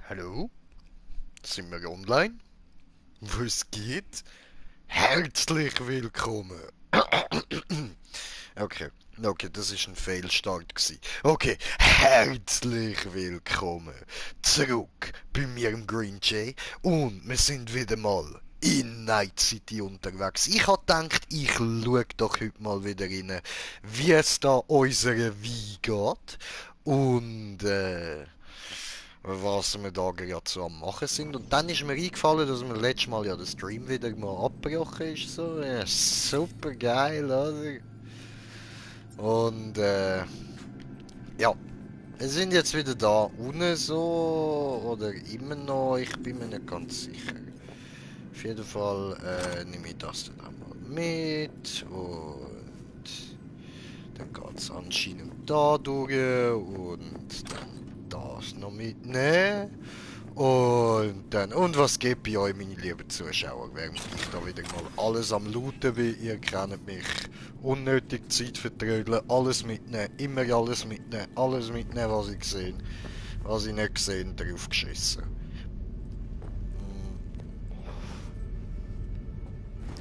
Hallo? Sind wir online? Was geht? Herzlich willkommen. Okay, okay, das ist ein Fehlstart gsi. Okay, herzlich willkommen zurück bei mir im Green Jay und wir sind wieder mal in Night City unterwegs. Ich hab gedacht, ich schau doch heute mal wieder rein, wie es da unserer Wie geht und was wir da gerade so am machen sind. Und dann ist mir eingefallen, dass mir letztes Mal ja der Stream wieder mal abgebrochen ist. So, ja, super geil, oder? Und ja, wir sind jetzt wieder da unten so oder immer noch, ich bin mir nicht ganz sicher. Auf jeden Fall nehme ich das dann einmal mit und dann geht es anscheinend da durch und dann das noch mitnehmen. Und was geht bei euch, meine lieben Zuschauer? Während ich da wieder mal alles am Looten bin, ihr kennt mich, unnötig Zeit vertrödeln, alles mitnehmen, immer alles mitnehmen, was ich sehe. Was ich nicht gesehen, drauf geschissen.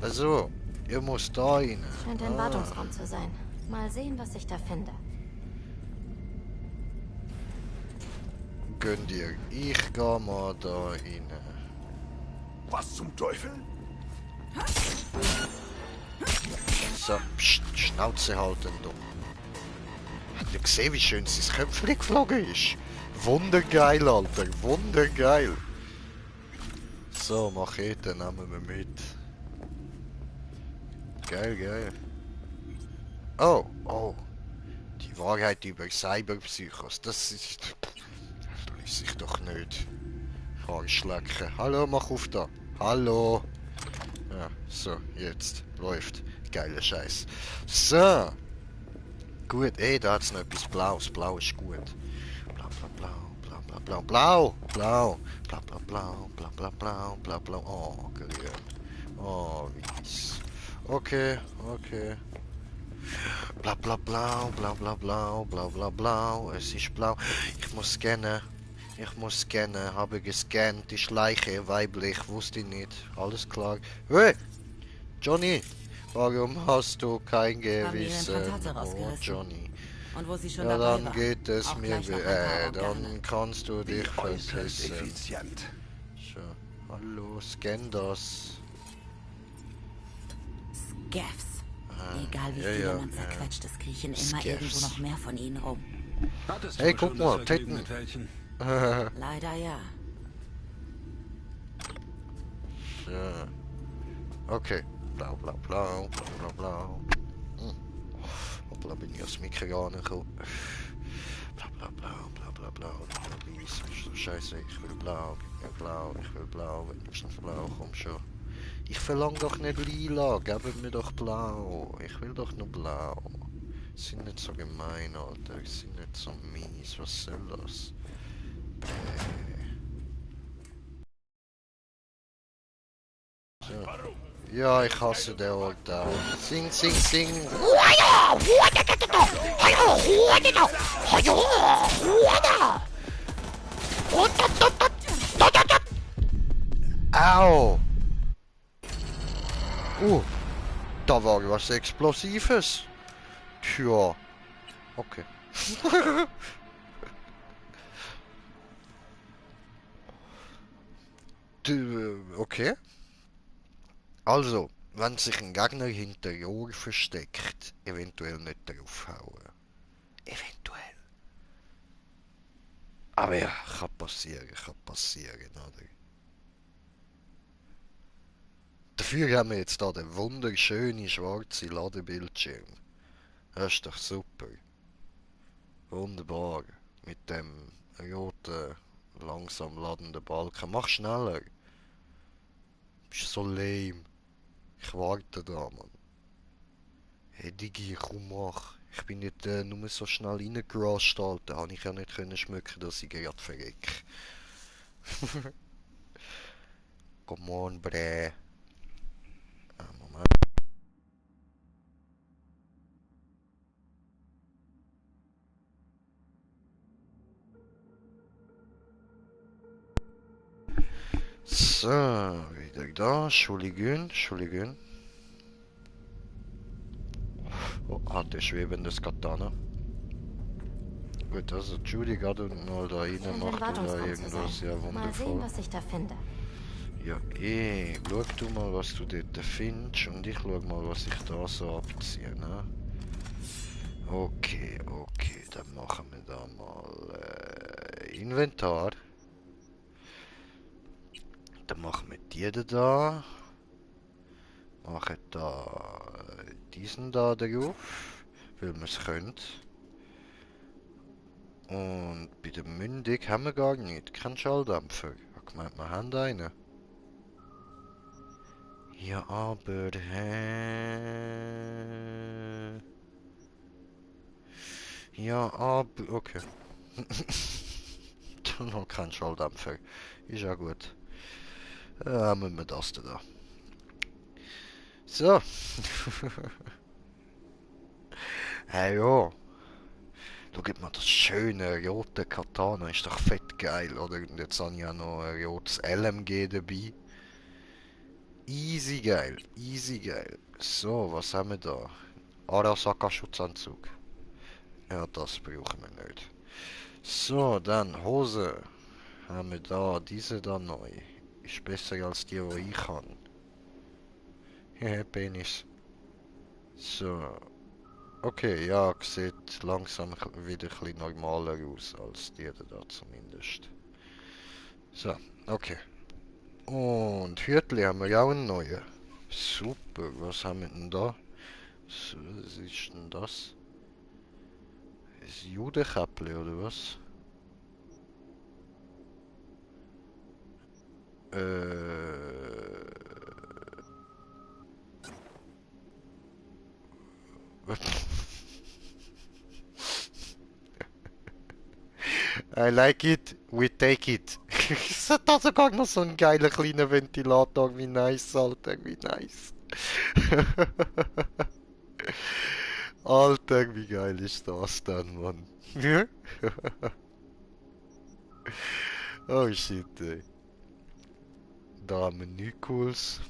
Also, ihr müsst da rein. Scheint ein Ah, Wartungsraum zu sein. Mal sehen, was ich da finde. gönnt ihr. Ich geh mal da rein. Was zum Teufel? So, pst, Schnauze halten, du. Habt ihr gesehen, wie schön sein Köpfchen geflogen ist? Wundergeil, Alter, wundergeil. So, Machete nehmen wir mit. Geil, geil. Oh, oh. Die Wahrheit über Cyberpsychos, das ist... Das lässt sich doch nicht. Arschlecken. Hallo, mach auf da. Hallo. Ja, so, jetzt. Läuft. Geiler Scheiß. So. Gut, da hat's noch etwas Blaues. Blau ist gut. Blau, blau, blau, blau, blau, blau, blau, blau, blau, blau, blau, blau, blau, blau, blau. Oh, grün. Oh, weiß. Okay, okay. Blau, blau, blau, blau, blau, blau, blau, blau, blau. Es ist blau. Ich muss scannen. Ich muss scannen. Habe gescannt. Die Schleiche, weiblich. Wusste ich nicht. Alles klar. Hey, Johnny. Warum hast du kein Haben ihre Gewissen? Implantate Oh, rausgerissen. Johnny. Und wo sie schon Ja, dabei dann waren, geht es auch mir gleich noch ein paar Organe. dann kannst du dich Wie äußerst verpissen. effizient. So, hallo, scan das. Gaffs. Egal wie Ja, viele ja, man zerquetscht, es kriechen immer Scaffs. irgendwo noch mehr von ihnen rum. Hattest Hey, du guck schon das mal, Vergnügen Titten. mit welchen? Leider ja. So, okay. Blau, blau, blau, blau, blau, blau. Hm. Hoppla, bin ich aufs Mikro angekommen. Blau, blau, blau, blau, blau, blau. Weiß, ist so scheiße, ich will blau, gib mir blau, ich will blau, wenigstens blau, komm schon. Ich verlange doch nicht lila, gebt mir doch blau. Ich will doch nur blau. Sind nicht so gemein, Alter. Sind nicht so mies. Was soll das? So. Ja, ich hasse den Ort auch. Sing, sing, sing. Au! Da war was Explosives. Tja. Okay. Okay. Also, wenn sich ein Gegner hinter Rohr versteckt, eventuell nicht draufhauen. Eventuell. Aber ja, kann passieren, oder? Dafür haben wir jetzt da den wunderschönen schwarzen Ladebildschirm. Das ist doch super. Wunderbar. Mit dem roten, langsam ladenden Balken. Mach schneller. Bist so lame. Ich warte da, Mann. Hey Digi, komm mach. Ich bin nicht nur so schnell reingerascht, Alter. Habe ich ja nicht können schmücken, dass ich gerade verreck. Come on, bre. Moment. So, wieder da. Entschuldigung, Entschuldigung. Oh, hat er schwebendes Katana. Gut, also Judy gerade mal da rein Scheint ein macht oder Wartungsraum zu irgendwas. sein. Ja, Mal sehen, wundervoll. was ich da finde. Ja, schau du mal, was du dort findest und ich schau mal, was ich da so abziehe, ne? Okay, okay, dann machen wir da mal Inventar. Dann machen wir die da. Machen da diesen da drauf, weil wir es können. Und bei der Mündig haben wir gar nicht. Kein Schalldämpfer. Ich hab gemeint, wir haben einen. Ja, aber... Ja, aber... Okay. Dann noch kein Schalldämpfer. Ist ja gut. Haben wir das da. So. Hey, ja. Schau mal, das schöne rote Katana ist doch fett geil, oder? Und jetzt habe ich ja noch ein rotes LMG dabei. Easy geil, easy geil. So, was haben wir da? Arasaka Schutzanzug. Ja, das brauchen wir nicht. So, dann Hose. Haben wir da, diese da neu. Ist besser als die, die ich habe. Hehe, Penis. So. Okay, ja, sieht langsam wieder ein bisschen normaler aus als die da zumindest. So, okay. Und Hütli haben wir ja auch einen neuen. Super, was haben wir denn da? So, was ist denn das? Ein Judenkäppli oder was? I like it, we take it. Es hat da sogar noch so einen geilen kleinen Ventilator. Wie nice, Alter, wie nice. Alter, wie geil ist das denn, Mann? Oh shit, ey. Da haben wir nichts Cooles.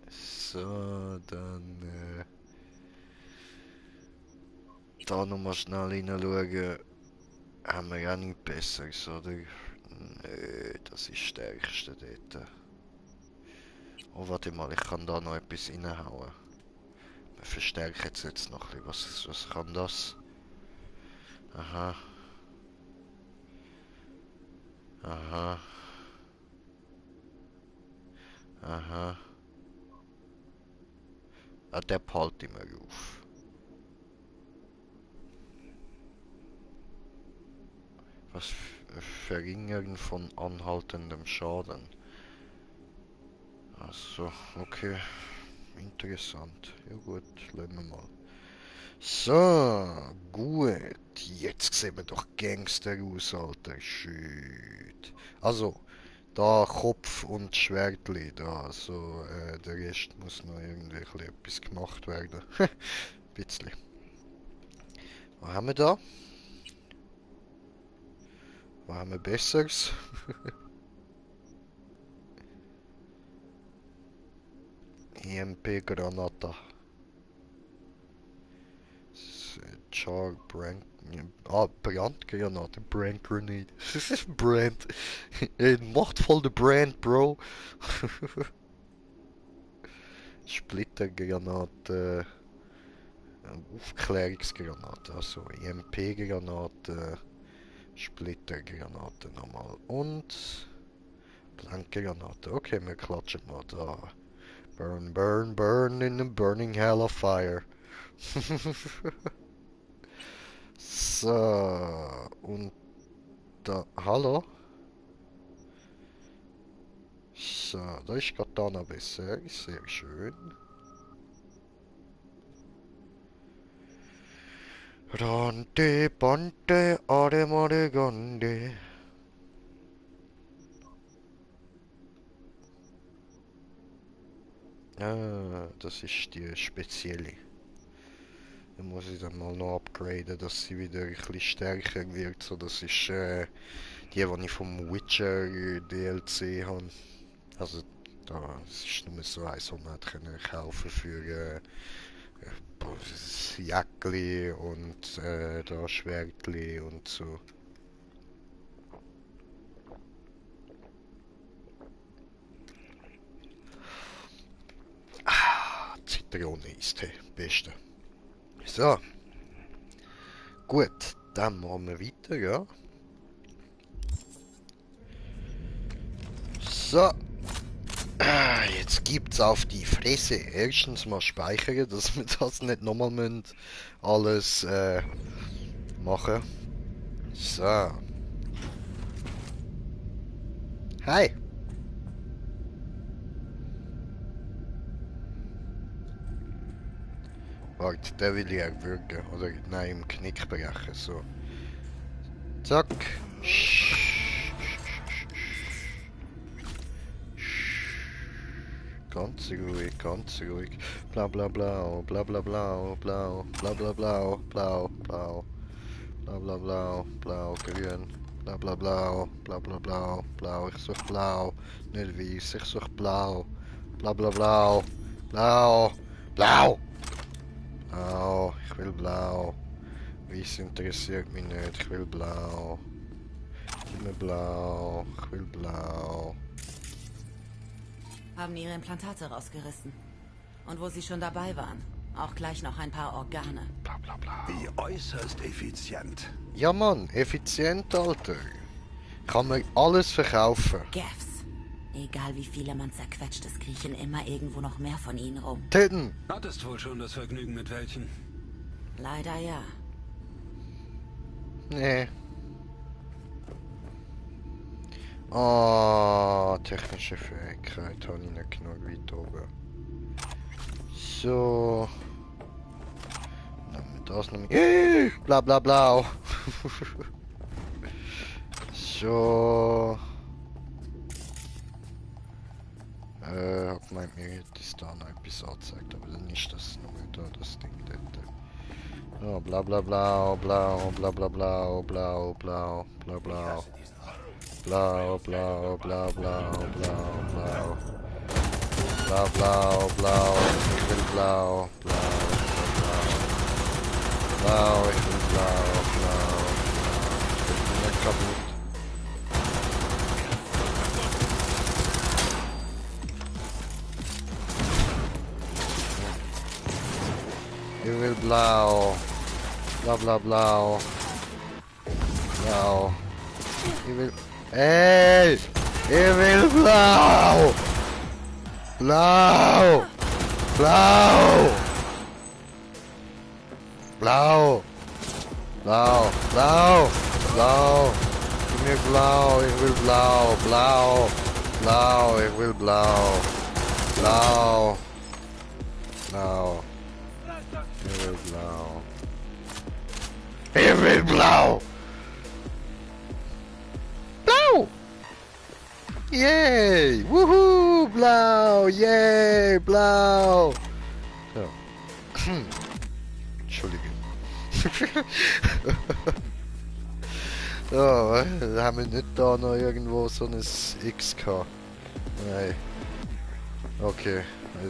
So, dann da nochmal schnell hineinschauen. Haben wir ja nichts Besseres, oder? Nö, das ist das Stärkste dort. Oh, warte mal, ich kann da noch etwas reinhauen. Wir verstärken jetzt noch ein bisschen. Was kann das? Aha. Aha. Aha. Ah, der behalte ich mir auf. Was Verringern von anhaltendem Schaden. Also, okay. Interessant. Ja gut, lassen wir mal. So, gut. Jetzt sehen wir doch Gangster aus, Alter. Shit. Also, da Kopf und Schwertli, da. Also, der Rest muss noch irgendwie ein bisschen etwas gemacht werden. Bisschen. Was haben wir da? Was haben wir Besseres? EMP-Granata. Char Brand. Ah, Brandgranate. Brand Grenade. Brand. Machtvolle Brand, Bro. Splittergranate. Aufklärungsgranate. Also EMP-Granate. Splittergranate nochmal. Und Blankgranate. Okay, wir klatschen mal da. Burn, burn, burn in the burning hell of fire. So, und da, hallo? So, da ist Katana besser, sehr schön. Rante, Pante, Aremare, Gande. Ah, das ist die spezielle. Dann muss ich dann mal noch upgraden, dass sie wieder ein bisschen stärker wird. So, das ist Die ich vom Witcher DLC habe. Also, da ist nur so eins, was man hat können kaufen für das Jäckli und da Schwertli und so. Zitronen-Eistee, beste. So. Gut, dann machen wir weiter, ja. So. Jetzt gibt's auf die Fresse. Erstens mal speichern, dass wir das nicht nochmal müssen alles machen. So. Hi. Warte, der will ich erwürgen. Oder nein, im Knick brechen. So. Zack. Ganz ruhig, ganz ruhig. Bla bla bla, bla bla bla, blau, bla bla bla, blau, blau. Bla bla bla, blau, grün. Bla bla bla, bla bla bla, blau. Ich such blau. Nicht weiß, ich such blau. Bla bla bla, blau, blau. Blau, ich will blau. Weiß interessiert mich nicht, ich will blau. Gib mir blau, ich will blau. Haben ihre Implantate rausgerissen. Und wo sie schon dabei waren, auch gleich noch ein paar Organe. Bla bla bla. Wie äußerst effizient. Ja Mann, effizient, Alter. Kann man alles verkaufen. Geffs. Egal wie viele man zerquetscht, es kriechen immer irgendwo noch mehr von ihnen rum. Töten! Hattest wohl schon das Vergnügen mit welchen? Leider ja. Nee. Ah, technische Fähigkeit habe ich nicht genug weit oben. So. Nehmen wir das noch mit. Bla bla bla. So. Hab gemeint, mir ist da noch etwas angezeigt, aber dann ist das nur da, das Ding dort. Oh, bla bla bla, blau, bla bla bla, blau, blau, bla blau. Blau, blau, blau, blau, blau, blau. Blau, blau, blau, ich will blau, blau, blau. Blau, ich will blau, blau, blau. Ich bin nicht kaputt. Ich will blau. Bla bla blau. Blau. Ich will... Ey! Ich will blau! Blau! Blau! Blau! Blau! Blau! Blau! Gib mir blau! Ich will blau! Blau! Blau! Ich will blau! Blau! Blau! Ich will blau! Ich will blau! Blau! Yay! Wuhu! Blau! Yay! Blau! So. Entschuldigung. So, haben wir nicht da noch irgendwo so ein X gehabt? Nein. Okay,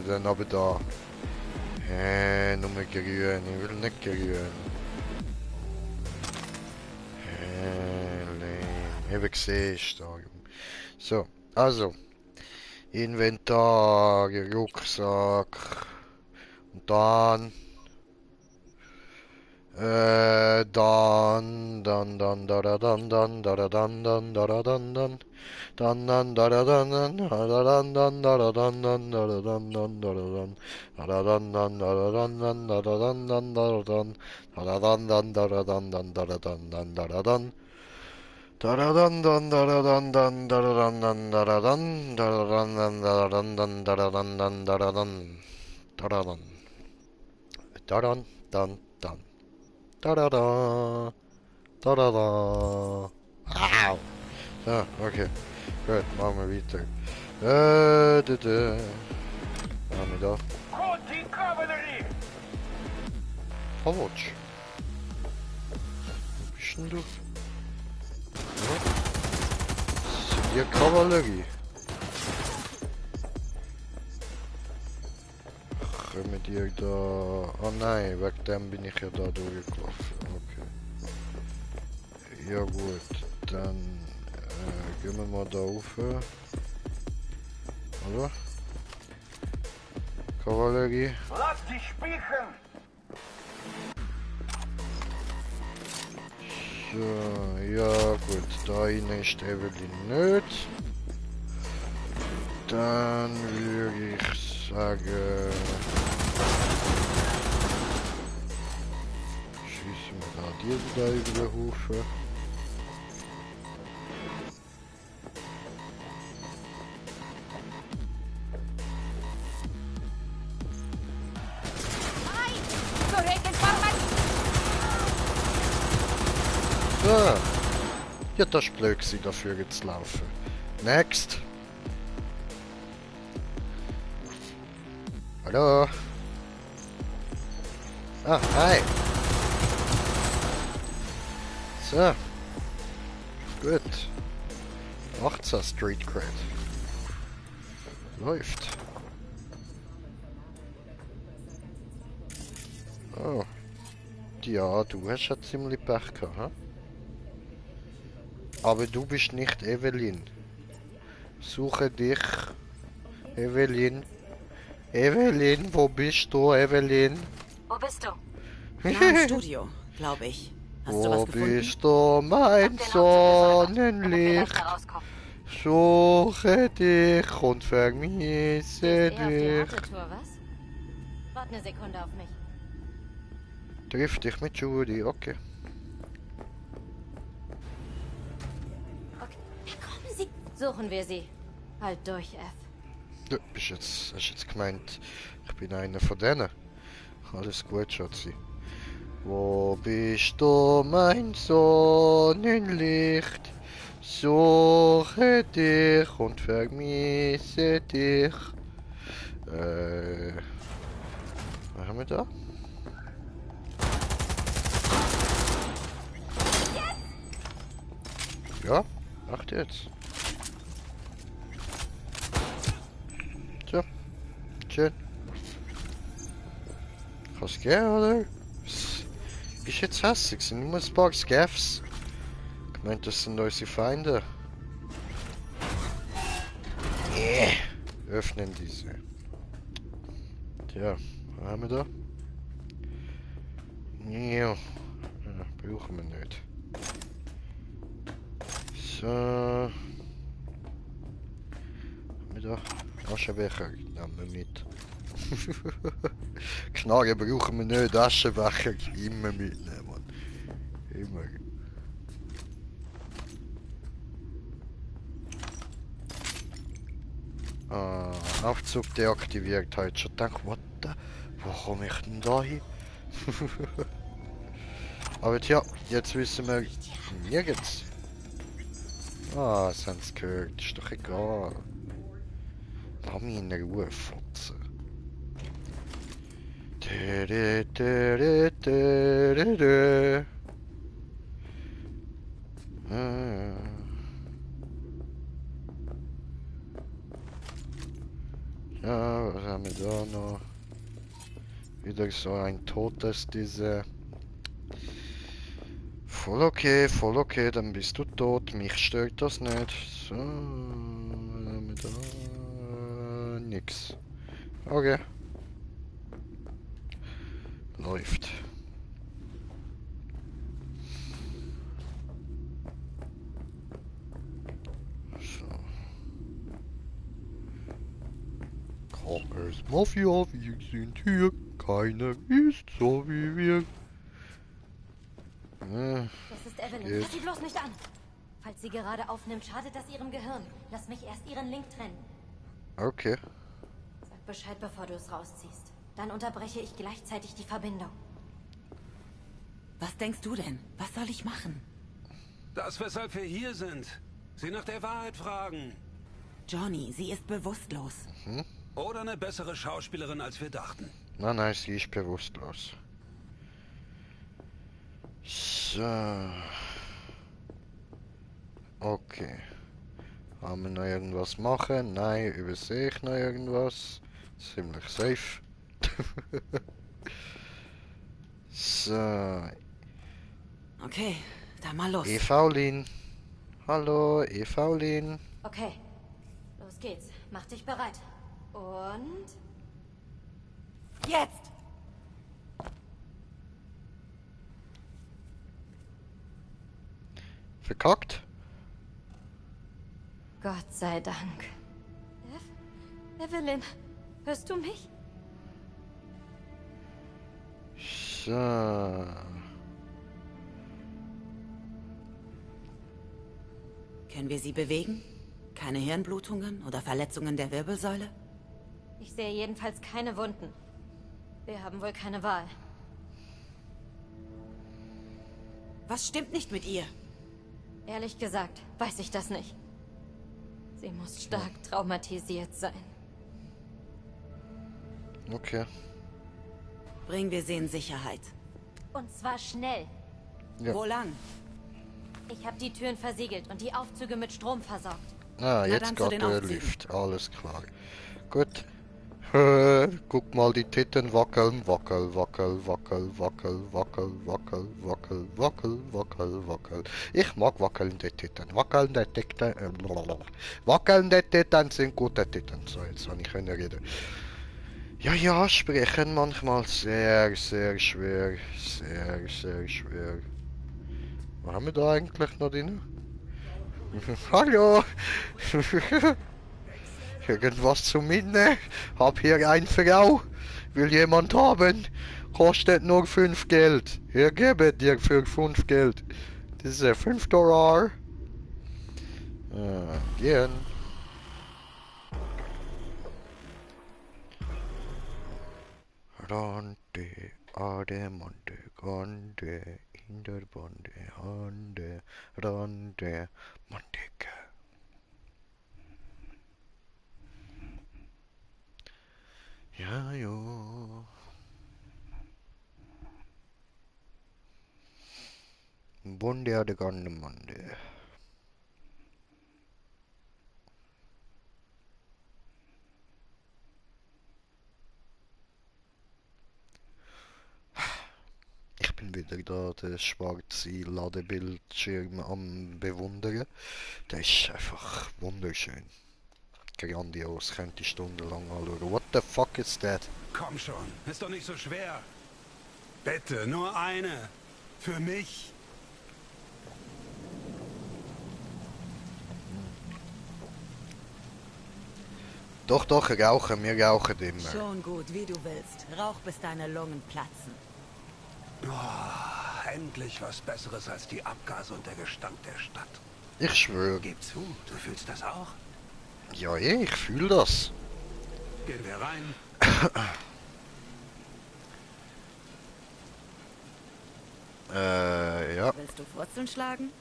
dann aber da. Nur grün. Ich will nicht grün. Eben gesehen ist da. So, also. Inventar, Rucksack. Und dann. Dann, da da dann, da da dann, da da dann, dann. Dann, da da dann, da da dann, da da dann, da da dann, da da dann. Da da dann, da da dann, da da dann, da da dann. Da da dann, da da dann, da da dann, da da dann. Da da dann, da da dann, da da dann, da da dann, da da dann, da da dann, da da dann, da da dann. Da da dann. Da dann, dann. Da da da. Da da da. Au. So, okay. Gut, machen wir weiter. Machen wir da. Verwatsch. Wo bist denn du? Ja. Ihr Kavallerie. Kommen die da... Oh nein, wegen dem bin ich ja da durchgelaufen. Okay. Ja gut, dann gehen wir mal da rauf. Oder? Kavallerie. Lass dich spiechen! So, ja gut, da innen ist Evelyn nicht. Dann würde ich sagen... Schießen wir da die da über den Haufen. So. Ja, das ist blöd gewesen, dafür jetzt zu laufen. Next. Hallo. Ah, hi. So. Gut. 18 Street Cred. Läuft. Oh. Ja, du hast ja ziemlich Pech gehabt, hm? Aber du bist nicht Evelyn. Suche dich. Evelyn. Evelyn, wo bist du, Evelyn? Wo bist du? Na, im Studio, glaube ich. Hast du Wo was gefunden? bist du, mein Hab den Aufzug gesäubert. Sonnenlicht? Da rauskommen. Suche dich und vermisse Eher auf die dich. harte Tour, was? Warte eine Sekunde auf mich. Triff dich mit Judy, okay. Okay, kommen Sie. Suchen wir sie. Halt durch, F. Du hast jetzt gemeint, ich bin einer von denen. Alles gut, Schatzi. Wo bist du, mein Sonnenlicht? Suche dich und vermisse dich. Was haben wir da? Ja, macht jetzt. So, schön. Kannst du gehen, oder? Ist jetzt hässlich, sind nur ein paar Scaffs. Ich meine, das sind unsere Feinde. Öffnen diese. Tja, was haben wir da? Ja, brauchen wir nicht. So. Haben wir da? Aschenbecher nehmen wir mit. Knarre brauchen wir nicht, Aschenbecher immer mitnehmen, Mann. Immer. Ah, Aufzug deaktiviert. Heute schon gedacht, what the? Wo komme ich denn da hin? Aber tja, jetzt wissen wir nirgends. Ah, das haben sie gehört. Ist doch egal. Lass mich in Ruhe, Fotze. Ja, was haben wir da noch? Wieder so ein totes, diese. Voll okay, dann bist du tot. Mich stört das nicht. So, was haben wir da? Nix. Okay. Läuft. So. Komm, es Mafia, wir sind hier. Keiner ist so wie wir. Das ist Evelyn. Geht. Fass sie bloß nicht an. Falls sie gerade aufnimmt, schadet das ihrem Gehirn. Lass mich erst ihren Link trennen. Okay. Sag Bescheid, bevor du es rausziehst. Dann unterbreche ich gleichzeitig die Verbindung. Was denkst du denn? Was soll ich machen? Das, weshalb wir hier sind. Sie nach der Wahrheit fragen. Johnny, sie ist bewusstlos. Oder eine bessere Schauspielerin, als wir dachten. Nein, sie ist bewusstlos. So. Okay. Haben wir noch irgendwas machen? Nein, übersehe ich noch irgendwas? Ziemlich safe. So, Okay, dann mal los. Evelyn. Hallo, Evelyn. Okay, los geht's. Mach dich bereit. Und... Jetzt! Verkackt? Gott sei Dank. Evelyn, hörst du mich? So. Können wir sie bewegen? Keine Hirnblutungen oder Verletzungen der Wirbelsäule? Ich sehe jedenfalls keine Wunden. Wir haben wohl keine Wahl. Was stimmt nicht mit ihr? Ehrlich gesagt, weiß ich das nicht. Sie muss stark traumatisiert sein. Okay. Bringen wir sie in Sicherheit. Und zwar schnell. Ja. Wo lang? Ich habe die Türen versiegelt und die Aufzüge mit Strom versorgt. Ah, jetzt dann zu geht den der Aufzügen. Lift. Alles klar. Gut. Guck mal, die Titten wackeln. Wackel, wackel, wackel, wackel, wackel, wackel, wackel, wackel, wackel, wackel. Ich mag wackelnde Titten. Wackelnde Titten. Wackelnde Titten sind gute Titten. So, jetzt kann ich reden. Ja, ja, sprechen manchmal sehr, sehr schwer. Sehr, sehr schwer. Was haben wir da eigentlich noch drin? Hallo! Irgendwas zum Mitnehmen? Hab hier eine Frau. Will jemand haben? Kostet nur 5 Geld. Hier gebe dir für 5 Geld. Das ist $5. Gehen. Rande, Ademonte, Grande, in der Bande, Hande, Rande, Monteke. Ja, jo. Bunde de Grande Monde. Ich bin wieder da, der schwarze Ladebildschirm am bewundern. Der ist einfach wunderschön. Grandios, könnte ich stundenlang anschauen. What the fuck is that? Komm schon, ist doch nicht so schwer. Bitte, nur eine. Für mich. Doch, doch, rauchen, wir rauchen immer. Schon gut, wie du willst. Rauch, bis deine Lungen platzen. Oh, endlich was Besseres als die Abgase und der Gestank der Stadt. Ich schwöre. Gib zu, du fühlst das auch? Ja, ich fühle das. Gehen wir rein. Ja. Willst du Wurzeln schlagen?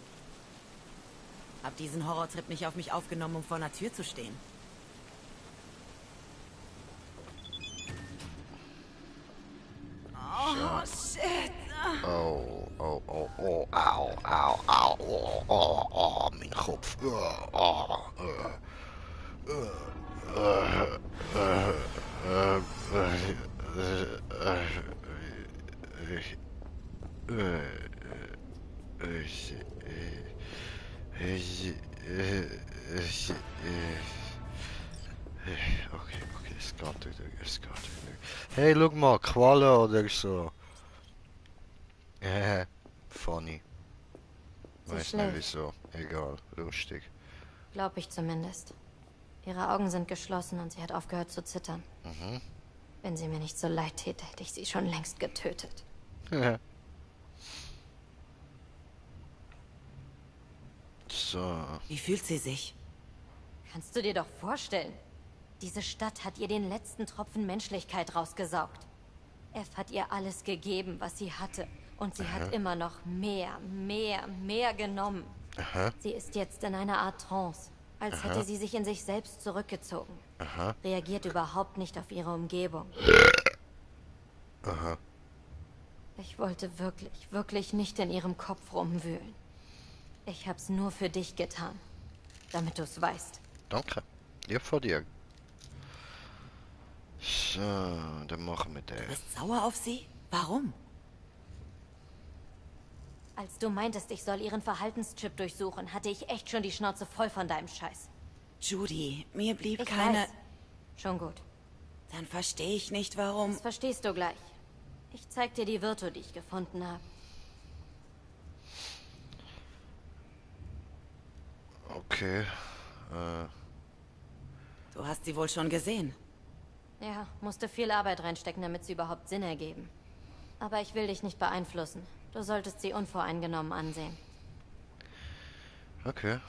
Hab diesen Horrortrip nicht auf mich aufgenommen, um vor einer Tür zu stehen. Oh, shit. Oh, oh, oh, oh, au, au, au, oh, oh, oh, mijn Kopf. Okay, okay, es geht wieder, es geht wieder. Hey, look mal, Qualle oder so. Funny. Sie Weiß nicht schläft. wieso. Egal, lustig. Glaub ich zumindest. Ihre Augen sind geschlossen und sie hat aufgehört zu zittern. Wenn sie mir nicht so leid täte, hätte ich sie schon längst getötet. So. Wie fühlt sie sich? Kannst du dir doch vorstellen? Diese Stadt hat ihr den letzten Tropfen Menschlichkeit rausgesaugt. F hat ihr alles gegeben, was sie hatte. Und sie hat immer noch mehr genommen. Sie ist jetzt in einer Art Trance, als hätte sie sich in sich selbst zurückgezogen. Reagiert überhaupt nicht auf ihre Umgebung. Ich wollte wirklich nicht in ihrem Kopf rumwühlen. Ich hab's nur für dich getan. damit du es weißt. Danke. Lieb von dir. So, dann machen wir Du den. bist sauer auf sie? Warum? Als du meintest, ich soll ihren Verhaltenschip durchsuchen, hatte ich echt schon die Schnauze voll von deinem Scheiß. Judy, mir blieb Ich keine... weiß. Schon gut. Dann verstehe ich nicht, warum... Das verstehst du gleich. Ich zeig dir die Virtu, die ich gefunden habe. Okay. Du hast sie wohl schon gesehen. Ja, musste viel Arbeit reinstecken, damit sie überhaupt Sinn ergeben. Aber ich will dich nicht beeinflussen. Du solltest sie unvoreingenommen ansehen. Okay.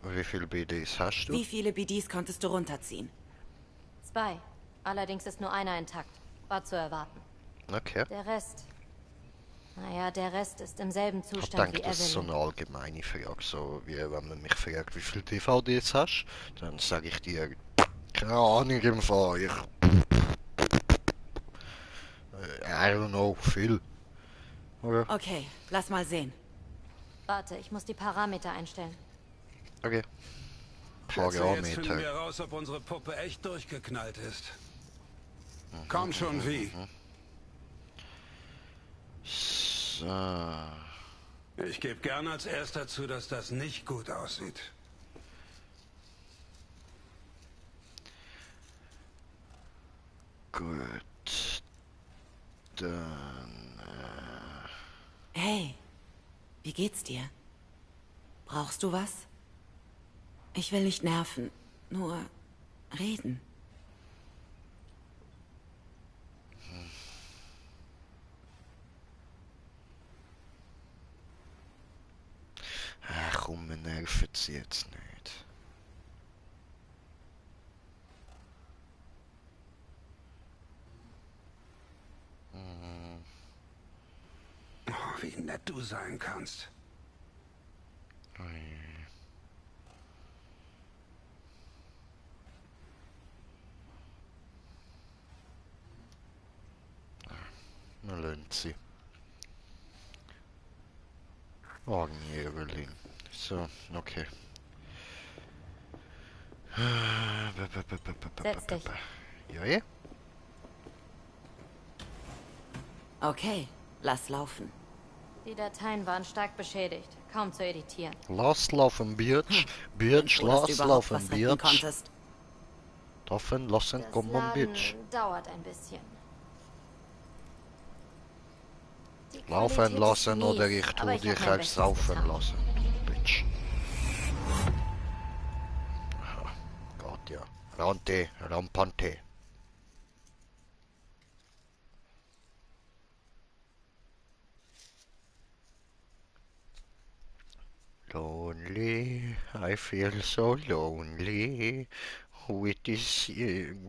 Wie viele BDs hast du? Wie viele BDs konntest du runterziehen? 2. Allerdings ist nur einer intakt. War zu erwarten. Okay. Der Rest... Naja, der Rest ist im selben Ich Zustand wie denke, das ist so Evelyn. eine allgemeine Frage. So wie wenn man mich fragt, wie viele DVDs hast, dann sage ich dir, keine Ahnung im Fall. I don't know, viel. Oder? Okay, lass mal sehen. Warte, ich muss die Parameter einstellen. Okay. Schätze, jetzt finden Parameter. wir raus, ob unsere Puppe echt durchgeknallt ist. Komm schon, wie? So. Ich gebe gern als Erster zu, dass das nicht gut aussieht. Gut. Dann. Hey, wie geht's dir? Brauchst du was? Ich will nicht nerven, nur reden. Ach komm, wir nerven sie jetzt nicht. Oh, wie nett du sein kannst. Man lernt sie. Morgen Evelyn. So, okay. Setz dich. Ja, ja. Okay, lass laufen. Die Dateien waren stark beschädigt. Kaum zu editieren. Lass laufen, Birch. Bin Birch, froh, dass du lass überhaupt laufen, was retten Birch. konntest. Laufen, lassen, Das kommen, Laden Birch. dauert ein bisschen. Die Laufen Qualität ist lassen oder mies, ich aber tu ich hab dich mein aufs Bestes Laufen getan. lassen. Bitch. Aha, Gott ja. Rante, Rampante. Lonely, I feel so lonely with this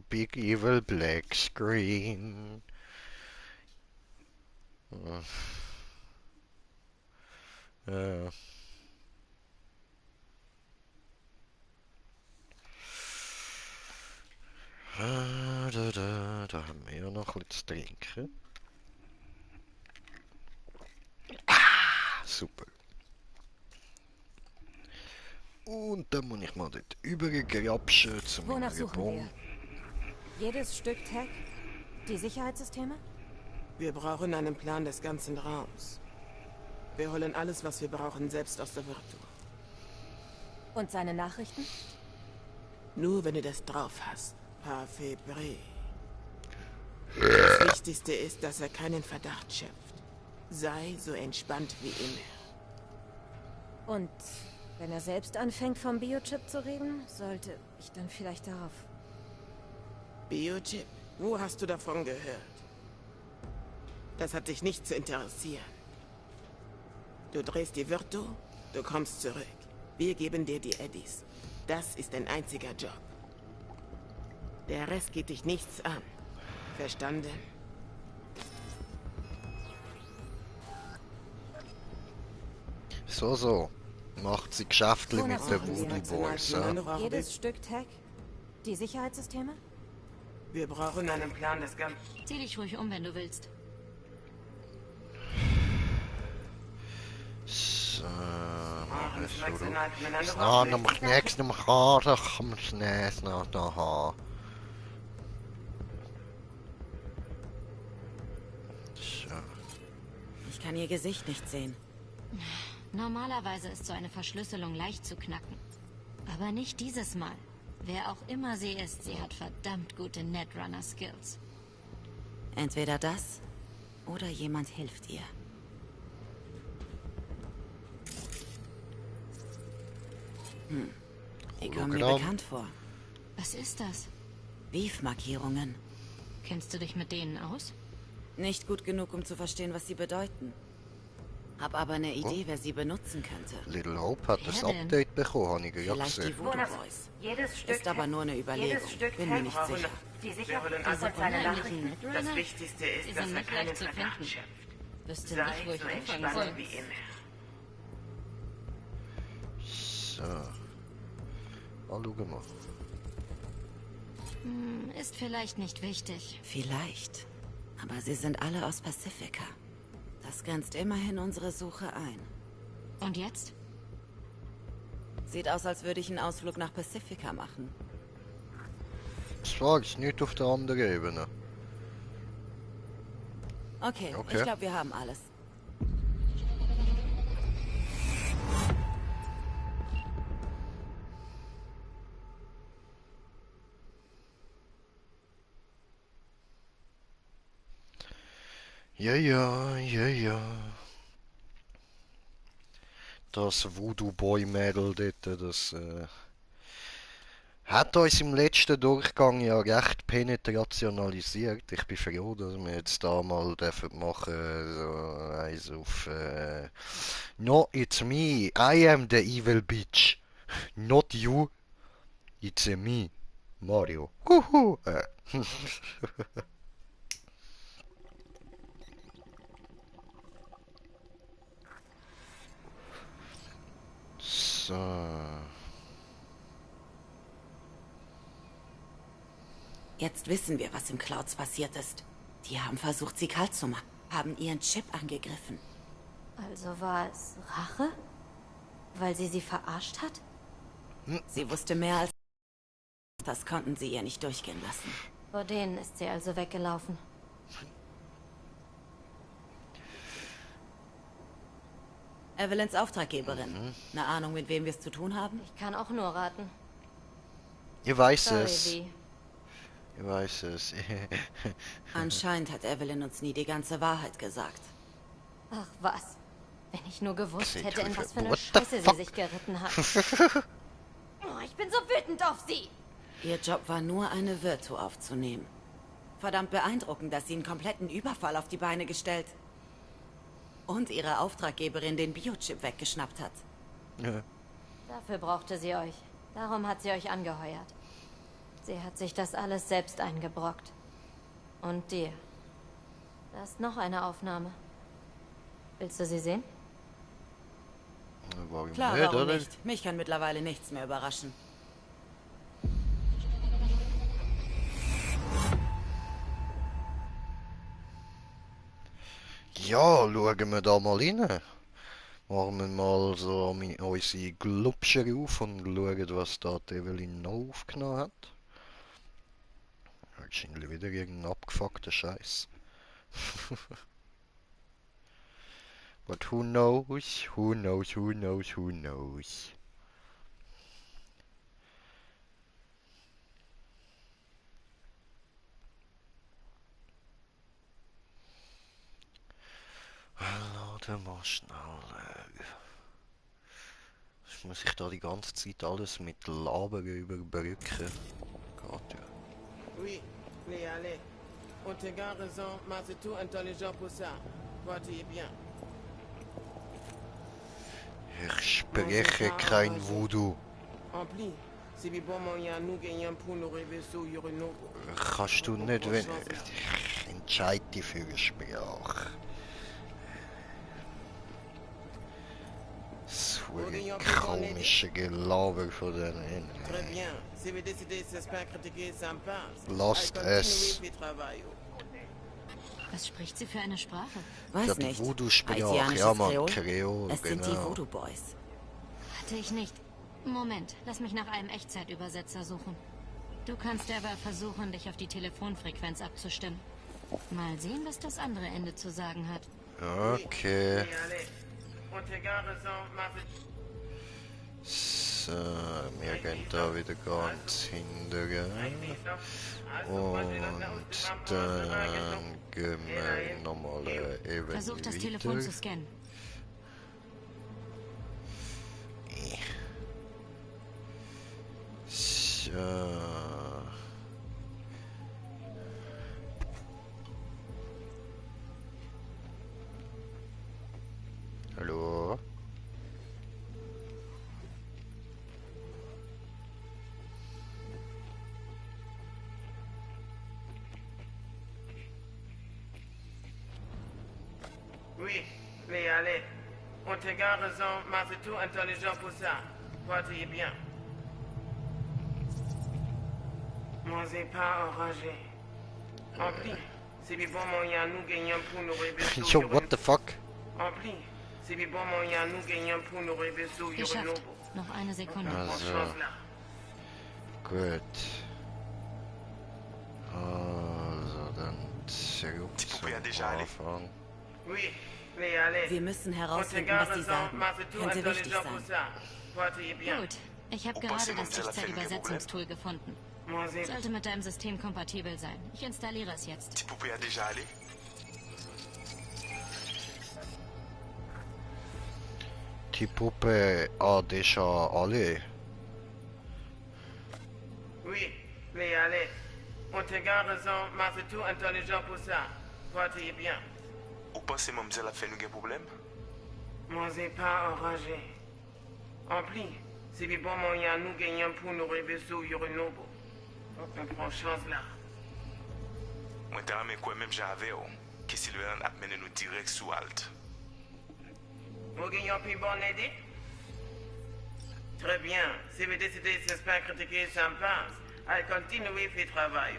big evil black screen. Ja. Da haben wir ja noch etwas zu trinken. Super. Und dann muss ich mal dort übergrapschen zu meiner Wonach suchen Bon. wir? Jedes Stück Tech? Die Sicherheitssysteme? Wir brauchen einen Plan des ganzen Raums. Wir holen alles, was wir brauchen, selbst aus der Virtu. Und seine Nachrichten? Nur wenn du das drauf hast. Parfait. Das Wichtigste ist, dass er keinen Verdacht schöpft. Sei so entspannt wie immer. Und wenn er selbst anfängt, vom Biochip zu reden, sollte ich dann vielleicht darauf... Biochip? Wo hast du davon gehört? Das hat dich nicht zu interessieren. Du drehst die Virtu, du kommst zurück. Wir geben dir die Eddies. Das ist dein einziger Job. Der Rest geht dich nichts an. Verstanden? So. Macht sie Geschäftli Wonach mit den suchen wir? Woody Boys, ja? Jedes Stück Tech? Die Sicherheitssysteme? Wir brauchen einen Plan des Ganzen. Zieh dich ruhig um, wenn du willst. So. Snart mag niks nog harder, nee, snart nog. So. Ich kann ihr Gesicht nicht sehen. Normalerweise ist so eine Verschlüsselung leicht zu knacken. Aber nicht dieses Mal. Wer auch immer sie ist, sie hat verdammt gute Netrunner-Skills. Entweder das oder jemand hilft ihr. Die kommen mir bekannt vor. Was ist das? Beef-Markierungen. Kennst du dich mit denen aus? Nicht gut genug, um zu verstehen, was sie bedeuten. Hab aber eine Idee, wer sie benutzen könnte. Little Hope hat das Update bekommen, habe ich gerade Vielleicht gesehen. die Voodoo Boys. Ist aber nur eine Überlegung. Bin mir nicht sicher. Diese unheimlichen Netrunner? Das Wichtigste ist, Sie dass sind er nicht keinen leicht zu Verdacht finden. schöpft. Wüsste nicht, wo Sei ich so anfangen entspannt soll. wie immer. So. Mal schauen wir. Ist vielleicht nicht wichtig. Vielleicht. Aber sie sind alle aus Pacifica. Das grenzt immerhin unsere Suche ein. Und jetzt? Sieht aus, als würde ich einen Ausflug nach Pacifica machen. Das frage ich nicht auf der anderen Ebene. Okay, Okay. ich glaube, wir haben alles. Ja. Das Voodoo Boy Mädel dort, das hat uns im letzten Durchgang ja recht penetrationalisiert. Ich bin froh, dass wir jetzt da mal dürfen machen, so eins auf No, it's me, I am the evil bitch. Not you, it's me, Mario. Huhu. So. Jetzt wissen wir, was im Clouds passiert ist. Die haben versucht, sie kalt zu machen. Haben ihren Chip angegriffen. Also war es Rache? Weil sie verarscht hat? Sie wusste mehr als... Das konnten sie ihr nicht durchgehen lassen. Vor denen ist sie also weggelaufen. Evelyns Auftraggeberin. Eine Ahnung, mit wem wir es zu tun haben? Ich kann auch nur raten. Ich weiß Sorry, es. wie. Ich weiß es. Anscheinend hat Evelyn uns nie die ganze Wahrheit gesagt. Ach was. Wenn ich nur gewusst Sie hätte, in was für eine What the Scheiße sie fuck? sich geritten hat. Oh, ich bin so wütend auf sie. Ihr Job war nur, eine Virtu aufzunehmen. Verdammt beeindruckend, dass sie einen kompletten Überfall auf die Beine gestellt und ihre Auftraggeberin den Biochip weggeschnappt hat. Ja. Dafür brauchte sie euch. Darum hat sie euch angeheuert. Sie hat sich das alles selbst eingebrockt. Und dir. Da ist noch eine Aufnahme. Willst du sie sehen? Warum Klar, nicht, warum oder? nicht? Mich kann mittlerweile nichts mehr überraschen. Ja, schauen wir da mal rein. Machen wir mal so unsere Glubscher auf und schauen, was da die Evelyn noch aufgenommen hat. Wahrscheinlich wieder irgendein abgefuckter Scheiß. But who knows? Who knows? Who knows? Who knows? Laden mal schnell. Sonst muss ich da die ganze Zeit alles mit Labern überbrücken. Geht ja. Oui, Clé, allez. On te garde raison, mais c'est tout intelligent pour ça. Toi, tu es bien. Ich spreche kein Voodoo. En plus, c'est bien bon, mon y'a nous gagnons pour nous rêver sur Yurino. Kannst du nicht, wenn... Entscheid dich für eine Sprache. Das komische Gelaber von den Très bien. Si vous décidez de se faire critiquer, ça me passe. Lasst es. Was spricht sie für eine Sprache? Weiß Ja, die nicht. Voodoo-Sprache, Haitianisches ja, Mann, Kreol? Kreol, Es sind die genau. Voodoo Boys. dachte ich nicht. Moment, lass mich nach einem Echtzeitübersetzer suchen. Du kannst aber versuchen, dich auf die Telefonfrequenz abzustimmen. Mal sehen, was das andere Ende zu sagen hat. Okay. So, wir gehen da wieder ganz hinten. Und dann gehen wir nochmal eben Versuch das Telefon zu scannen. So. Hallo? Oui, mais allez. On te garde raison, mais c'est tout intelligent pour ça. Portez bien. Moi, j'ai pas enragé. En plus, c'est bien bon moyen nous gagnons pour nous réveiller. Yo, what the fuck? En plus, c'est bien bon moyen nous gagnons pour nous réveiller sur Geschafft. Noch eine Sekunde. Also, gut. Also, dann zurück zum Anfang. Oui, mais allez. Wir müssen herausfinden, was sie sagen. Könnte wichtig sein. Portez bien. Gut, ich habe gerade das Echtzeitübersetzungstool gefunden. Sollte mit deinem System kompatibel sein. Ich installiere es jetzt. Die Puppe a déjà allé? Die Puppe a déjà allé. Oui, mais allez. On te garde raison, mais c'est tout intelligent pour ça. Portez bien. Ou pensez mademoiselle a fait nous un problème? Moi, j'ai pas enragé. En plus, c'est bien bon moyen nous gagnons pour nous réveiller sur Yorinobo. On prend chance là. Moi, t'as ramé quoi même j'avais, que Sylvain a mené nous direct sous Alt. Vous gagnez plus bonne idée? Très bien. Si vous décidez de se faire critiquer sans passe, allez continuer à faire travail.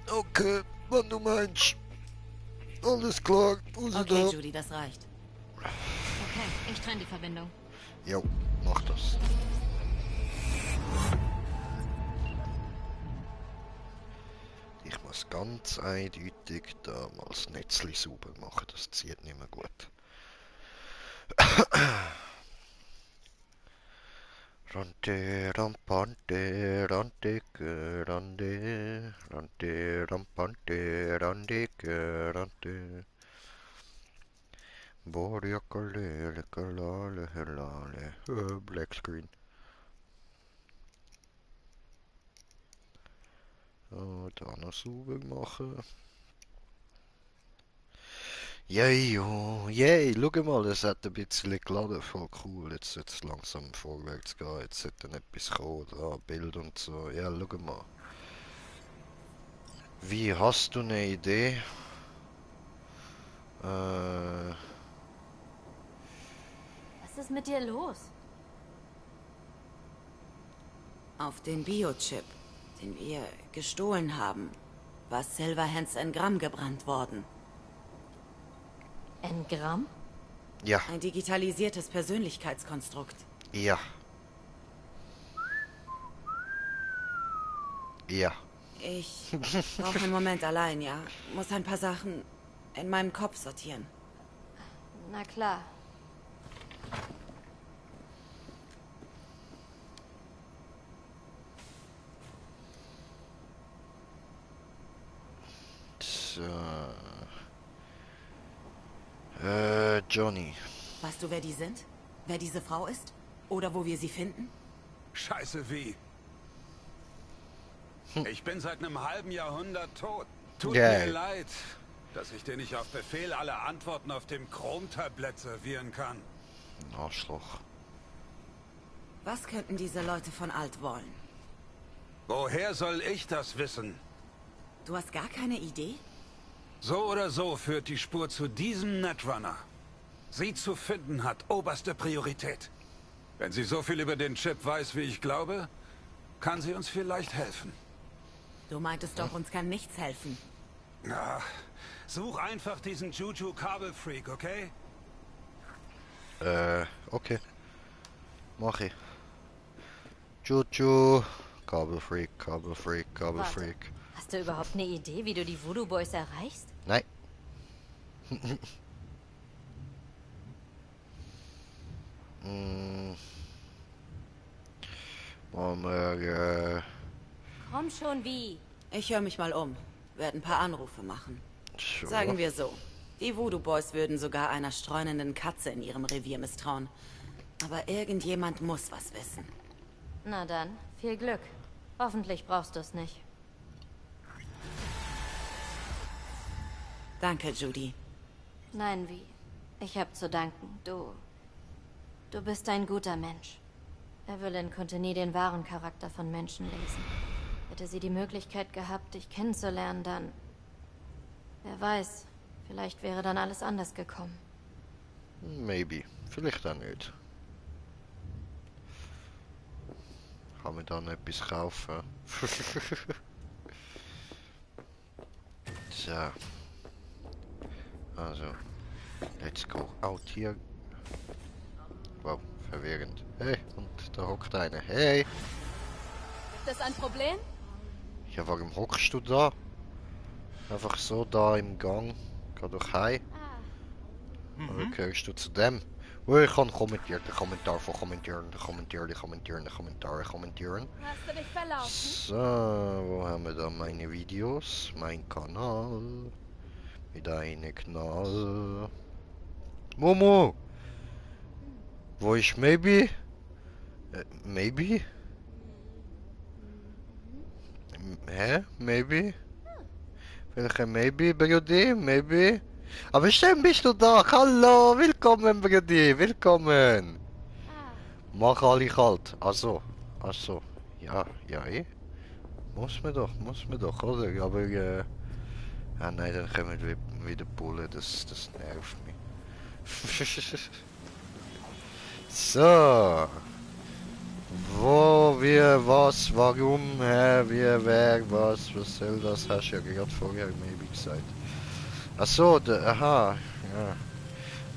Okay, wann du meinst. Alles klar, also Okay, da. Judy, das reicht. Okay, ich trenne die Verbindung. Jo, mach das. Ich muss ganz eindeutig da mal das Netzli sauber machen, das zieht nicht mehr gut. Rante, rampante, rante, rante, rante, rampante, rante, rante. Borja kalele, kalale, helale. Black screen. So, da noch sauber machen. Yay, oh, yay, schau mal, es hat ein bisschen geladen, voll cool. Jetzt sollte es langsam vorwärts gehen, jetzt sollte dann etwas kommen, da, Bild und so. Ja, schau mal. Wie, hast du eine Idee? Was ist mit dir los? Auf den Biochip, den wir gestohlen haben, war Silverhands Engramm gebrannt worden. Engramm? Ja, Ein digitalisiertes Persönlichkeitskonstrukt. ja. Ja. Ich brauche einen Moment allein, ja? Muss ein paar Sachen in meinem Kopf sortieren. Na klar. So. Johnny. Weißt du, wer die sind? Wer diese Frau ist? Oder wo wir sie finden? Scheiße wie. Ich bin seit einem halben Jahrhundert tot. Tut Ja. mir leid, dass ich dir nicht auf Befehl alle Antworten auf dem Chromtablett servieren kann. Arschloch. Was könnten diese Leute von Alt wollen? Woher soll ich das wissen? Du hast gar keine Idee? So oder so führt die Spur zu diesem Netrunner. Sie zu finden hat oberste Priorität. Wenn sie so viel über den Chip weiß, wie ich glaube, kann sie uns vielleicht helfen. Du meintest doch, uns kann nichts helfen. Na, such einfach diesen Juju-Kabelfreak, okay? Okay. Mach ich. Juju. Kabelfreak, Kabelfreak, Kabelfreak. Hast du überhaupt eine Idee, wie du die Voodoo Boys erreichst? Nein. Komm schon, wie? Ich höre mich mal um. Werd ein paar Anrufe machen. Sure. Sagen wir so. Die Voodoo Boys würden sogar einer streunenden Katze in ihrem Revier misstrauen. Aber irgendjemand muss was wissen. Na dann, viel Glück. Hoffentlich brauchst du es nicht. Danke, Judy. Nein, wie? Ich hab zu danken. Du bist ein guter Mensch. Evelyn konnte nie den wahren Charakter von Menschen lesen. Hätte sie die Möglichkeit gehabt, dich kennenzulernen, dann... Wer weiß, vielleicht wäre dann alles anders gekommen. Maybe. Vielleicht auch nicht. Kann man dann etwas kaufen? So. Also. Let's go out here. Wow, verwirrend. Hey, und da hockt einer. Hey! Ist das ein Problem? Ja, warum hockst du da? Einfach so da im Gang. Geh doch heim. Oder gehörst du zu dem? Oh, ich kann kommentieren, Kommentar von kommentieren. Hast du dich verlaufen? So, wo haben wir da meine Videos? Mein Kanal. Mit einem Knall. Momo! Wo ist Maybe? Maybe? Hä? Maybe? Welche Maybe, Brody? Maybe? Aber stimmt, bist du da? Hallo, willkommen, Brody, willkommen. Mach alle kalt. Also, ja, muss man doch, oder? Aber, ah nein, dann kommen wir wieder Bullen, das nervt mich. So. Wo, wie, was, warum, wie, wer, was soll das? Hast du ja gerade vorher maybe gesagt. Achso, aha, ja.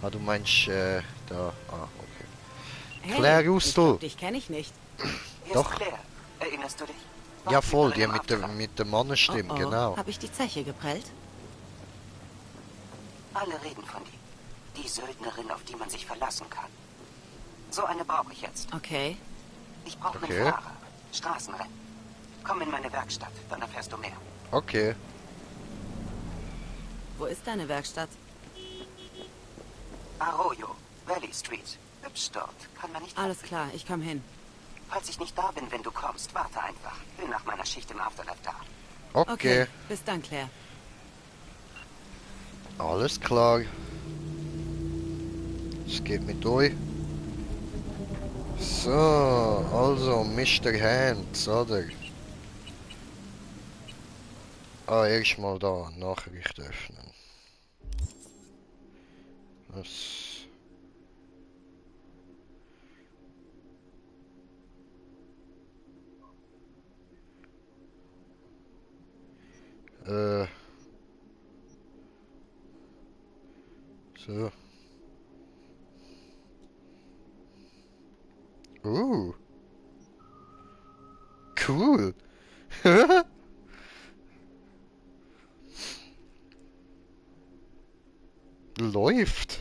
Ah, du meinst, da, okay. Hey, Claire ich Rustel. glaub, dich kenne ich nicht. Hier Doch. ist Claire. Erinnerst du dich? Ja voll, die Warten wir mit der Mannenstimme, Oh, oh. genau. Hab ich die Zeche geprellt? Alle reden von dir. Die Söldnerin, auf die man sich verlassen kann. So eine brauche ich jetzt. Okay. Ich brauche Okay. einen Fahrer. Straßenrennen. Komm in meine Werkstatt, dann erfährst du mehr. Okay. Wo ist deine Werkstatt? Arroyo, Valley Street. Hübsch dort. Kann man nicht... Alles klar, ich komm hin. Falls ich nicht da bin, wenn du kommst, warte einfach. Bin nach meiner Schicht im Afterlife da. Okay. Bis dann, Claire. Alles klar. Es geht mit euch. So, also Mr. Hands, oder? Ah, erstmal da, Nachricht öffnen. Das... So. Cool. Läuft.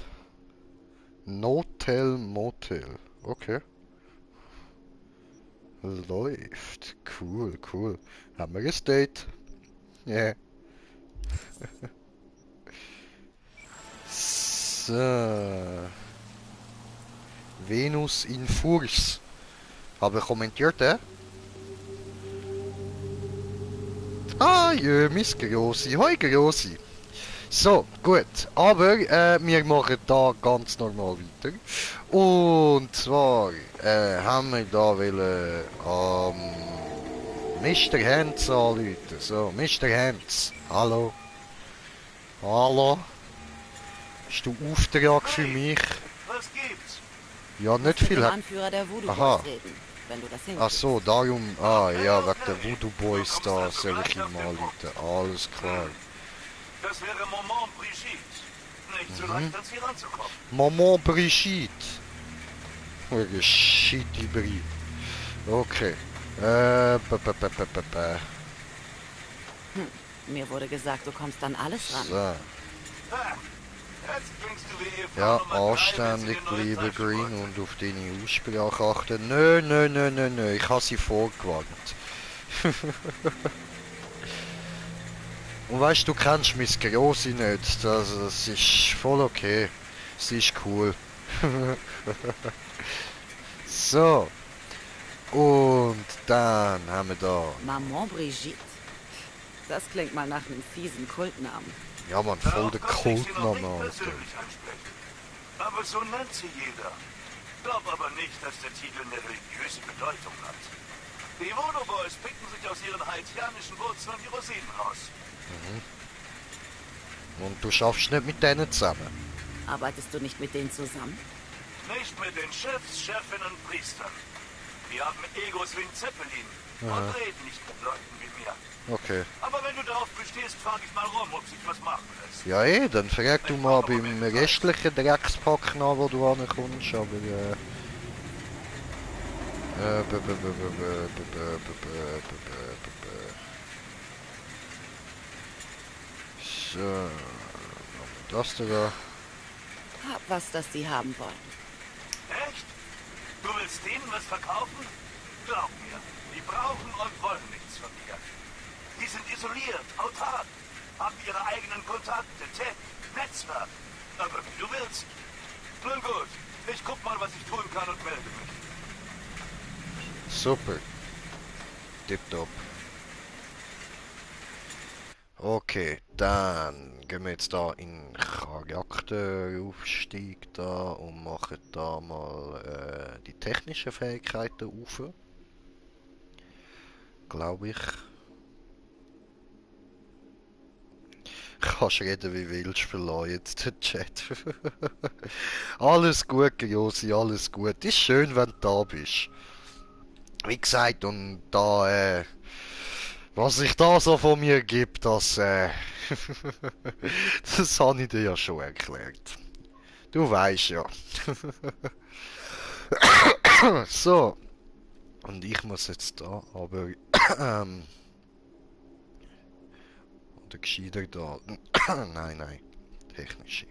Notel Motel. Okay. Läuft. Cool, cool. Haben wir ein Date? Ja. Yeah. So. Venus in Furs. Habe ich kommentiert, Ah, ja, Miss Grossi. Hoi, Grossi. So, gut. Aber wir machen da ganz normal weiter. Und zwar haben wir da Mr. Hands anrufen. So, Mr. Hands. Hallo. Hallo. Hast du Auftrag für mich? Was gibt's? Ja, nicht Mit viel. dem Anführer der Voodoo Aha. Boys reden, wenn du das Ach hinkriegst. so, darum, ja, wegen der Voodoo Boys da soll ich ihm anrufen. Alles klar. Das wäre Maman Brigitte. Nicht so leicht, an sie ranzukommen. Maman Brigitte. Wirklich shitty Brief. Okay. Mir wurde gesagt, du kommst an alles ran. So. Ha, jetzt klingst du wie Ehefrau Ja, Nummer 3, wenn sie anständig dir neue bleiben, Tasche Green, wollte. und auf deine Aussprache achten. Nö, ich habe sie vorgewarnt. Und weißt du, kennst mein Grosse nicht. Das ist voll okay. Sie ist cool. So. Und dann haben wir da. Maman Brigitte. Das klingt mal nach einem fiesen Kultnamen. Ja, man, voll der Darauf konnte ich sie noch Kultname, nicht Alter. persönlich ansprechen. Aber so nennt sie jeder. Glaub aber nicht, dass der Titel eine religiöse Bedeutung hat. Die Voodoo Boys picken sich aus ihren haitianischen Wurzeln die Rosinen raus. Und du schaffst nicht mit denen zusammen. Arbeitest du nicht mit denen zusammen? Nicht mit den Chefs, Chefinnen, Priestern. Die haben Egos wie ein Zeppelin und reden nicht mit Leuten wie mir. Okay. Aber wenn du darauf bestehst, frag ich mal rum, ob sich was machen lässt. Ja, dann frag du mal beim restlichen Dreckspack nach, wo du ankommst, aber so, das da. Hab was, das sie haben wollen. Echt? Du willst denen was verkaufen? Glaub mir, die brauchen und wollen nichts von dir. Die sind isoliert, autark, haben ihre eigenen Kontakte, Tech, Netzwerk. Aber wie du willst. Nun gut, ich guck mal, was ich tun kann und melde mich. Super. Tipptopp. Okay, dann gehen wir jetzt da in Charakteraufstieg da und machen da mal die technischen Fähigkeiten auf. Glaube ich. Kannst reden wie willst, verlassen jetzt den Chat. Alles gut, Josi, alles gut. Ist schön, wenn du da bist. Wie gesagt, und da, was sich da so von mir gibt, das das habe ich dir ja schon erklärt. Du weißt ja. So. Und ich muss jetzt da, aber, oder gescheiter da. Nein, technische.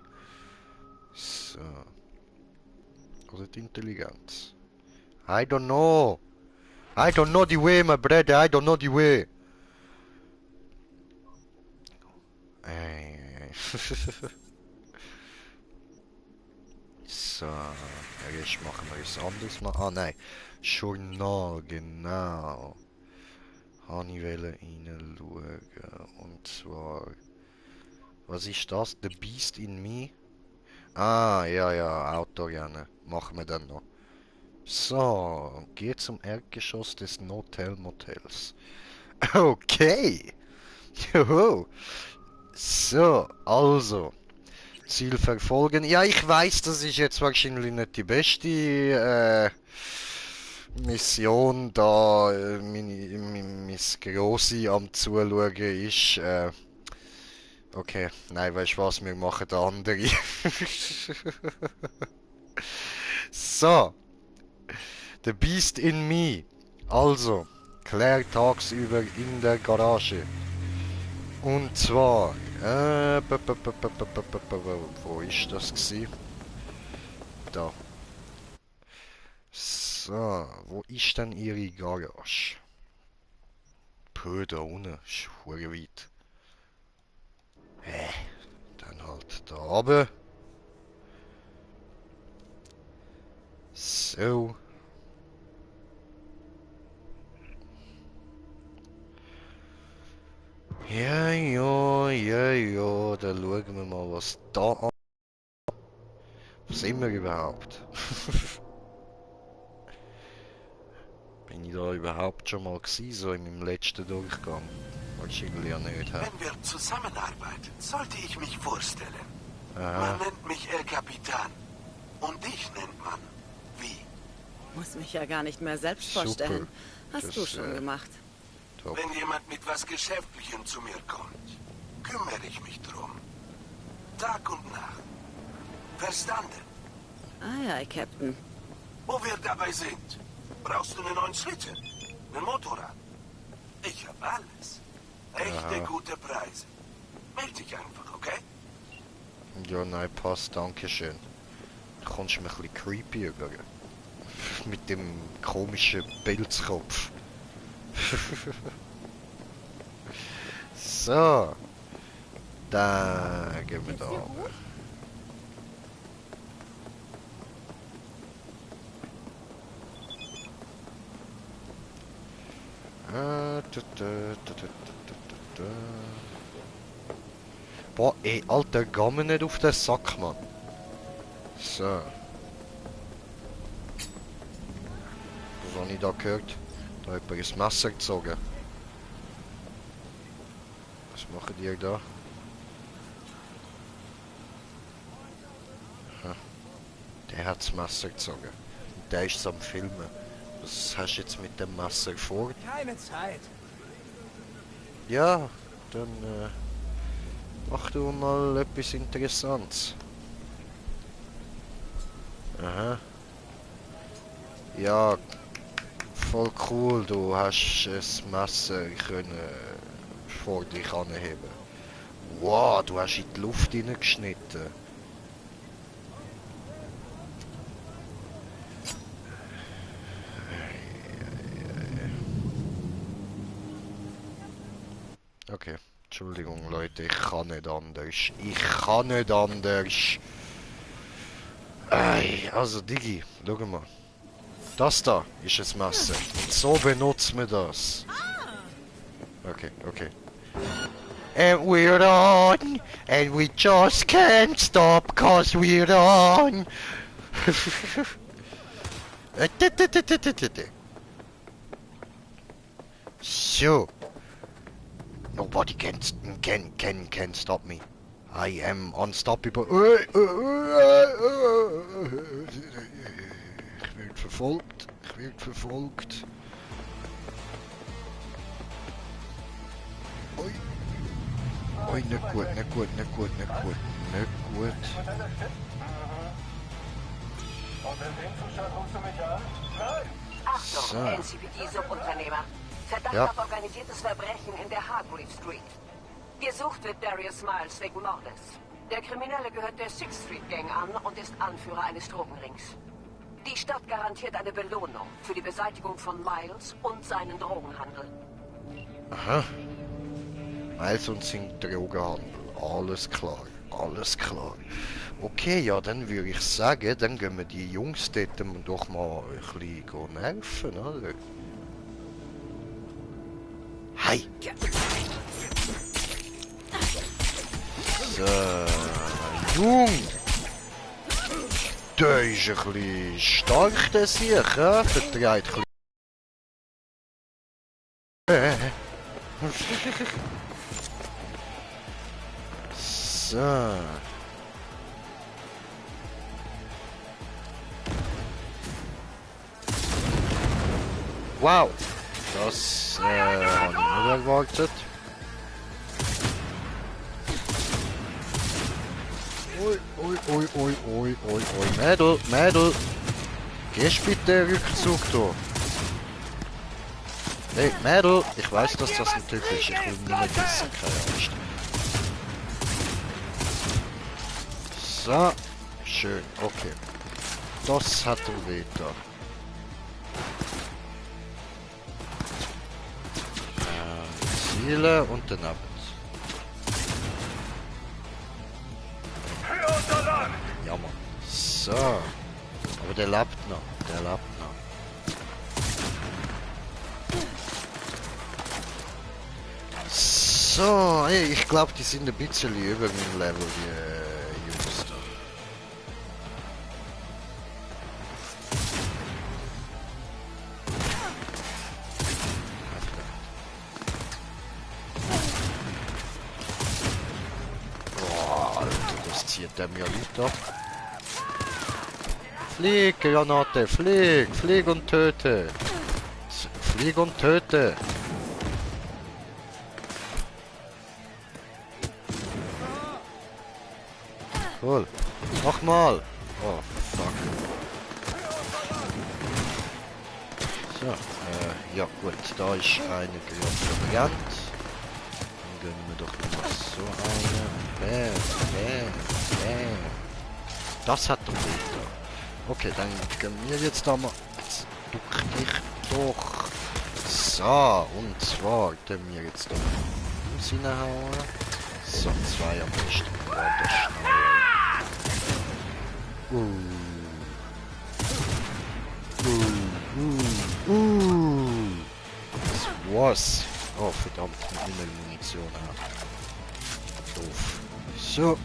So. Oder die Intelligenz. I don't know the way, my brother. I don't know the way. So, jetzt machen wir es anders mal. Ah nein, Journal, genau. Habe ich reinschauen. Und zwar, was ist das? The Beast in Me? Ah, ja, Autorennen. Machen wir dann noch. So, geht zum Erdgeschoss des Notel Motels. Okay. Joho. So, also. Ziel verfolgen. Ja, ich weiß, das ist jetzt wahrscheinlich nicht die beste Mission, da mein Grossi am Zuschauen ist. Okay, nein, weißt du was, wir machen der andere. So. The Beast in Me. Also, Claire tagsüber in der Garage. Und zwar, wo ist das gsi? Da. So, wo ist denn ihre Garage? Puh, da unten, ist verdammt weit. Dann halt da oben. So. Ja, dann schauen wir mal, was da an. Wo sind wir überhaupt? Bin ich da überhaupt schon mal gewesen, so in meinem letzten Durchgang? Wahrscheinlich ja nicht, hä? Wenn wir zusammenarbeiten, sollte ich mich vorstellen. Aha. Man nennt mich El Capitan. Und dich nennt man wie? Muss mich ja gar nicht mehr selbst Super. vorstellen. Hast Das, du schon gemacht. Top. Wenn jemand mit was Geschäftlichem zu mir kommt, kümmere ich mich drum. Tag und Nacht. Verstanden? Aye, aye, Captain. Wo wir dabei sind, brauchst du einen neuen Schlitten, ein Motorrad. Ich habe alles. Echte gute Preise. Meld dich einfach, okay? Ja, nein, passt, danke schön. Du kommst mir ein bisschen creepy über. Mit dem komischen Pilzkopf. So. Dann gehen wir da runter. Boah, ey, Alter, geh mir nicht auf den Sack, Mann. So. Was habe ich da gehört? Da hat jemand ein Messer gezogen. Was machen die da? Aha. Der hat das Messer gezogen. Und der ist am Filmen. Was hast du jetzt mit dem Messer vor? Keine Zeit. Ja, dann mach du mal etwas Interessantes. Aha. Ja, voll cool, du hast das Messer können vor dich anheben. Wow, du hast in die Luft hineingeschnitten. Okay, Entschuldigung Leute, ich kann nicht anders. Ich kann nicht anders. Ey, also Digi, schau mal. Das da ist ein Messer. Und so benutzt man das. Okay, okay. And we're on! And we just can't stop cause we're on! So. Nobody can stop me. I am unstoppable. Ich werde verfolgt. Ich werde verfolgt. Oi. Oi, nicht gut, nicht gut, nicht gut, nicht gut, nicht gut. Achtung, So. NCPD-Subunternehmer. Verdacht Ja. auf organisiertes Verbrechen in der Hargreave Street. Gesucht wird Darius Miles wegen Mordes. Der Kriminelle gehört der Sixth Street Gang an und ist Anführer eines Drogenrings. Die Stadt garantiert eine Belohnung für die Beseitigung von Miles und seinen Drogenhandel. Aha. Miles und sein Drogenhandel. Alles klar, alles klar. Okay, ja, dann würde ich sagen, dann gehen wir die Jungs dort doch mal ein bisschen nerven, oder? Hi! So, Jung! Der ist ein bisschen stark, der sich, ja? Vertreibt ein bisschen. So. Wow! Das habe ich nicht erwartet. Ui, ui, ui, ui, ui, ui, ui. Mädel, Mädel! Gehst bitte Rückzug da. Hey, Mädel! Ich weiß, dass das ein Typ ist. Ich will nicht mehr wissen, keine Angst. So. Schön, okay. Das hat er wieder. Ziele und den Abend. Ja, Mann. So. Aber der lebt noch. Der lebt noch. So, ey, ich glaube, die sind ein bisschen über meinem Level, die Jungs da. Boah, Alter, das zieht der mir nicht ab. Flieg, Granate, flieg, flieg und töte. Flieg und töte. Cool. Mach mal. Oh, fuck. So, ja gut, da ist eine gerade verbrannt. Dann gönnen wir doch noch so eine. Bam, bam, bam. Das hat er gut. Okay, dann gönnen wir jetzt da mal. Jetzt duck dich doch. So, und zwar können wir jetzt da reinhauen. So, 2 am besten. Gerade schnell. Das war's. Oh, verdammt, mit meiner Munition ab. Doof. So.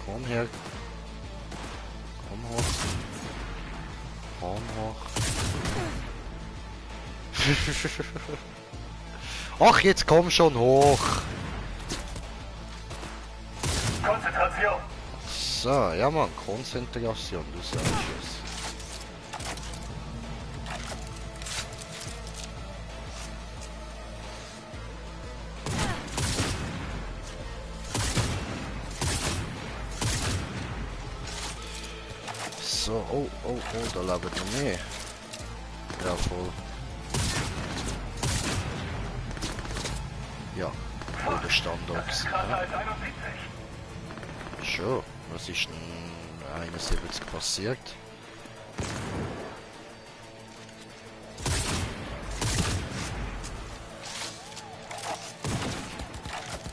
Komm her. Komm hoch. Komm hoch. Ach, jetzt komm schon hoch. Konzentration. So, ja Mann, Konzentration, du sagst es. So, oh, da leben noch mehr. Ja, voll. Ja, voll der Standort. Schon, was ist denn 71 passiert?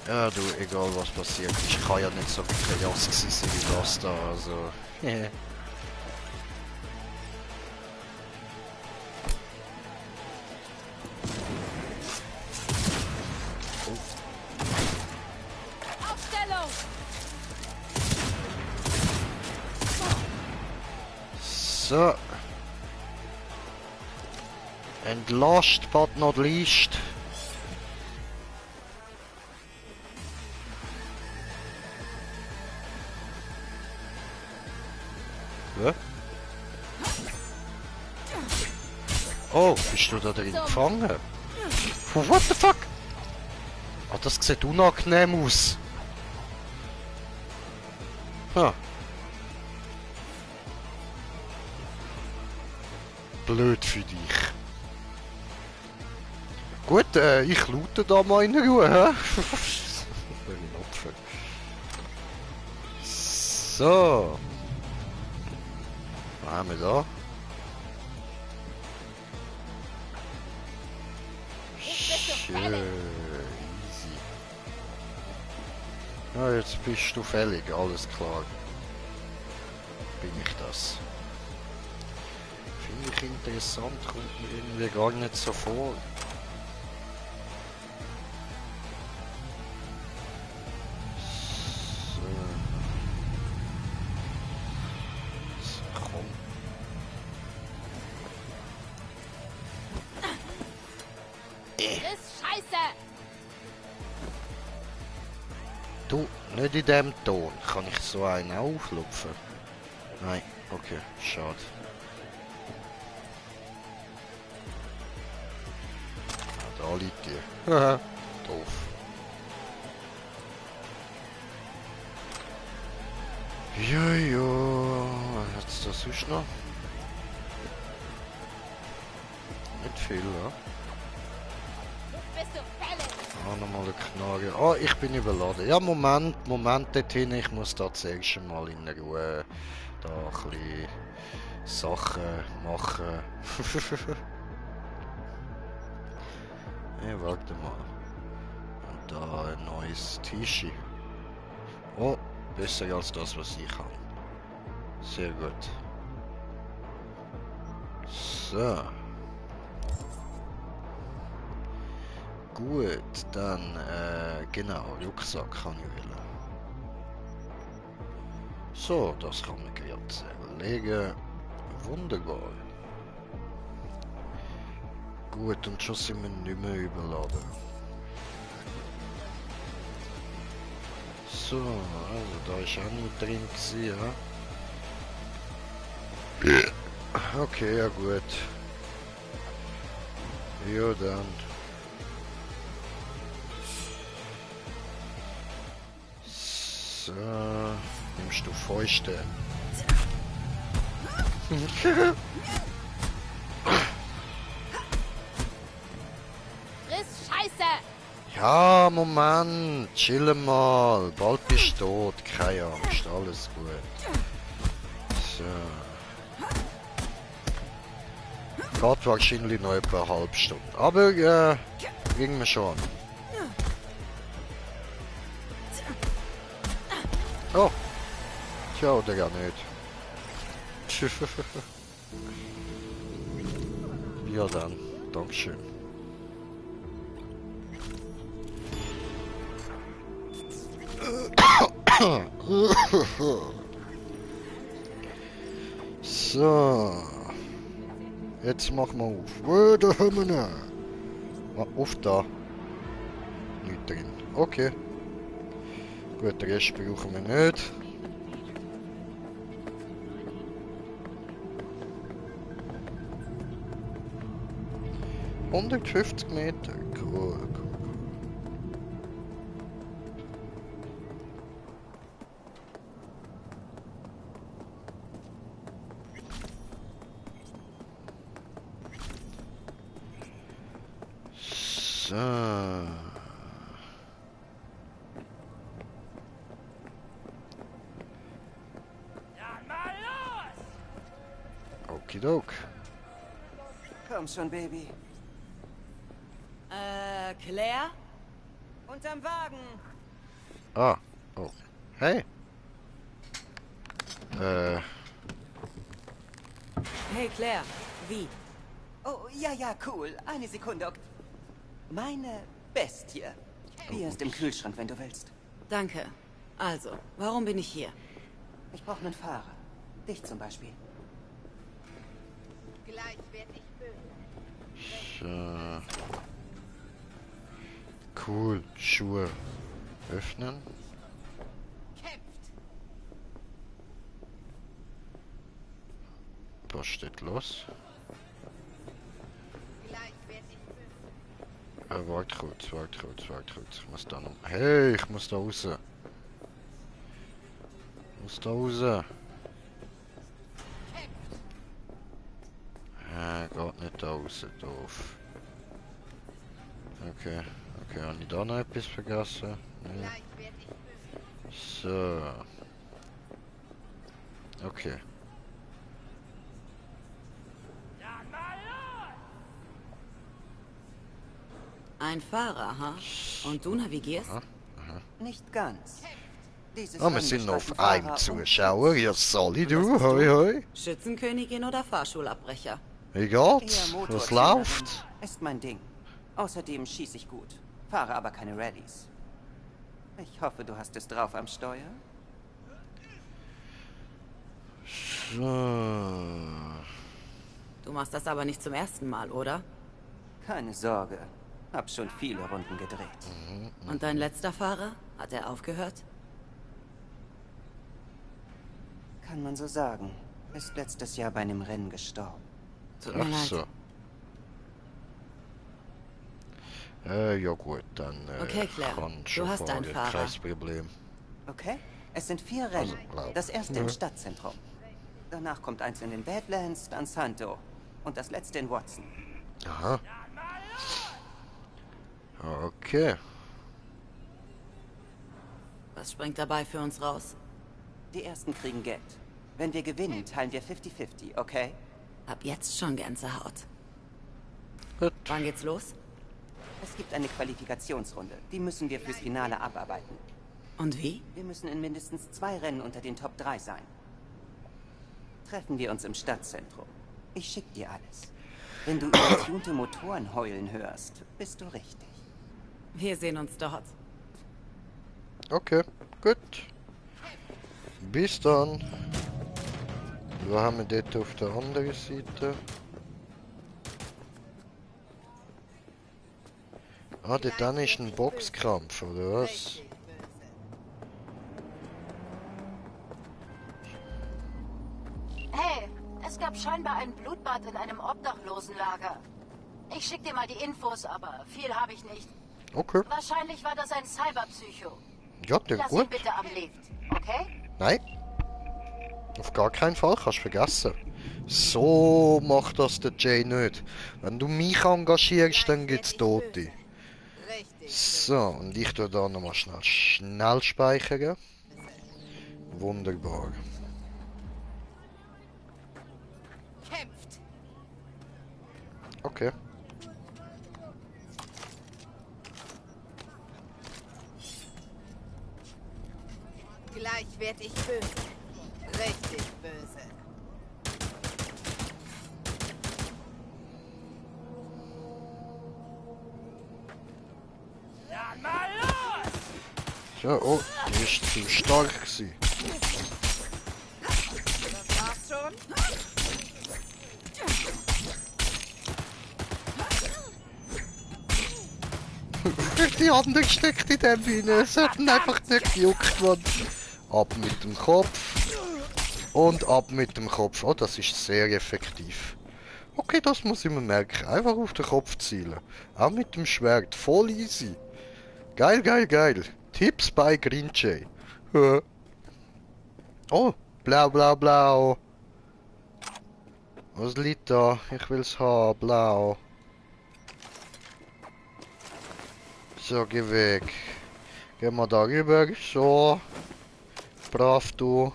Ja du, egal was passiert, ich kann ja nicht so krass gewesen sein wie das da, also... So. And last but not least. Ja? Oh, bist du da drin gefangen? What the fuck? Ah, das sieht unangenehm aus. Ha. Blöd für dich. Gut, ich loote da mal in Ruhe, hä? So. Was haben wir da? Schön. Easy. Ja, jetzt bist du fällig, alles klar. Bin ich das? Finde ich interessant, kommt mir irgendwie gar nicht so vor. So, komm. Ist scheiße! Du, nicht in dem Ton. Kann ich so einen auflupfen? Nein, okay, schade. Da liegt die. Haha, doof. Jojo, was hat's da sonst noch? Nicht viel, ja? Bist du fällig? Ah, nochmal eine Knarre. Ah, ich bin überladen. Ja, Moment dorthin. Ich muss da zuerst mal in Ruhe da ein bisschen Sachen machen. Ja, warte mal. Und da ein neues T-Shirt. Oh, besser als das, was ich habe. Sehr gut. So. Gut, dann, genau, Rucksack kann ich wählen. So, das kann man gerade legen. Wunderbar. Gut, und schon sind wir nicht mehr überladen. So, also da ist auch nicht drin gewesen, ja? Okay, ja gut. Ja dann. So, nimmst du Fäuste. Friss Scheiße! Ja, Moment, chill mal. Bald bist du tot, keine Angst, alles gut. So. Geht wahrscheinlich noch etwa eine halbe Stunde. Aber, kriegen wir schon. Oh. Tja, oder gar nicht. Ja dann, Dankeschön. So. Jetzt machen wir auf. Wo, da haben wir noch. Auf da. Nicht drin. Okay. Gut, den Rest brauchen wir nicht. ...150 Meter. Cool, cool. So. Okidok. Komm schon, Baby. Claire? Unterm Wagen. Ah, oh. Hey. Hey, Claire. Wie? Oh, ja, ja, cool. Eine Sekunde. Meine Bestie. Hier ist im Kühlschrank, wenn du willst. Danke. Also, warum bin ich hier? Ich brauche einen Fahrer. Dich zum Beispiel. Gleich werd ich böse. So. Cool. Schuhe öffnen. Kämpft. Was steht los? Gleich werd ich böse. Warte kurz. Ich muss da noch... Hey, ich muss da raus. Geht nicht da raus, doof. Okay, habe ich da noch etwas vergessen? Nee. Gleich werd ich böse. So. Okay. Ein Fahrer, ha? Und du navigierst? Nicht ganz. Dieses Ah, wir sind noch auf einem Renngestaltenfahrer Zuschauer. Ja, Sally, du, hoi. Schützenkönigin oder Fahrschulabbrecher? Wie und geht's? eher Was Motorzyklern läuft? Ist mein Ding. Außerdem schieße ich gut. Fahre aber keine Rallyes. Ich hoffe, du hast es drauf am Steuer. So. Du machst das aber nicht zum ersten Mal, oder? Keine Sorge. Hab schon viele Runden gedreht. Und dein letzter Fahrer? Hat er aufgehört? Kann man so sagen. Ist letztes Jahr bei einem Rennen gestorben. Tut mir Ach leid. so. Ja gut, dann Okay, Claire, kann du schon hast fahren, einen Fahrer. kein Problem. Okay? Es sind 4 Rennen. Also, Das erste im Stadtzentrum. Danach kommt eins in den Badlands, dann Santo. Und das letzte in Watson. Aha. Okay. Was springt dabei für uns raus? Die ersten kriegen Geld. Wenn wir gewinnen, teilen wir 50-50, okay? Ab jetzt schon Gänsehaut. Gut. Wann geht's los? Es gibt eine Qualifikationsrunde. Die müssen wir fürs Finale abarbeiten. Und wie? Wir müssen in mindestens 2 Rennen unter den Top 3 sein. Treffen wir uns im Stadtzentrum. Ich schick dir alles. Wenn du über tunte Motoren heulen hörst, bist du richtig. Wir sehen uns dort. Okay, gut. Bis dann. Wir haben wir dort auf der anderen Seite. Ah, dort dann ist ein Boxkampf, oder was? Hey, es gab scheinbar ein Blutbad in einem Obdachlosenlager. Ich schick dir mal die Infos, aber viel habe ich nicht. Okay. Wahrscheinlich war das ein Cyberpsycho. Ja, klingt Lass gut. ihn bitte am Lift, okay? Nein. Auf gar keinen Fall, kannst du vergessen. So macht das der Jay nicht. Wenn du mich engagierst, dann gibt's Tote. So, und ich tue da nochmal schnell speichern. Wunderbar. Kämpft! Okay. Gleich werd ich böse. Richtig böse. Dann mal los! Ja, oh, die ist zu stark gewesen. Das war's schon? Die andere steckt in dem Biene. Es hat ihn einfach nicht gejuckt, Mann. Ab mit dem Kopf. Und ab mit dem Kopf. Oh, das ist sehr effektiv. Okay, das muss ich mir merken. Einfach auf den Kopf zielen. Auch mit dem Schwert. Voll easy. Geil, geil, geil. Tipps bei Green Jay. Oh, blau, blau, blau. Was liegt da? Ich will's haben. Blau. So, geh weg. Geh mal da rüber. So. Brav, du.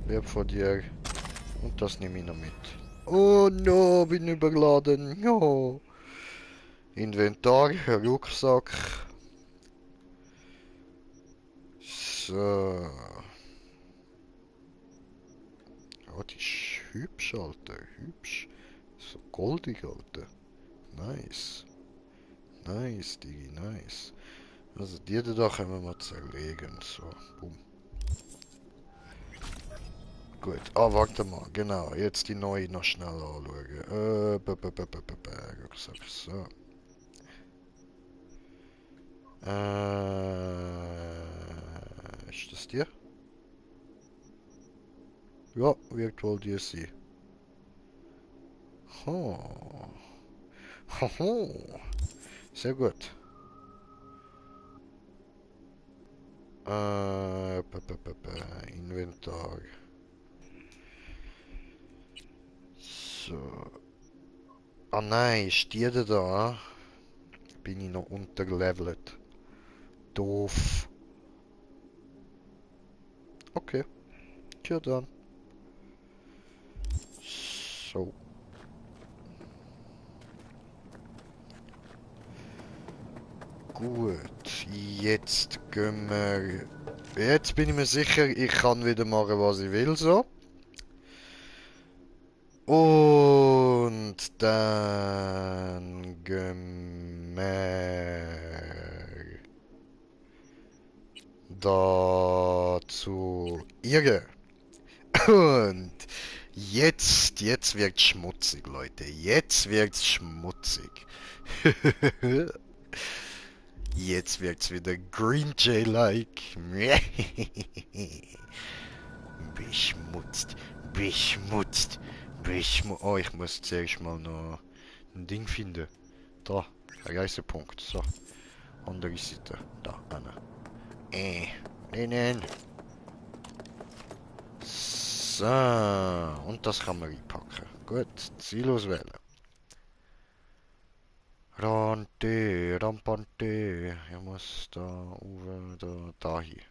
Lieb von dir. Und das nehme ich noch mit. Oh no, bin überladen. No. Inventar, Rucksack. So. Oh, die ist hübsch, Alter. Hübsch. So goldig, Alter. Nice. Nice, Digi, nice. Also die da können wir mal zerlegen. So, boom. Gut, warte mal, genau. Jetzt die neue noch schnell anschauen. Rucksack, so. Ist das die? Ja, wird wohl die sein. Ho. Hoho. Sehr gut. Inventar. So. Ah nein, ist die da? Bin ich noch unterlevelt. Doof. Okay. Tja dann. So. Gut, jetzt gehen wir... Jetzt bin ich mir sicher, ich kann wieder machen, was ich will, so. Und dann gehen wir... da zu ihr. Und jetzt wird's schmutzig, Leute. Jetzt wird's schmutzig. Jetzt wird's wieder Green Jay-like. Beschmutzt, beschmutzt, beschmutzt. Oh, ich muss zuerst mal noch ein Ding finden. Da, ein Reisepunkt. So, andere Seite. Da, einer. Nein. So, und das kann man reinpacken. Gut, Ziel auswählen. Rampante. Ich muss da oben, da hier.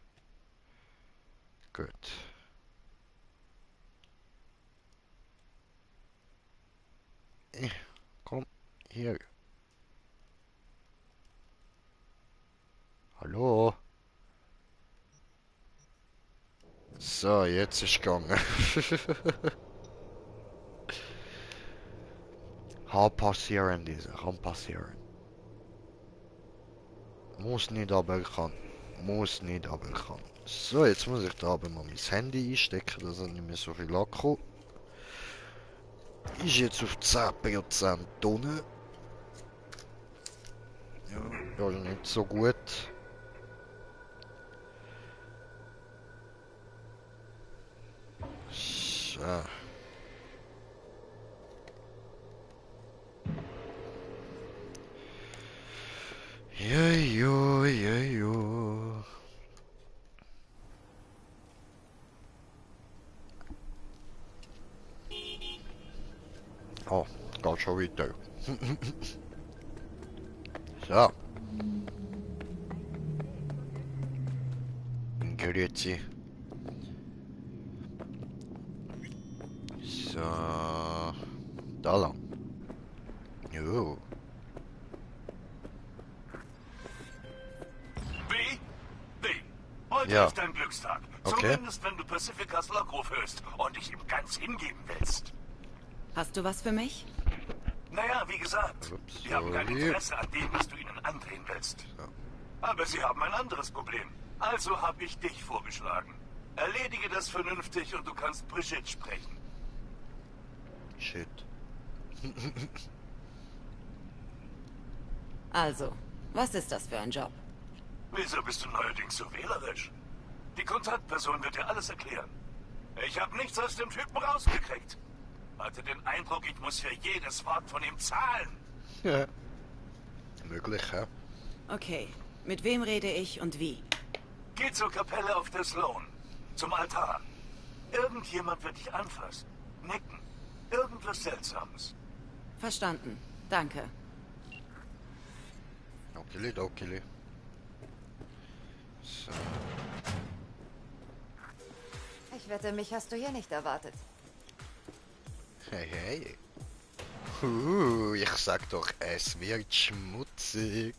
Gut. Komm, hier. Hallo? So, jetzt ist gegangen. Kann passieren, kann passieren. Muss nicht, aber kann. Muss nicht, aber kann. So, jetzt muss ich da aber mal mein Handy einstecken, dass er nicht mehr so viel Akku. Ist jetzt auf 10% Tonnen. Ja, also nicht so gut. So. Ja. Oh, geht schon weiter. So. Grüezi. So. Da lang. Jo. B. Heute Ja. ist dein Glückstag. Okay. Zumindest wenn du Pacificas Lockruf hörst und dich ihm ganz hingeben willst. Hast du was für mich? Naja, wie gesagt, Ups, die haben kein sorry. Interesse an dem, was du ihnen andrehen willst. Aber sie haben ein anderes Problem. Also habe ich dich vorgeschlagen. Erledige das vernünftig und du kannst Brigitte sprechen. Shit. Also, was ist das für ein Job? Wieso bist du neuerdings so wählerisch? Die Kontaktperson wird dir alles erklären. Ich habe nichts aus dem Typen rausgekriegt. Hatte den Eindruck, ich muss für jedes Wort von ihm zahlen. Ja. Möglich, ja. Okay, mit wem rede ich und wie? Geh zur Kapelle auf der Sloan. Zum Altar. Irgendjemand wird dich anfassen. Nicken. Irgendwas Seltsames. Verstanden. Danke. Okili, dokili. So. Ich wette, mich hast du hier nicht erwartet. Hey, hey. Ich sag doch, es wird schmutzig.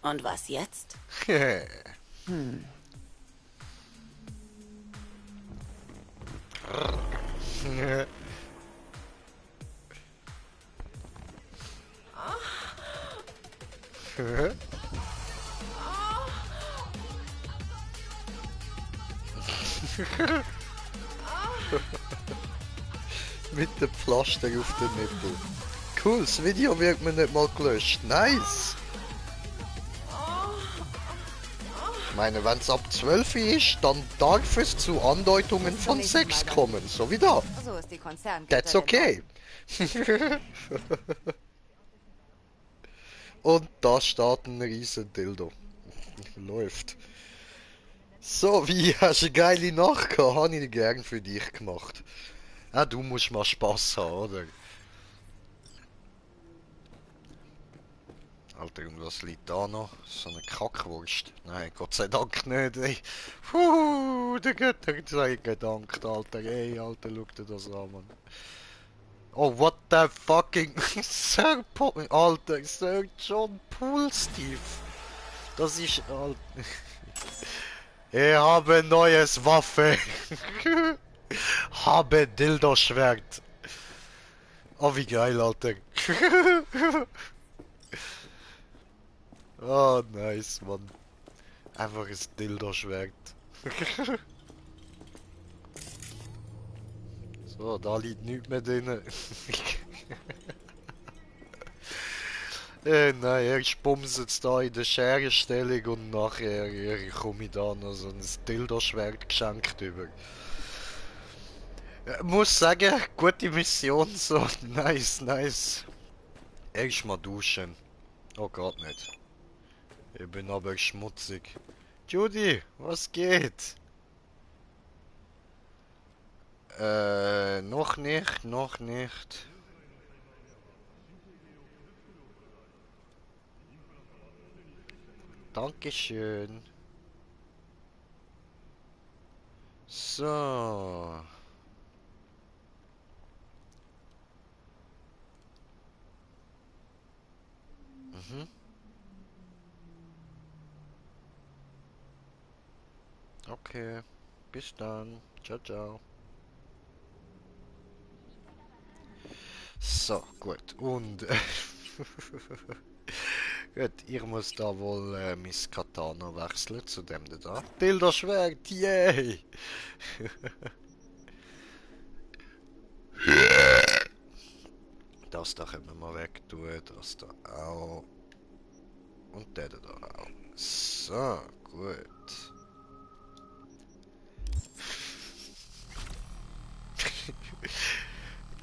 Und was jetzt? Mit dem Pflaster auf den Nippel. Cool, das Video wird mir nicht mal gelöscht. Nice! Ich meine, wenn es ab 12 ist, dann darf es zu Andeutungen von Sex kommen. So wie da. So ist die Konzernkette. That's okay. Und da steht ein riesen Dildo. Läuft. So, wie hast du eine geile Nacht gehabt? Habe ich gern für dich gemacht. Ah, du musst mal Spaß haben, oder? Alter, und was liegt da noch? So eine Kackwurst. Nein, Gott sei Dank nicht, ey. Der Götter sei gedankt, Alter. Ey, Alter, schau dir das an, Mann. Oh, what the fucking... Sir Alter, Sir John Poole, Steve. Das ist... Alter. Ich habe neues Waffe. Habe Dildo-Schwert. Oh, wie geil, Alter. Oh, nice, Mann. Einfach ein Dildo-Schwert. So, da liegt nichts mehr drin. Nein, erst bumset's da in der Scherenstellung und nachher komme ich da noch so ein Dildo-Schwert geschenkt über. Muss sagen, gute Mission, so, nice, nice. Erst mal duschen. Oh, geht nicht. Ich bin aber schmutzig. Judy, was geht? Noch nicht, noch nicht. Dankeschön. So. Mhm. Okay. Bis dann. Ciao, ciao. So, gut. Und gut, ich muss da wohl mein Katana wechseln zu dem da. Dildo-Schwert, yay! Das da können wir mal weg tun, das da auch. Und der da auch. So, gut.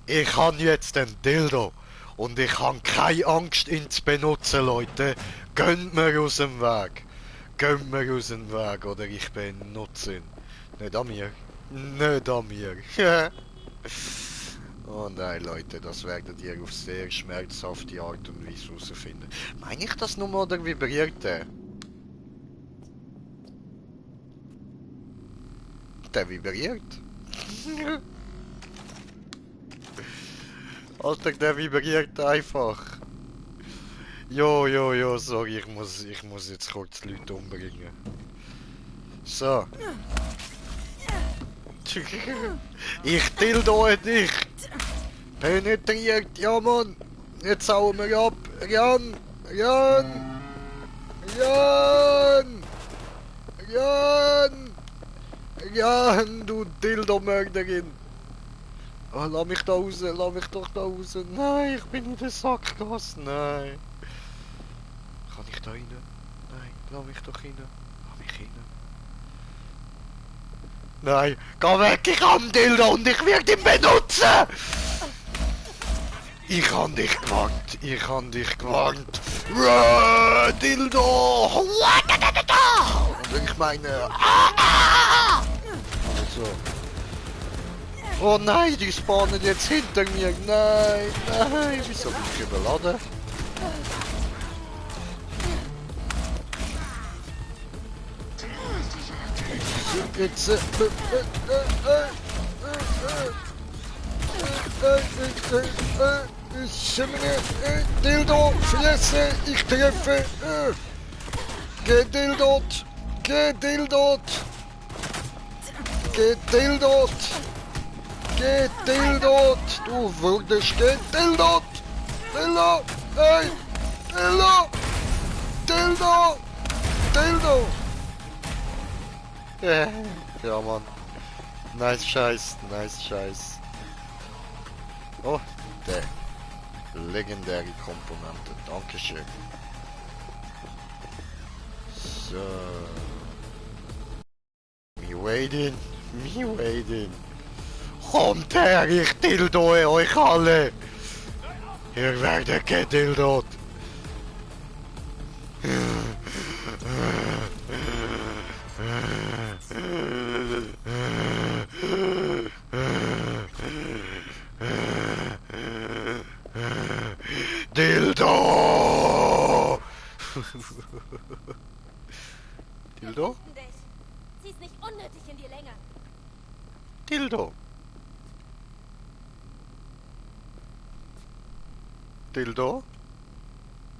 Ich habe jetzt den Dildo und ich habe keine Angst, ihn zu benutzen, Leute. Gönnt mir aus dem Weg. Gönnt mir aus dem Weg, oder ich benutze ihn. Nicht an mir. Nicht an mir. Oh nein, Leute, das werdet ihr auf sehr schmerzhafte Art und Weise herausfinden. Meine ich das nur oder vibriert der? Der vibriert. Alter, der vibriert einfach. Jo, sorry, ich muss jetzt kurz die Leute umbringen. So. Ich dildoe dich! Penetriert, ja Mann! Jetzt hauen wir ab! Jan! Jan! Jan! Jan! Jan, du Dildo-Mörderin! Oh, lass mich da raus, lass mich doch da raus! Nein, ich bin in der Sackgasse! Nein! Kann ich da rein? Nein, lass mich doch rein! Lass mich rein! Nein, geh weg, ich habe einen Dildo und ich werde ihn benutzen! Ich habe dich gewarnt, ich habe dich gewarnt! Dildo! Und ich meine... So. Oh nein, die spawnen jetzt hinter mir! Nein, nein! Wieso bin ich überladen? Jetzt... Dildo, Fresse, ich treffe! Gedildot! Gedildot! Gedildot! Gedildot! Du wurdest gedildot! Dildo! Nein! Dildo! Dildo! Dildo! Ja, Mann. Nice Scheiß, nice Scheiß. Oh, der legendäre Komponente. Dankeschön. So. Me waiting. Kommt her, ich dildoe euch alle. Ihr werdet gedildot. Dildo! Dildo? Zieh's nicht unnötig in die Länge. Dildo. Dildo?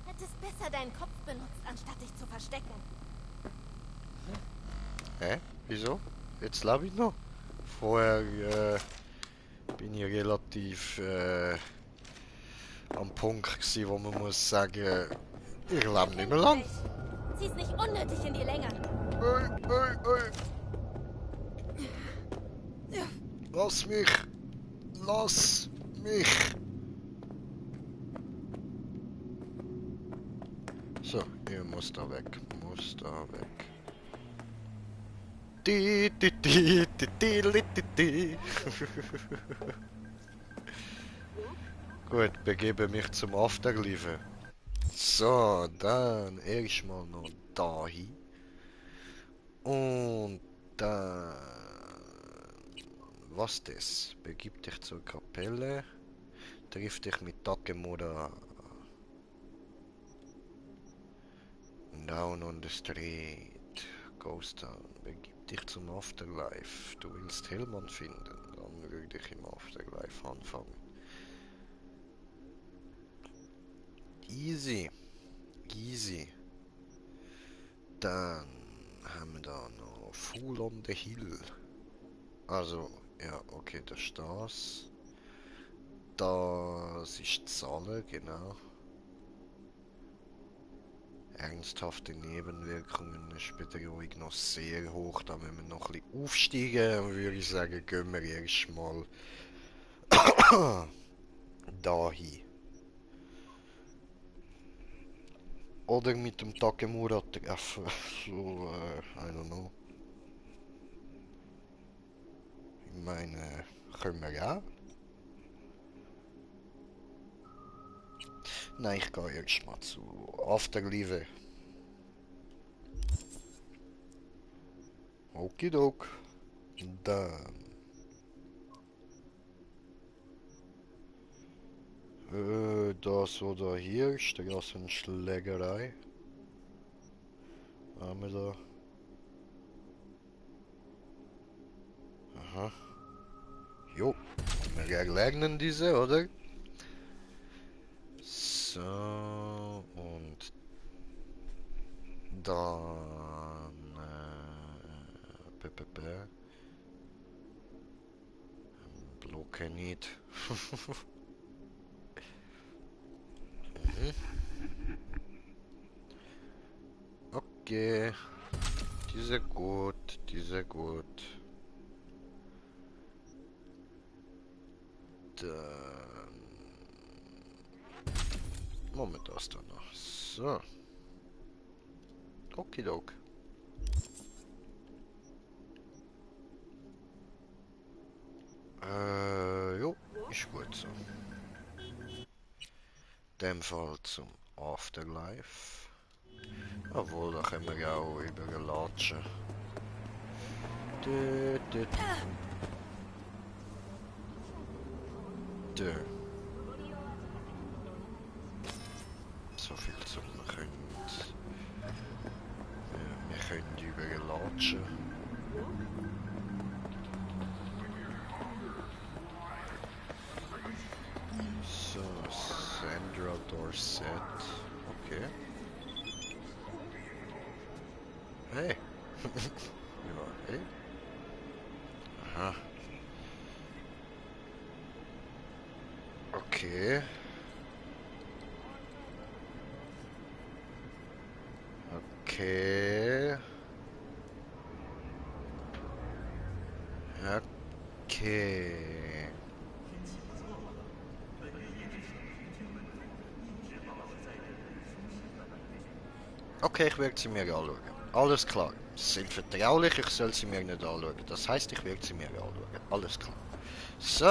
Hättest besser deinen Kopf benutzt, anstatt dich zu verstecken. Hä? Wieso? Jetzt lebe ich noch. Vorher bin ich relativ am Punkt gewesen, wo man muss sagen, ich lebe nicht mehr lang. Zieh's nicht unnötig in die Länge. Lass mich! Lass mich! So, ihr müsst da weg. Muss da weg. Gut, begebe mich zum Afterlife. So, dann erstmal noch dahin. Und dann... Was das? Begib dich zur Kapelle. Triff dich mit Takemura. Down on the street. Ghost Town. Begib dich zum Afterlife. Du willst Hellmann finden. Dann würde ich im Afterlife anfangen. Easy. Easy. Dann haben wir da noch Fool on the Hill. Also, ja, okay, das ist das. Das ist die Zahl, genau. Ernsthafte Nebenwirkungen ist bei der Ruhig noch sehr hoch. Da müssen wir noch ein bisschen aufsteigen. Dann würde ich sagen, gehen wir erstmal dahin. Oder mit dem Takemura treffen. So, I don't know. Ich meine, können wir ja. Nein, ich gehe erst mal zu Afterlife. Okidok. Dann. Das oder hier ist der ganze Schlägerei. Haben wir da. Aha. Jo, wir erlernen diese, oder? So, und dann Blocke nicht. Okay. Diese gut, diese gut. Dann Moment, das dann noch. So. Okidok. Jo, ist gut so. In dem Fall zum Afterlife. Obwohl, da können wir ja auch überlatschen. So viel zum wir können überlatschen. So, Sandra Dorset. Okay. Hey. Ja, hey. Aha. Okay. Okay. Okay. Okay, ich werde sie mir anschauen. Alles klar. Sie sind vertraulich, ich soll sie mir nicht anschauen. Das heißt, ich werde sie mir anschauen. Alles klar. So.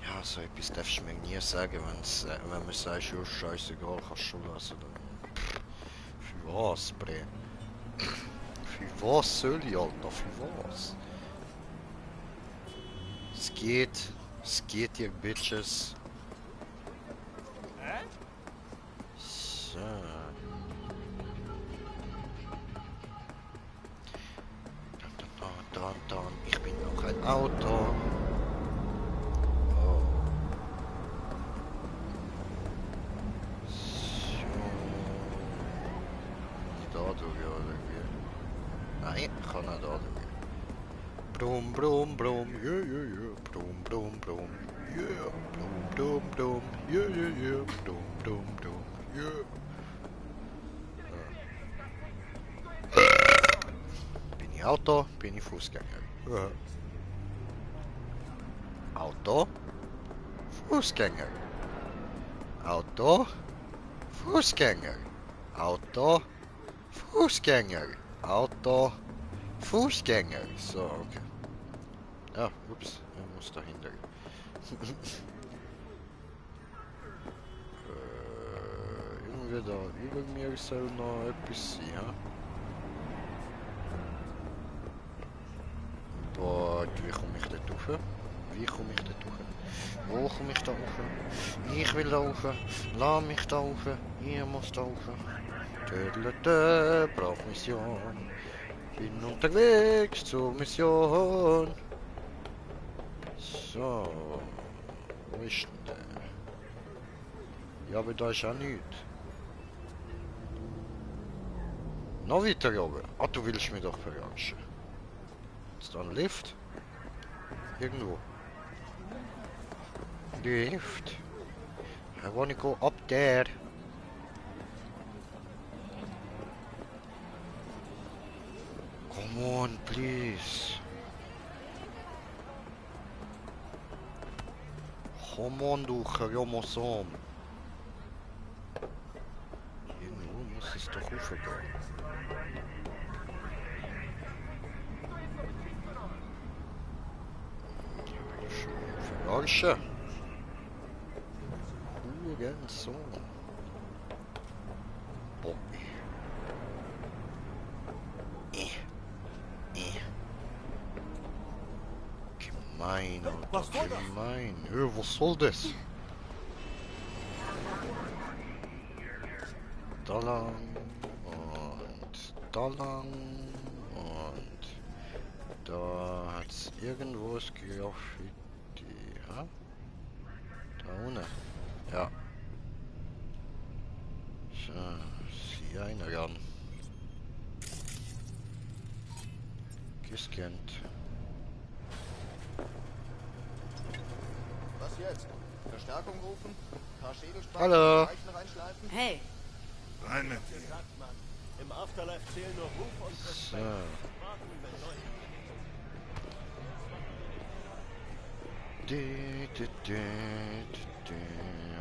Ja, so etwas darfst du mir nie sagen, wenn man sagt, ja, scheißegal, kannst du schon lassen. Für was, Bre? Für was soll ich, Alter? Für was? Es geht, ihr Bitches. So. Dann, ich bin noch ein Auto. Oh. So. Nicht da durch, oder wie? Nein, ich kann nicht da durch. Brum, brum, brum, yeah, yeah, yeah. Brum, brum, brum, yeah. Brum, brum, brum, yeah, yeah, yeah. Brum, brum, brum, yeah. Bin ich Auto, bin ich Fußgänger. Ja. Auto, Fußgänger. Auto, Fußgänger. Auto, Fußgänger. Auto, Fußgänger. So, okay. Ja, ups, ich muss dahinter. Irgendwie da über mir soll noch etwas sein, ja? Boah, wie komme ich dort rauf? Wie komme ich dort rauf? Wo komme ich da rauf? Ich will da rauf. Lass mich da rauf. Ich muss da rauf. Tödlete, brauch Mission. Bin unterwegs zur Mission. So. Wo ist denn der? Ja, aber da ist auch nichts. Noch weiter oben. Ah, du willst mich doch verarschen. Ist da ein Lift? Irgendwo. Lift. I wanna go up there. Come on, please. Come on, du Chromosom. Irgendwo muss es doch hochgehen. Verarschen. Hurensohn. Boah. Gemein. Gemein, Alter, gemein. Was soll das? Da lang und da lang und da hat's irgendwo das Graffiti, ha? Da unten. Ja. So, sieh einer ran. Gescannt. Was jetzt? Verstärkung rufen? Paar Schädelspaten Hallo. reinschleifen? Hey, Rein mit dir. Im Afterlife zählen nur Ruf und So.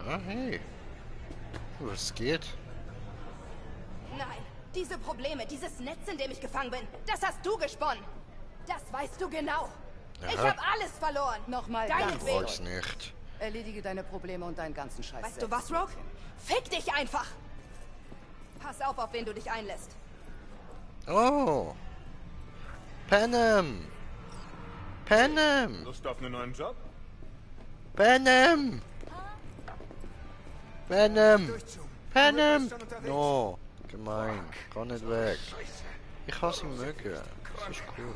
Ah, hey. Was geht? Nein, diese Probleme, dieses Netz, in dem ich gefangen bin, das hast du gesponnen. Das weißt du genau. Ich Aha. habe alles verloren. Nochmal Deinetwegen. Weiß nicht. Erledige deine Probleme und deinen ganzen Scheiß. Weißt du was, Rogue? Fick dich einfach. Pass auf wen du dich einlässt. Oh. Panem. Panem. Lust auf einen neuen Job? Panem. Panem. Panem. No. Gemein. Kann nicht weg. Ich hasse ihn mögen. Das ist cool.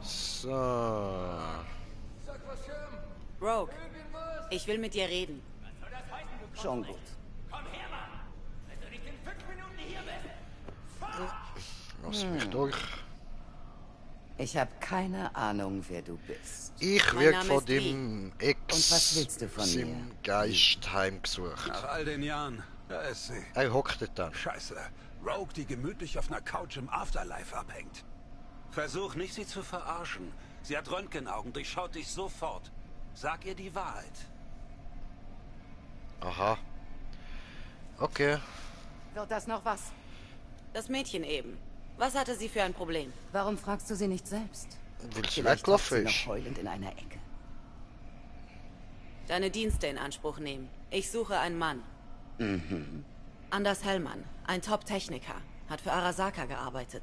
So. Rogue, ich will mit dir reden. Schon gut. Lass mich durch. Ich habe keine Ahnung, wer du bist. Ich Mein werde Name von ist dem Und was willst du von Ex mir? im Geist heimgesucht. Nach all den Jahren, da ist sie. Er hockt dann. Scheiße. Rogue, die gemütlich auf einer Couch im Afterlife abhängt. Versuch nicht, sie zu verarschen. Sie hat Röntgenaugen, durchschaut dich sofort. Sag ihr die Wahrheit. Aha. Okay. Wird das noch was? Das Mädchen eben. Was hatte sie für ein Problem? Warum fragst du sie nicht selbst? Weil sie Vielleicht hockt sie weggelaufen noch ist. heulend in einer Ecke. Deine Dienste in Anspruch nehmen. Ich suche einen Mann. Anders Hellmann, ein Top-Techniker. Hat für Arasaka gearbeitet.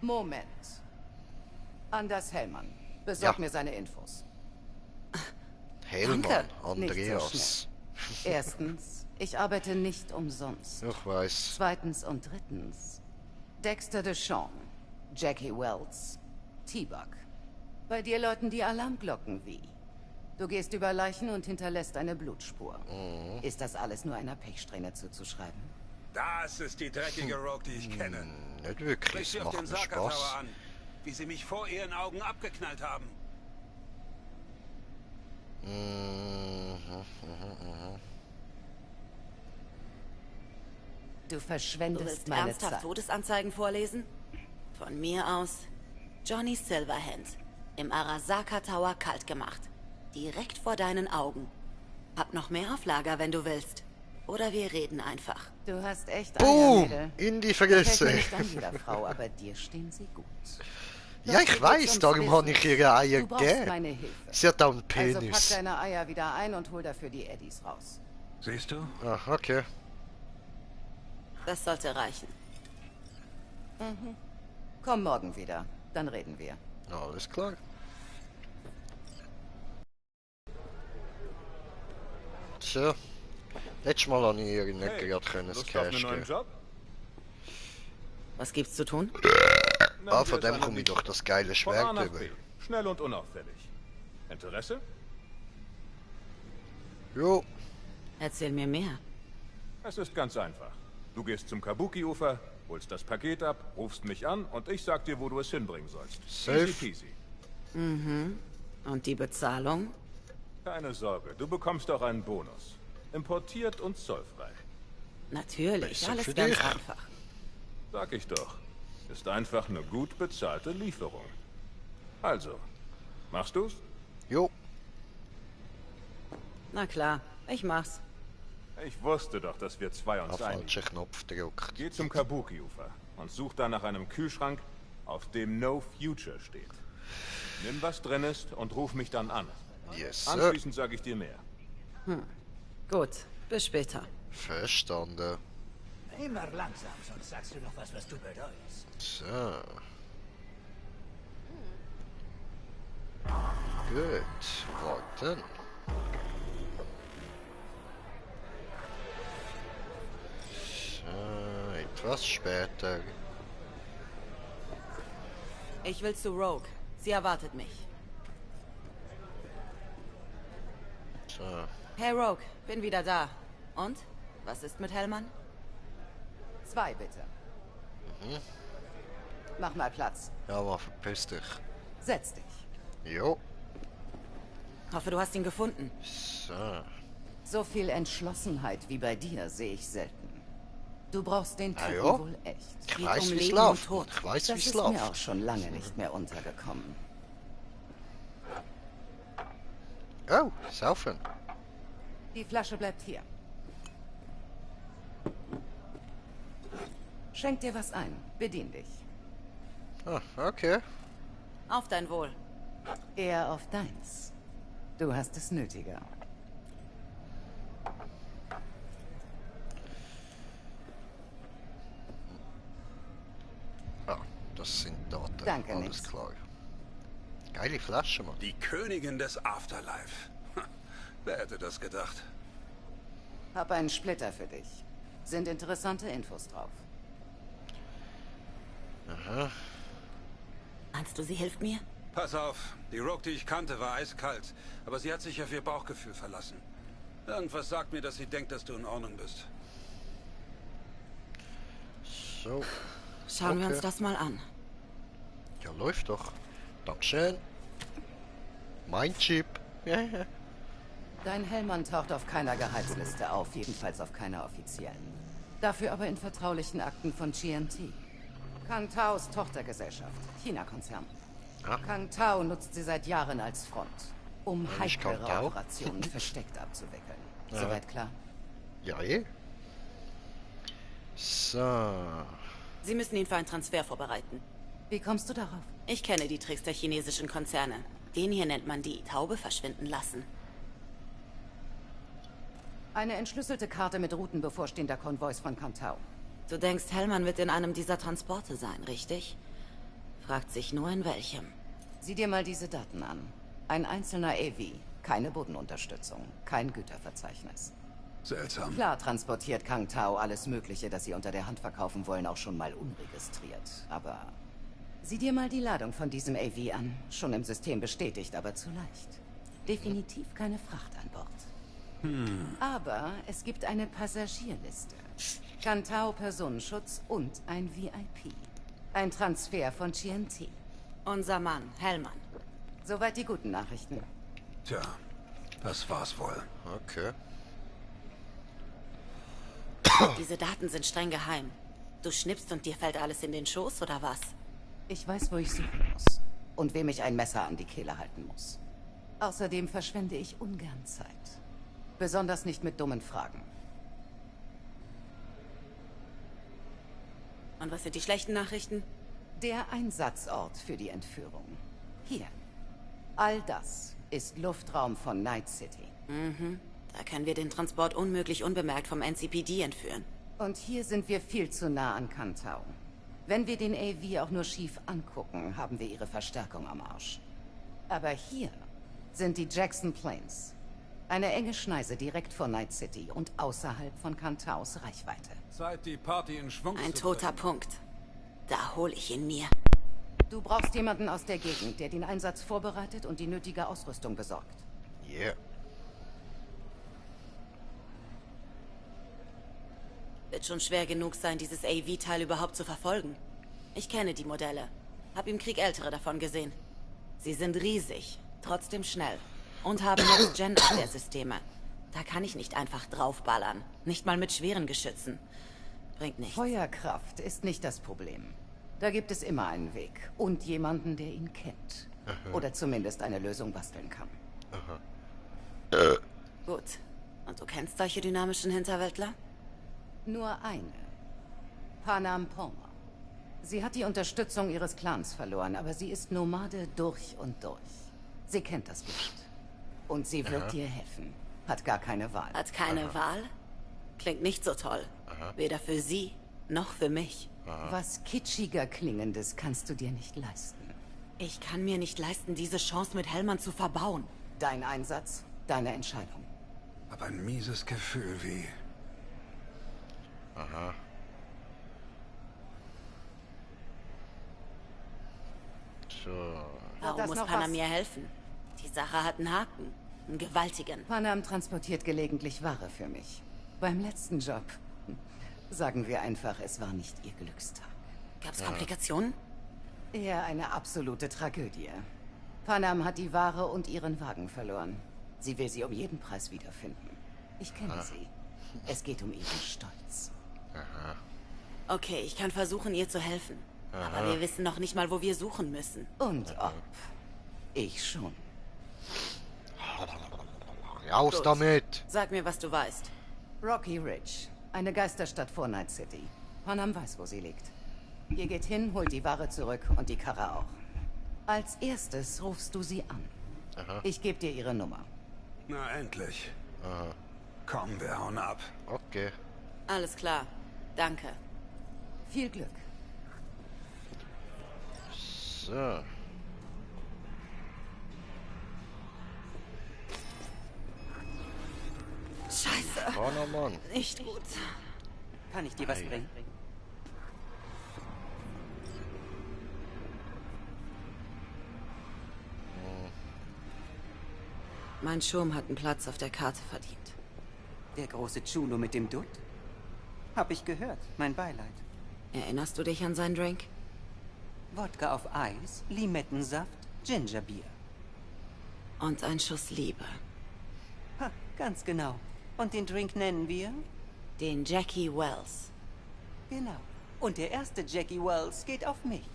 Moment. Anders Hellmann. Besorg Ja. mir seine Infos. Hellmann, Danke. Andreas. Nicht so Erstens, ich arbeite nicht umsonst. Ich weiß. Zweitens und drittens. Dexter Deschamps, Jackie Wells, T-Bug. Bei dir läuten die Alarmglocken wie. Du gehst über Leichen und hinterlässt eine Blutspur. Ist das alles nur einer Pechsträhne zuzuschreiben? Das ist die dreckige Rogue, die ich kenne. Nicht Sprich wirklich, sie es auf macht den mir Saka Spaß. Tower an, wie sie mich vor ihren Augen abgeknallt haben. Du Du verschwendest willst meine ernsthaft Zeit. Todesanzeigen vorlesen? Von mir aus. Johnny Silverhand. Im Arasaka Tower kalt gemacht. Direkt vor deinen Augen. Hab noch mehr auf Lager, wenn du willst. Oder wir reden einfach. Du hast echt Boom! Eier, Mädel. In die Gefällt mir Vergesse. nicht an jeder Frau, aber dir stehen sie gut. Ja, Doch ich hier weiß, geht's ums darum habe ich Business. ihre Eier Du brauchst gegeben. meine Hilfe. Sie hat auch einen Also pack Penis. deine Eier wieder ein und hol dafür die Eddies raus. Siehst du? Ah, okay. Das sollte reichen. Komm morgen wieder, dann reden wir. Alles klar. So. Letztes Mal habe ich ihr nicht gerade können das Lust auf einen Cash neuen geben. Job? Was gibt's zu tun? Ah, von dem komme ich doch das geile Von A Schwert nach über. B. Schnell und unauffällig. Interesse? Jo. Erzähl mir mehr. Es ist ganz einfach. Du gehst zum Kabuki-Ufer, holst das Paket ab, rufst mich an und ich sag dir, wo du es hinbringen sollst. Safe. Easy peasy. Und die Bezahlung? Keine Sorge, du bekommst auch einen Bonus. Importiert und zollfrei. Natürlich, Besser alles für ganz dich. einfach. Sag ich doch. Ist einfach eine gut bezahlte Lieferung. Also, machst du's? Jo. Na klar, ich mach's. Ich wusste doch, dass wir zwei uns Auf einigen. falschen Knopf gedrückt. Geh zum Kabuki-Ufer und such dann nach einem Kühlschrank, auf dem No Future steht. Nimm, was drin ist und ruf mich dann an. Yes, sir. Anschließend sage ich dir mehr. Gut, bis später. Verstanden. Immer langsam, sonst sagst du noch was, was du bereust. So. Gut, warten. So, etwas später. Ich will zu Rogue. Sie erwartet mich. So. Hey Rogue, bin wieder da. Und? Was ist mit Hellmann? 2 bitte. Mhm. Mach mal Platz. Ja, aber verpiss dich. Setz dich. Jo. Hoffe, du hast ihn gefunden. So. So viel Entschlossenheit wie bei dir sehe ich selten. Du brauchst den Typen ja. wohl echt. Ich Geht weiß, um wie es Leben läuft. und Tod. Ich weiß, wie Das es ist läuft. mir auch schon lange nicht mehr untergekommen. Oh, saufen. Die Flasche bleibt hier. Schenk dir was ein. Bedien dich. Ah, okay. Auf dein Wohl. Eher auf deins. Du hast es nötiger. Ah, das sind Daten. Danke, alles nix. klar. Geile Flasche, Mann. Die Königin des Afterlife. Wer hätte das gedacht? Hab einen Splitter für dich. Sind interessante Infos drauf. Aha. Meinst du, sie hilft mir? Pass auf, die Rogue, die ich kannte, war eiskalt. Aber sie hat sich auf ihr Bauchgefühl verlassen. Irgendwas sagt mir, dass sie denkt, dass du in Ordnung bist. So. Schauen wir Okay. uns das mal an. Ja, läuft doch. Dankeschön. Mein Chip. Dein Hellmann taucht auf keiner Gehaltsliste auf, jedenfalls auf keiner offiziellen. Dafür aber in vertraulichen Akten von GMT. Kang Taos Tochtergesellschaft, China-Konzern. Ah. Kang Tao nutzt sie seit Jahren als Front, um Ja, nicht Kang heiklere Tao. Operationen versteckt abzuwickeln. Ja. Soweit klar? Ja, eh. So. Sie müssen ihn für einen Transfer vorbereiten. Wie kommst du darauf? Ich kenne die Tricks der chinesischen Konzerne. Den hier nennt man die Taube verschwinden lassen. Eine entschlüsselte Karte mit Routen bevorstehender Konvois von Kang Tao. Du denkst, Hellmann wird in einem dieser Transporte sein, richtig? Fragt sich nur in welchem. Sieh dir mal diese Daten an. Ein einzelner AV, keine Bodenunterstützung, kein Güterverzeichnis. Seltsam. Klar transportiert Kang Tao alles Mögliche, das sie unter der Hand verkaufen wollen, auch schon mal unregistriert. Aber sieh dir mal die Ladung von diesem AV an. Schon im System bestätigt, aber zu leicht. Definitiv keine Fracht an Bord. Aber es gibt eine Passagierliste. Kang Tao Personenschutz und ein VIP. Ein Transfer von GMT. Unser Mann, Hellmann. Soweit die guten Nachrichten. Tja, das war's wohl. Okay. Diese Daten sind streng geheim. Du schnippst und dir fällt alles in den Schoß, oder was? Ich weiß, wo ich suchen muss. Und wem ich ein Messer an die Kehle halten muss. Außerdem verschwende ich ungern Zeit. Besonders nicht mit dummen Fragen. Und was sind die schlechten Nachrichten? Der Einsatzort für die Entführung. Hier. All das ist Luftraum von Night City. Mhm. Da können wir den Transport unmöglich unbemerkt vom NCPD entführen. Und hier sind wir viel zu nah an Kang Tao. Wenn wir den AV auch nur schief angucken, haben wir ihre Verstärkung am Arsch. Aber hier sind die Jackson Plains. Eine enge Schneise direkt vor Night City und außerhalb von Kang Taos Reichweite. Zeit, die Party in Schwung Ein zu toter bringen. Punkt. Da hole ich ihn mir. Du brauchst jemanden aus der Gegend, der den Einsatz vorbereitet und die nötige Ausrüstung besorgt. Yeah. Wird schon schwer genug sein, dieses AV-Teil überhaupt zu verfolgen. Ich kenne die Modelle. Hab im Krieg ältere davon gesehen. Sie sind riesig, trotzdem schnell. Und haben Next-Gen-Abwehrsysteme. Da kann ich nicht einfach draufballern. Nicht mal mit schweren Geschützen. Bringt nichts. Feuerkraft ist nicht das Problem. Da gibt es immer einen Weg. Und jemanden, der ihn kennt. Oder zumindest eine Lösung basteln kann. Gut. Und du kennst solche dynamischen Hinterwäldler? Nur eine. Panam Palmer. Sie hat die Unterstützung ihres Clans verloren, aber sie ist Nomade durch und durch. Sie kennt das Gebiet. Und sie wird dir helfen. Hat gar keine Wahl. Hat keine Wahl? Klingt nicht so toll. Weder für sie, noch für mich. Was kitschiger Klingendes kannst du dir nicht leisten. Ich kann mir nicht leisten, diese Chance mit Hellmann zu verbauen. Dein Einsatz, deine Entscheidung. Aber ein mieses Gefühl wie... Aha. So. Warum das muss noch Panam was? mir helfen? Die Sache hat einen Haken. Einen gewaltigen. Panam transportiert gelegentlich Ware für mich. Beim letzten Job. Sagen wir einfach, es war nicht ihr Glückstag. Gab's Komplikationen? Eher eine absolute Tragödie. Panam hat die Ware und ihren Wagen verloren. Sie will sie um jeden Preis wiederfinden. Ich kenne sie. Es geht um ihren Stolz. Aha. Okay, ich kann versuchen, ihr zu helfen. Aber wir wissen noch nicht mal, wo wir suchen müssen. Und ob. Ich schon. Raus Gut. damit! Sag mir, was du weißt. Rocky Ridge. Eine Geisterstadt vor Night City. Panam weiß, wo sie liegt. Ihr geht hin, holt die Ware zurück und die Karre auch. Als erstes rufst du sie an. Aha. Ich gebe dir ihre Nummer. Na, endlich. Aha. Komm, wir hauen ab. Okay. Alles klar. Danke. Viel Glück. So. Scheiße. Mann. Nicht gut. Kann ich dir was bringen? Mein Schurm hat einen Platz auf der Karte verdient. Der große Chulo mit dem Dutt? Hab ich gehört. Mein Beileid. Erinnerst du dich an seinen Drink? Wodka auf Eis, Limettensaft, Gingerbier. Und ein Schuss Liebe. Ha, ganz genau. Und den Drink nennen wir? Den Jackie Wells. Genau. Und der erste Jackie Wells geht auf mich.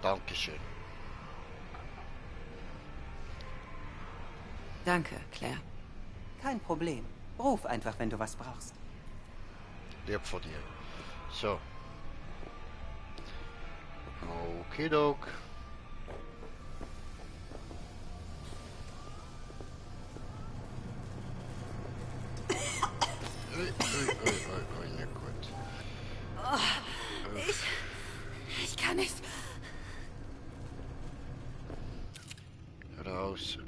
Dankeschön. Danke, Claire. Kein Problem. Ruf einfach, wenn du was brauchst. Lieb von dir. So. Okidok. Ui, na gut. Ich kann nicht. Raus.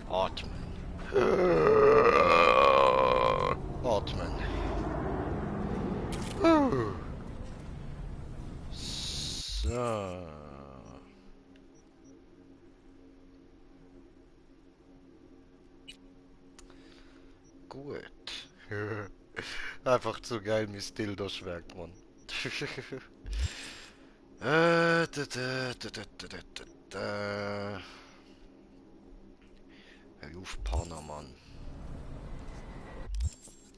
Atmen. Atmen. So. Gut. Einfach zu geil, mein Dildo schmeckt, Mann. Hör auf, Panna, Mann.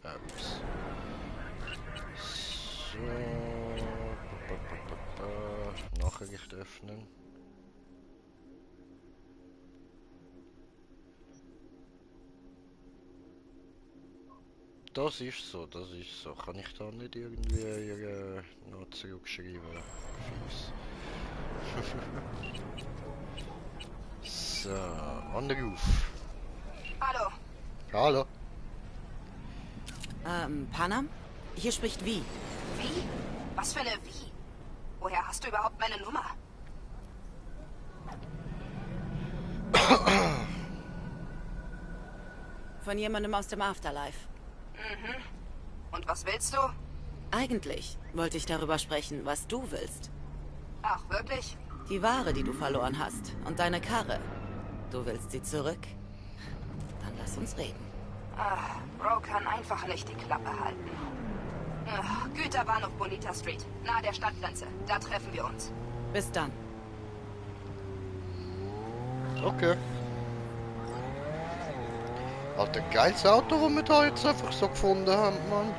Ups. So. Nachricht öffnen. Das ist so. Kann ich da nicht irgendwie noch zurückschreiben? Fies. So, Anruf. Hallo. Hallo. Panam? Hier spricht Wie. Wie? Was für eine Wie? Woher hast du überhaupt meine Nummer? Von jemandem aus dem Afterlife. Mhm. Und was willst du? Eigentlich wollte ich darüber sprechen, was du willst. Ach, wirklich? Die Ware, die du verloren hast. Und deine Karre. Du willst sie zurück? Dann lass uns reden. Ah, Bro kann einfach nicht die Klappe halten. Ach, Güterbahnhof Bonita Street, nahe der Stadtgrenze. Da treffen wir uns. Bis dann. Okay. Alter, geiles Auto, das wir da jetzt einfach so gefunden haben, Mann.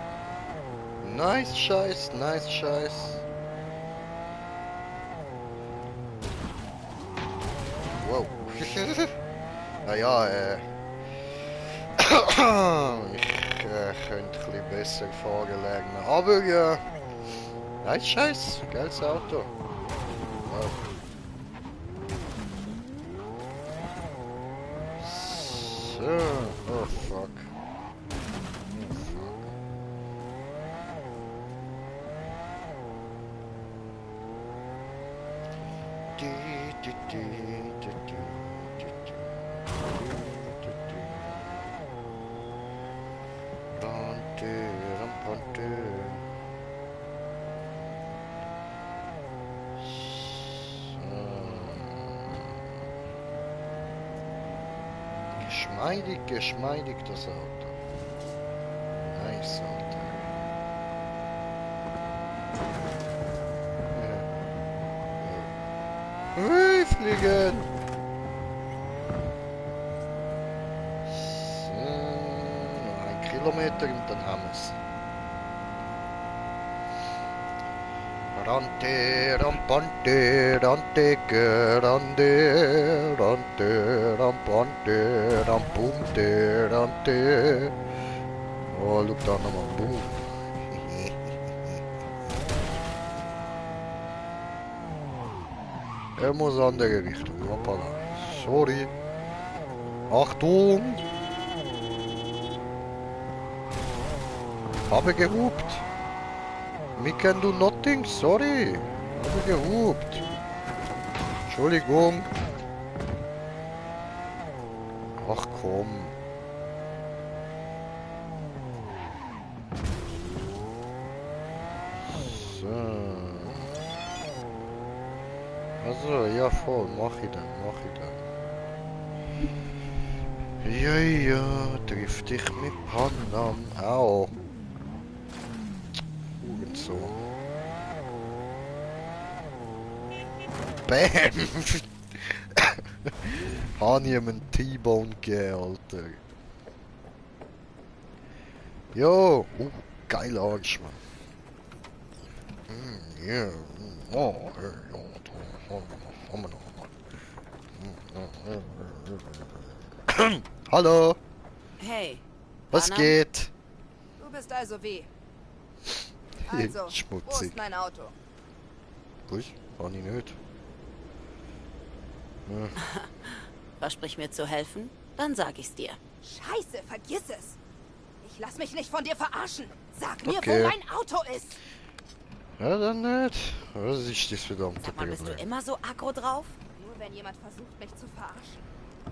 Nice Scheiß. Wow. Naja, ich könnte ein bisschen besser fahren lernen. Aber ja, nice Scheiß, geiles Auto. Wow. So, oh fuck. Geschmeidig das Auto. Nice, Alter. Hui, fliegen! So, noch 1 Kilometer und dann haben wir es. Rante, rampante, rante, rante, rante, rampante, rampumte, rante. Oh, schau da nochmal, boom. Er muss andere Richtung, hoppala. Sorry. Achtung! Habe gehupt. We can do nothing, sorry. Habe gehupt. Entschuldigung. Ach komm. So. Also, ja voll, mach ich dann. Ja, triff dich mit Panam. Au. So. Bam! Habe ich ihm einen T-Bone gegeben, Alter. Jo! Geil Arsch, Mann. Ja. Hallo! Hey. Was Anna? geht? Du bist also wie? Also, wo Schmutzig. ist mein Auto? Gut, kann ich nicht. Ja. Versprich mir zu helfen, dann sag ich's dir. Scheiße, vergiss es! Ich lass mich nicht von dir verarschen! Sag mir, Okay. wo mein Auto ist! Ja, dann nicht. Was ist das verdammte Sag mal, bist du Problem? immer so aggro drauf? Nur wenn jemand versucht, mich zu verarschen.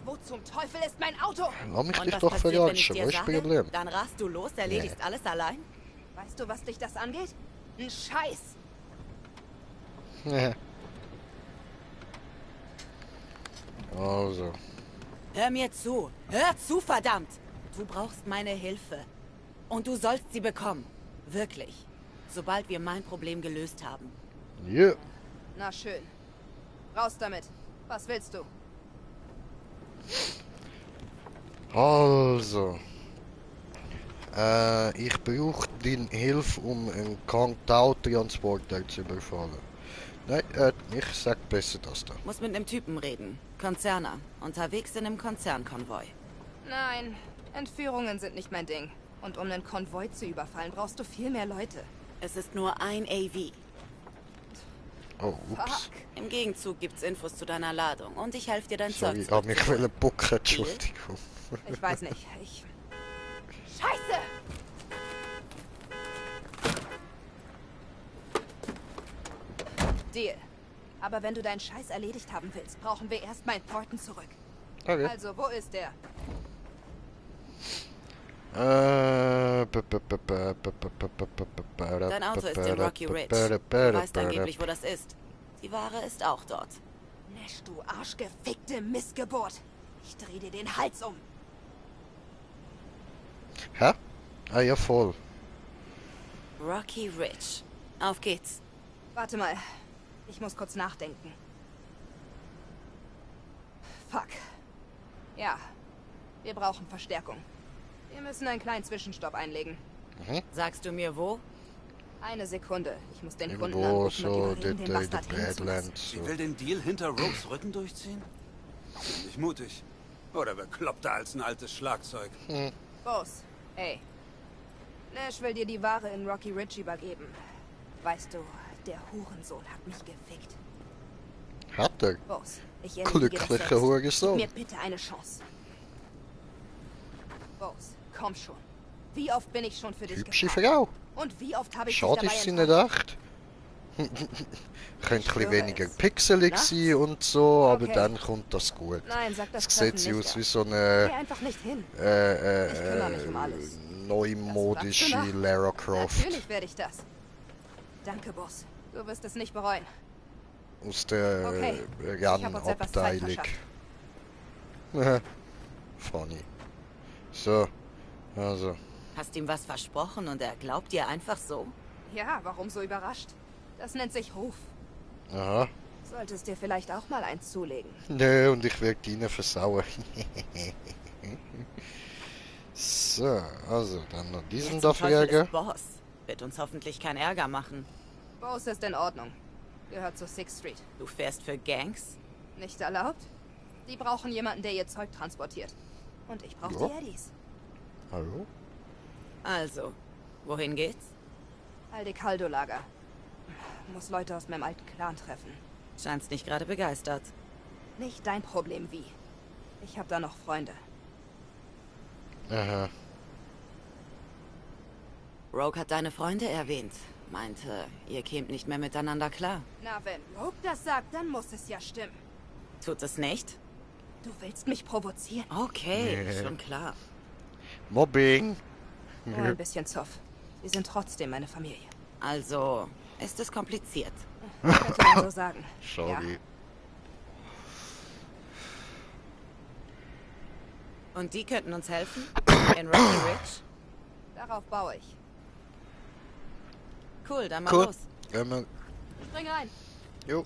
Wo zum Teufel ist mein Auto? Lass mich Und dich was doch passiert, wenn ich verarschen. dir Was ist das sage? Problem? Dann rast du los, erledigst alles allein? Weißt du, was dich das angeht? Ein Scheiß! Ja. Also. Hör mir zu. Hör zu, verdammt! Du brauchst meine Hilfe. Und du sollst sie bekommen. Wirklich. Sobald wir mein Problem gelöst haben. Ja. Na schön. Raus damit. Was willst du? Also. Ich brauche deine Hilfe, um einen Kangtau-Transporter zu überfallen. Nein, ich sag besser das da. Muss mit einem Typen reden. Konzerner. Unterwegs in einem Konzernkonvoi. Nein, Entführungen sind nicht mein Ding. Und um einen Konvoi zu überfallen, brauchst du viel mehr Leute. Es ist nur ein AV. Oh, ups. Fuck. Im Gegenzug gibt's Infos zu deiner Ladung. Und ich helfe dir dein Sorry, Zeug ich hab mich zurückzuholen. bucken, Entschuldigung. Ich weiß nicht. Scheiße! Deal. Aber wenn du deinen Scheiß erledigt haben willst, brauchen wir erst meinen Thornton zurück. Okay. Also, wo ist der? Dein Auto ist in Rocky Ridge. Du weißt angeblich, wo das ist. Die Ware ist auch dort. Nash, du arschgefickte Missgeburt. Ich dreh dir den Hals um. Hä? Ah ja, voll. Rocky Ridge. Auf geht's. Warte mal. Ich muss kurz nachdenken. Fuck. Ja. Wir brauchen Verstärkung. Wir müssen einen kleinen Zwischenstopp einlegen. Sagst du mir wo? Eine Sekunde. Ich muss den Kunden Irgendwo anrufen und so, überreden, den Bastard hinzulassen. Sie Badlands. So. will den Deal hinter Rogues Rücken durchziehen? Ziemlich mutig. Oder bekloppter als ein altes Schlagzeug. Boss, hey. Nash will dir die Ware in Rocky Ridge übergeben. Weißt du, der Hurensohn hat mich gefickt. Hat er? Boss, ich erledige das Glücklicher selbst. Hurensohn. Gib mir bitte eine Chance. Boss, komm schon. Wie oft bin ich schon für dich Hübsche gefahren? Frau. Und wie oft habe ich Schade dich dabei ist sie nicht echt. Könnte ein bisschen weniger es. pixelig Nachts? sein und so, aber Okay. dann kommt das gut. Nein, sag das Es sieht Treffen sie nicht aus ab. wie so Geh eine einfach nicht hin. Ich äh, kümmere mich um alles. neumodische Was fragst du noch? Lara Croft Natürlich werde ich das. Danke, Boss. Du wirst es nicht bereuen. aus der Okay, ich hab uns etwas Zeit Run-Abteilung. verschafft. Funny. So, also. Hast ihm was versprochen und er glaubt dir einfach so? Ja, warum so überrascht? Das nennt sich Ruf. Aha. Solltest dir vielleicht auch mal eins zulegen. Nö, und ich werde ihn versauen. So, also, dann noch diesen Wer da zum Teufel fragen. ist Boss? Wird uns hoffentlich keinen Ärger machen. Boss ist in Ordnung. Gehört zur Sixth Street. Du fährst für Gangs? Nicht erlaubt? Die brauchen jemanden, der ihr Zeug transportiert. Und ich brauche Ja. die Eddies. Hallo? Also, wohin geht's? Aldecaldo-Lager. Muss Leute aus meinem alten Clan treffen. Scheinst nicht gerade begeistert. Nicht dein Problem, wie. Ich habe da noch Freunde. Aha. Rogue hat deine Freunde erwähnt. Meinte, ihr kämt nicht mehr miteinander klar. Na, wenn Rogue das sagt, dann muss es ja stimmen. Tut es nicht? Du willst mich provozieren? Okay, Nee. schon klar. Mobbing. Nur ein bisschen Zoff. Sie sind trotzdem meine Familie. Also, ist es kompliziert. Könnte man so sagen. Sorry. Und die könnten uns helfen? In Rocky Ridge? Darauf baue ich. Cool, dann mal Cool. los. Gehen wir. Spring ein. Jo.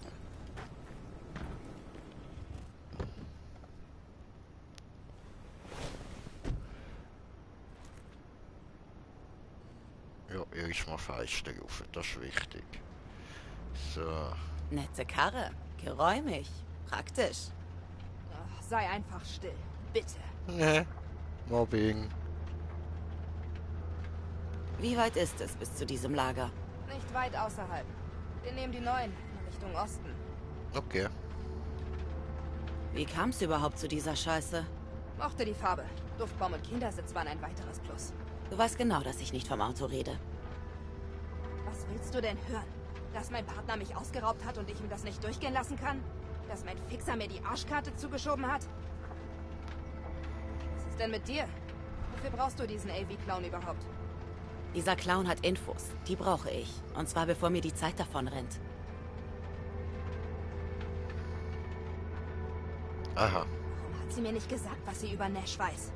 Ja, erstmal Fenster rauf, das ist wichtig. So. Nette Karre. Geräumig. Praktisch. Ach, sei einfach still. Bitte. Ne. Mobbing. Wie weit ist es bis zu diesem Lager? Nicht weit außerhalb. Wir nehmen die 9 in Richtung Osten. Okay. Wie kam es überhaupt zu dieser Scheiße? Mochte die Farbe. Duftbaum und Kindersitz waren ein weiteres Plus. Du weißt genau, dass ich nicht vom Auto rede. Was willst du denn hören? Dass mein Partner mich ausgeraubt hat und ich ihm das nicht durchgehen lassen kann? Dass mein Fixer mir die Arschkarte zugeschoben hat? Was ist denn mit dir? Wofür brauchst du diesen AV-Clown überhaupt? Dieser Clown hat Infos. Die brauche ich. Und zwar bevor mir die Zeit davon rennt. Aha. Warum hat sie mir nicht gesagt, was sie über Nash weiß?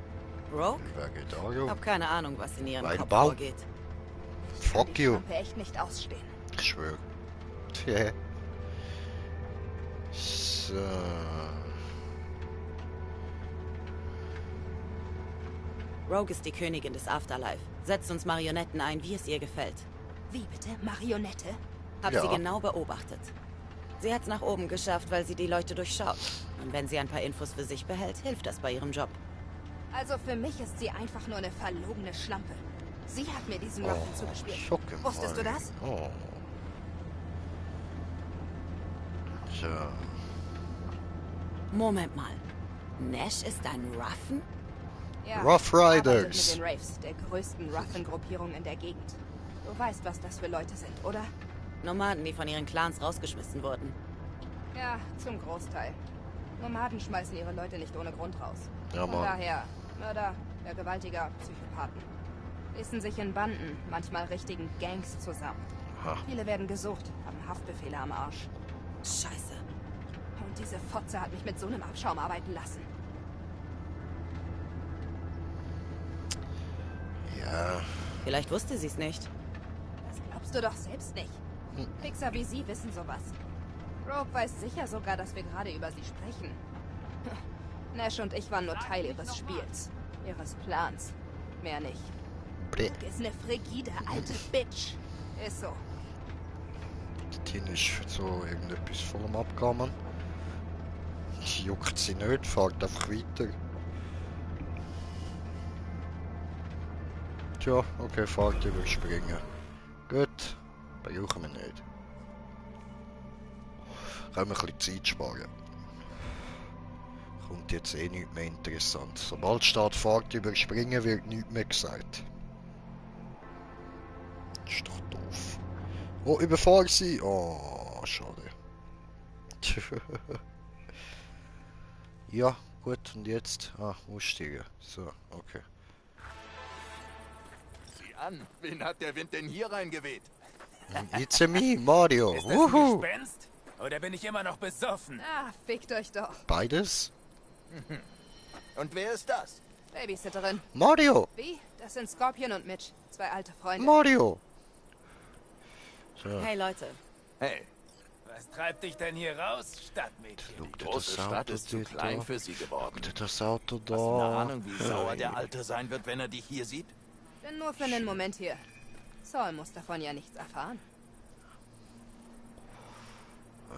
Rogue? Wer geht da, jo? Hab keine Ahnung, was in ihrem Weil Kopf Baum. vorgeht. Fuck Die you. Schlampe echt nicht ausstehen. Ich schwöre. Tja. So. Rogue ist die Königin des Afterlife. Setzt uns Marionetten ein, wie es ihr gefällt. Wie bitte? Marionette? Hab Ja. sie genau beobachtet. Sie hat's nach oben geschafft, weil sie die Leute durchschaut. Und wenn sie ein paar Infos für sich behält, hilft das bei ihrem Job. Also für mich ist sie einfach nur eine verlogene Schlampe. Sie hat mir diesen Ruffen zugespielt. Schock Wusstest du das? Oh. So. Moment mal. Nash ist ein Ruffen? Ja, Rough arbeitet Riders. mit den Wraiths, der größten Ruffen-Gruppierung in der Gegend. Du weißt, was das für Leute sind, oder? Nomaden, die von ihren Clans rausgeschmissen wurden. Ja, zum Großteil. Nomaden schmeißen ihre Leute nicht ohne Grund raus. Ja, Von Mann. daher, Mörder, Vergewaltiger, Psychopathen. Schließen sich in Banden, manchmal richtigen Gangs zusammen. Ha. Viele werden gesucht, haben Haftbefehle am Arsch. Scheiße. Und diese Fotze hat mich mit so einem Abschaum arbeiten lassen. Ja. Vielleicht wusste sie es nicht. Das glaubst du doch selbst nicht. Fixer wie sie wissen sowas. Rogue weiß sicher sogar, dass wir gerade über sie sprechen. Nash und ich waren nur Teil ihres Spiels. Ihres Plans. Mehr nicht. Bleh. Rogue ist eine frigide alte Bitch. Ist so. Tin ist so irgendetwas voll am Abkommen. Juckt sie nicht, fährt einfach weiter. Tja, okay, Fahrt überspringen. Gut, brauchen wir nicht. Können wir ein bisschen Zeit sparen. Kommt jetzt eh nichts mehr interessant. Sobald steht Fahrt überspringen, wird nichts mehr gesagt. Ist doch doof. Oh, überfahren sie. Oh, schade. Ja, gut, und jetzt? Ah, aussteigen. So, okay. Sieh an, wen hat der Wind denn hier reingeweht? It's a me, Mario. Ist das ein Wuhu. Gespenst? Oder bin ich immer noch besoffen? Ah, fickt euch doch. Beides? Und wer ist das? Babysitterin. Mario. Wie? Das sind Scorpion und Mitch. Zwei alte Freunde. Mario. So. Hey Leute, Hey, Was treibt dich denn hier raus, Stadtmädchen? die große Stadt ist zu klein für sie geworden. Guck dir das Auto da. Hast du eine Ahnung, wie sauer der Alte sein wird, wenn er dich hier sieht? Bin nur für einen Moment hier. Saul muss davon ja nichts erfahren.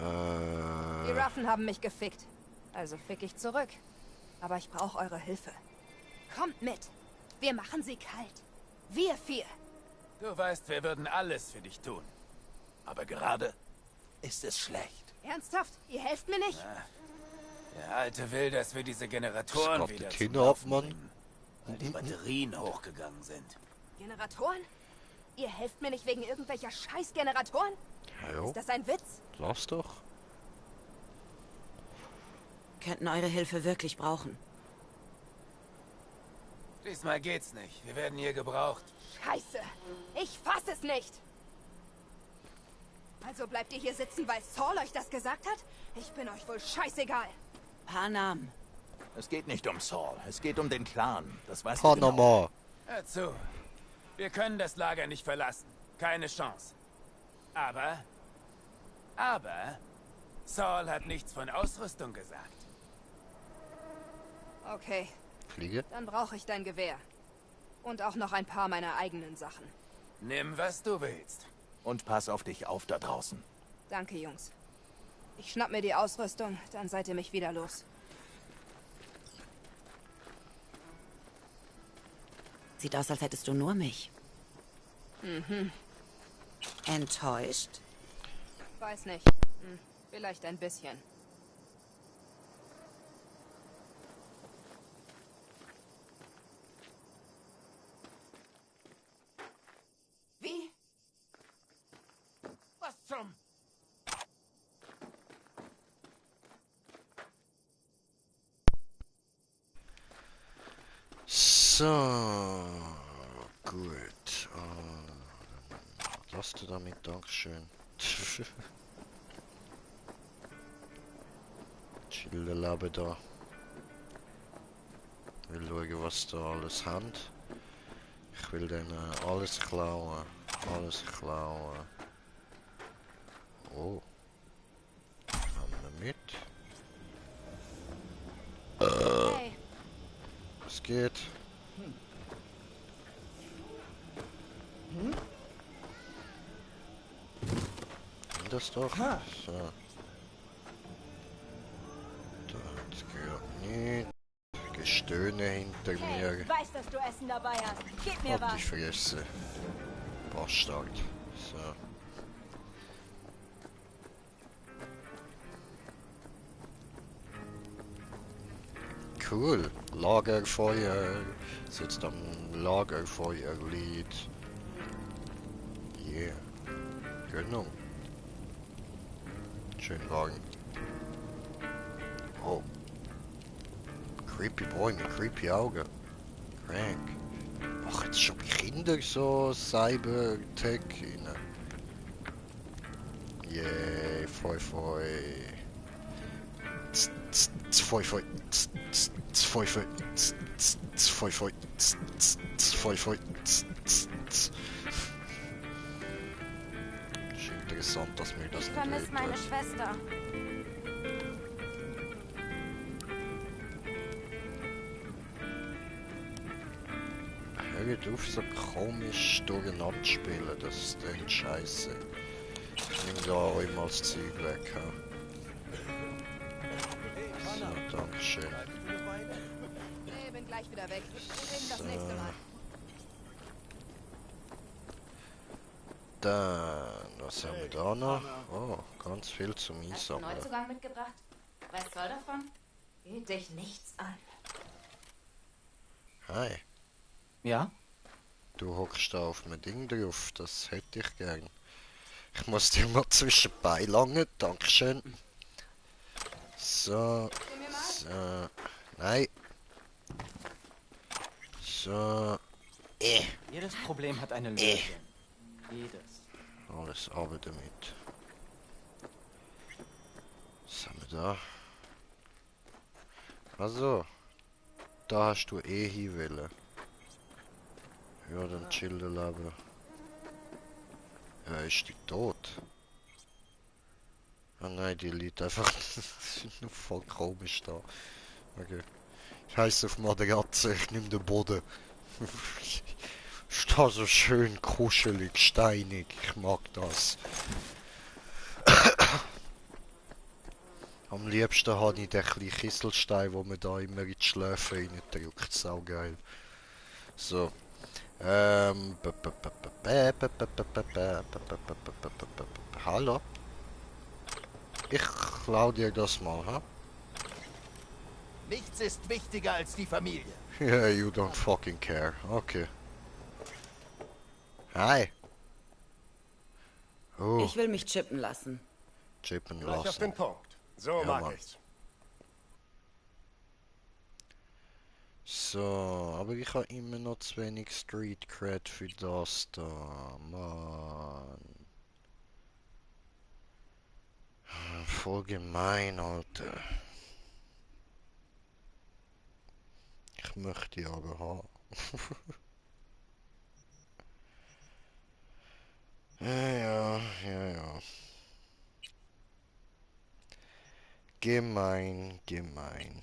Die Ruffen haben mich gefickt. Also fick ich zurück. Aber ich brauche eure Hilfe. Kommt mit. Wir machen sie kalt. Wir 4. Du weißt, wir würden alles für dich tun. Aber gerade ist es schlecht. Ernsthaft? Ihr helft mir nicht? Der Alte will, dass wir diese Generatoren Schraubt wieder die zum Kinder ab, Laufen Mann. bringen, weil die Batterien hochgegangen sind. Generatoren? Ihr helft mir nicht wegen irgendwelcher Scheiß-Generatoren? Ja, Ist das ein Witz? lass doch. könnten eure Hilfe wirklich brauchen. Diesmal geht's nicht. Wir werden hier gebraucht. Scheiße! Ich fass es nicht! Also bleibt ihr hier sitzen, weil Saul euch das gesagt hat? Ich bin euch wohl scheißegal. Paar Namen. Es geht nicht um Saul, es geht um den Clan. Das weißt du genau. Panama. Hör zu. Wir können das Lager nicht verlassen. Keine Chance. Aber Saul hat nichts von Ausrüstung gesagt. Okay, Fliege. dann brauche ich dein Gewehr. Und auch noch ein paar meiner eigenen Sachen. Nimm, was du willst. Und pass auf dich auf da draußen. Danke, Jungs. Ich schnapp mir die Ausrüstung, dann seid ihr mich wieder los. Sieht aus, als hättest du nur mich. Mhm. Enttäuscht? Weiß nicht. Vielleicht ein bisschen. Wie? Was zum... So, gut. Lass du damit, Dankeschön. Chille Leben da. Ich will schauen, was da alles haben. Ich will dann alles klauen. Alles klauen. Oh. Haben wir mit. Hey, Was geht? Das doch. So. Das gehört nicht. Gestöhne hinter mir. Ich weiß, dass du Essen dabei hast. Gib mir Hab was. dich vergessen. Bastard. So. Cool. Lagerfeuer. Sitzt am Lagerfeuerlied. Yeah. Genau. Schön Wagen. Oh. Creepy Boy mit creepy Augen. Crank. Ach, jetzt schon Kinder so Cyber-Tech rein. Yeah, foi foi. Foi foi. Foi foi. Foi foi. Foi foi. Ist interessant, dass mir das Ich nicht vermisse leid meine wird. Schwester. Hört auf, so komisch durcheinander spielen, das ist echt scheiße. Ich nehme da auch immer das Zeug weg. Ha. So, dankeschön. nee, bin gleich wieder weg. Wir reden das nächste Mal. Dann, was haben wir da noch? Oh, ganz viel zum Hast du Einsammeln. Neuzugang mitgebracht? Was soll davon? Geht dich nichts an. Hi, Ja? du hockst da auf mein Ding drauf, das hätte ich gern. Ich muss dir mal zwischen beilangen. Dankeschön. So. So. Nein. So. Jedes Problem hat eine Lösung. Jedes. Alles aber damit. Was haben wir da? Also. Da hast du eh hinwollen. Ja, dann chillen leben. Ja, ist die tot? Ah nein, die liegt einfach nur voll komisch da. Okay. Ich heiße auf Matratze, ich nehme den Boden. Ist da so schön kuschelig, steinig. Ich mag das. Am liebsten habe ich den kleinen Kieselstein, wo man da immer in die Schläfe reindrückt. Saugeil. So. Hallo? Ich klau dir das mal, ha? Nichts ist wichtiger als die Familie. Yeah, you don't fucking care. Okay. Hi. Oh. Ich will mich chippen lassen. Chippen Gleich auf lassen. den Punkt. So Ja, mag Mann. ich's. So, aber ich habe immer noch zu wenig Street Cred für das da. Mann. Voll gemein, Alter. Ich möchte die aber haben. Ja. Gemein.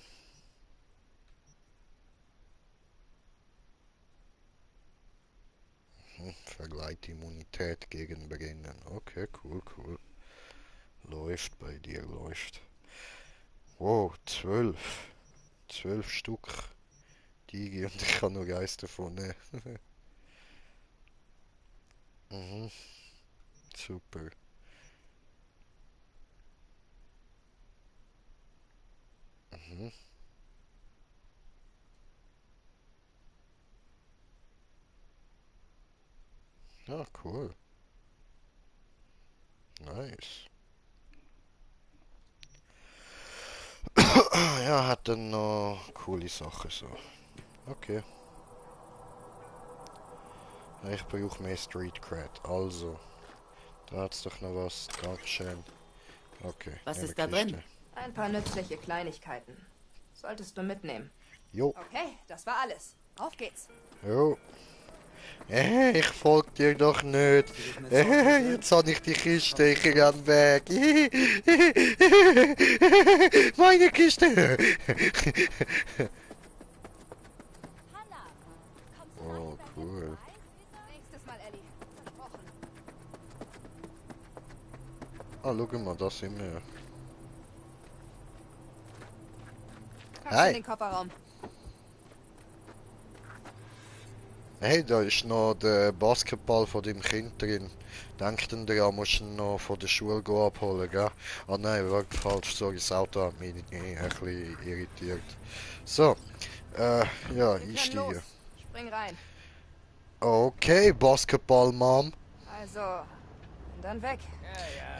Vergleitimmunität gegen Brennen. Okay, cool. Läuft bei dir, läuft. Wow, 12. 12 Stück. Digi und ich kann nur eins davon nehmen. Mhm. Super. Mhm. Ja, cool. Nice. Ja, hat dann noch coole Sachen so. Okay. Ich brauche mehr Street Cred. Also. Da hat's doch noch was. Dankeschön. Okay. Was eine ist da Kiste. drin? Ein paar nützliche Kleinigkeiten. Solltest du mitnehmen. Jo. Okay, das war alles. Auf geht's. Jo. Ich folg dir doch nicht. Jetzt habe ich die Kiste, ich renn weg. Meine Kiste. Oh, cool. Nächstes Mal, Ellie. Versprochen. Ah, schau mal, da sind wir. Kommst Hi. in den Kofferraum. Hey, da ist noch der Basketball von deinem Kind drin. Denk denn daran, musst du ihn noch von der Schule abholen, gell? Ah nein, wirklich falsch, sorry, das Auto hat mich ein bisschen irritiert. So, ja, Wir können einsteigen. los. Spring rein. Okay, Basketball, Mom. Also, dann weg.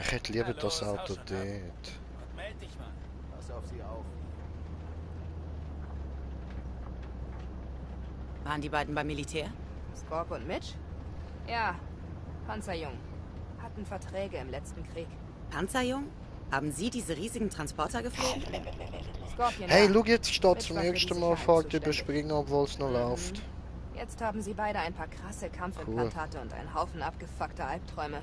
Ich hätte lieber Na das los, Auto hau schon ab. dort. Meld dich mal. Pass auf sie auf. Waren die beiden beim Militär? Scorp und Mitch? Ja, Panzerjung. Hatten Verträge im letzten Krieg. Panzerjung? Haben Sie diese riesigen Transporter geflogen? Scorpion, Hey, ja. schau, jetzt steht Mitch zum war für die ersten Mal Sicherheit Fahrt zuständig. überspringen, obwohl es noch läuft. Jetzt haben sie beide ein paar krasse Kampfimplantate und einen Haufen abgefuckter Albträume.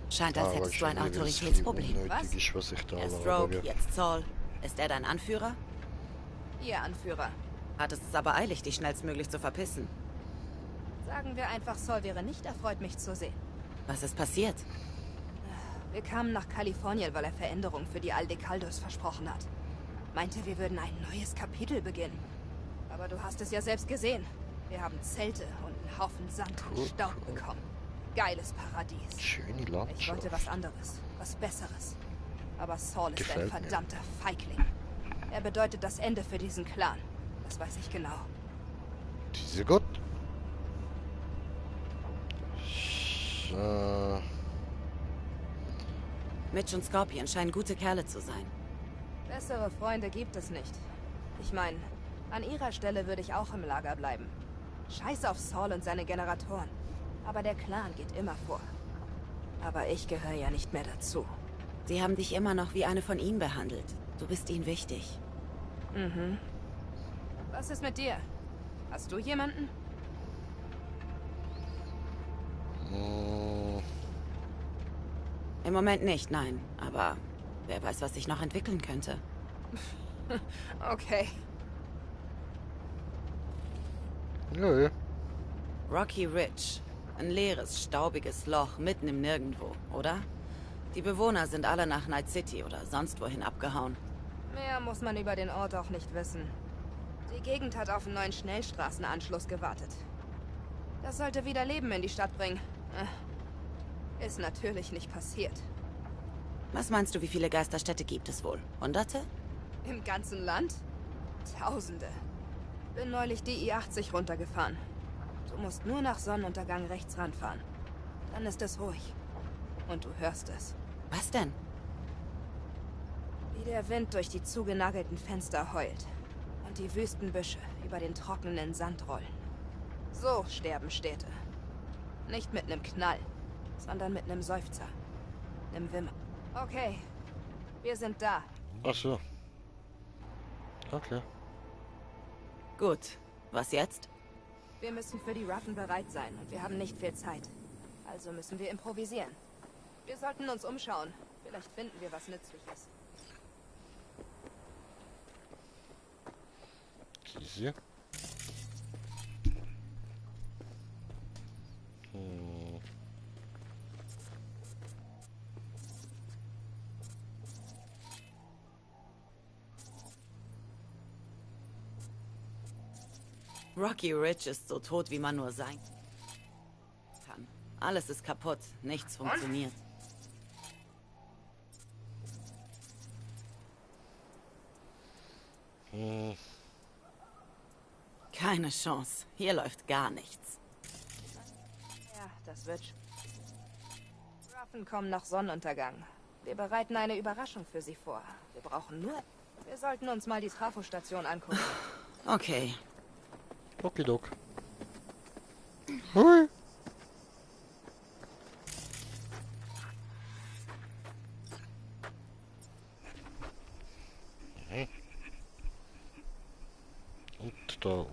Scheint, als Ah, hättest du ein wahrscheinlich, weil es Autoritätsproblem. unnötig ist, was ich da Erst labere. Rogue, jetzt Saul. Ist er dein Anführer? Ihr Anführer. Hattest es aber eilig, dich schnellstmöglich zu verpissen. Sagen wir einfach, Saul wäre nicht erfreut, mich zu sehen. Was ist passiert? Wir kamen nach Kalifornien, weil er Veränderungen für die Aldecaldos versprochen hat. Meinte, wir würden ein neues Kapitel beginnen. Aber du hast es ja selbst gesehen. Wir haben Zelte und einen Haufen Sand und Staub bekommen. Geiles Paradies. Schöne Ich Landschaft. wollte was anderes, was Besseres. Aber Saul ist ein Gefällt mir. verdammter Feigling. Er bedeutet das Ende für diesen Clan. Das weiß ich genau. Diese Gott. Mitch und Scorpion scheinen gute Kerle zu sein. Bessere Freunde gibt es nicht. Ich meine, an ihrer Stelle würde ich auch im Lager bleiben. Scheiß auf Saul und seine Generatoren. Aber der Clan geht immer vor. Aber ich gehöre ja nicht mehr dazu. Sie haben dich immer noch wie eine von ihnen behandelt. Du bist ihnen wichtig. Mhm. Was ist mit dir? Hast du jemanden? Im Moment nicht, nein. Aber wer weiß, was sich noch entwickeln könnte. Okay. Nö. Rocky Ridge. Ein leeres, staubiges Loch mitten im Nirgendwo, oder? Die Bewohner sind alle nach Night City oder sonst wohin abgehauen. Mehr muss man über den Ort auch nicht wissen. Die Gegend hat auf einen neuen Schnellstraßenanschluss gewartet. Das sollte wieder Leben in die Stadt bringen. Ist natürlich nicht passiert. Was meinst du, wie viele Geisterstädte gibt es wohl? Hunderte? Im ganzen Land? Tausende. Bin neulich die I-80 runtergefahren. Du musst nur nach Sonnenuntergang rechts ranfahren. Dann ist es ruhig. Und du hörst es. Was denn? Wie der Wind durch die zugenagelten Fenster heult. Und die Wüstenbüsche über den trockenen Sand rollen. So sterben Städte. Nicht mit einem Knall, sondern mit einem Seufzer. Nem Wimmer. Okay. Wir sind da. Ach so. Okay. Gut. Was jetzt? Wir müssen für die Ruffen bereit sein und wir haben nicht viel Zeit. Also müssen wir improvisieren. Wir sollten uns umschauen. Vielleicht finden wir was Nützliches. Diese. Rocky Ridge ist so tot, wie man nur sein kann. Alles ist kaputt. Nichts funktioniert. Keine Chance. Hier läuft gar nichts. Ja, das wird... Ruffen kommen nach Sonnenuntergang. Wir bereiten eine Überraschung für sie vor. Wir brauchen nur... Wir sollten uns mal die Trafostation angucken. Okay. Okidok. Hui. Und da auf.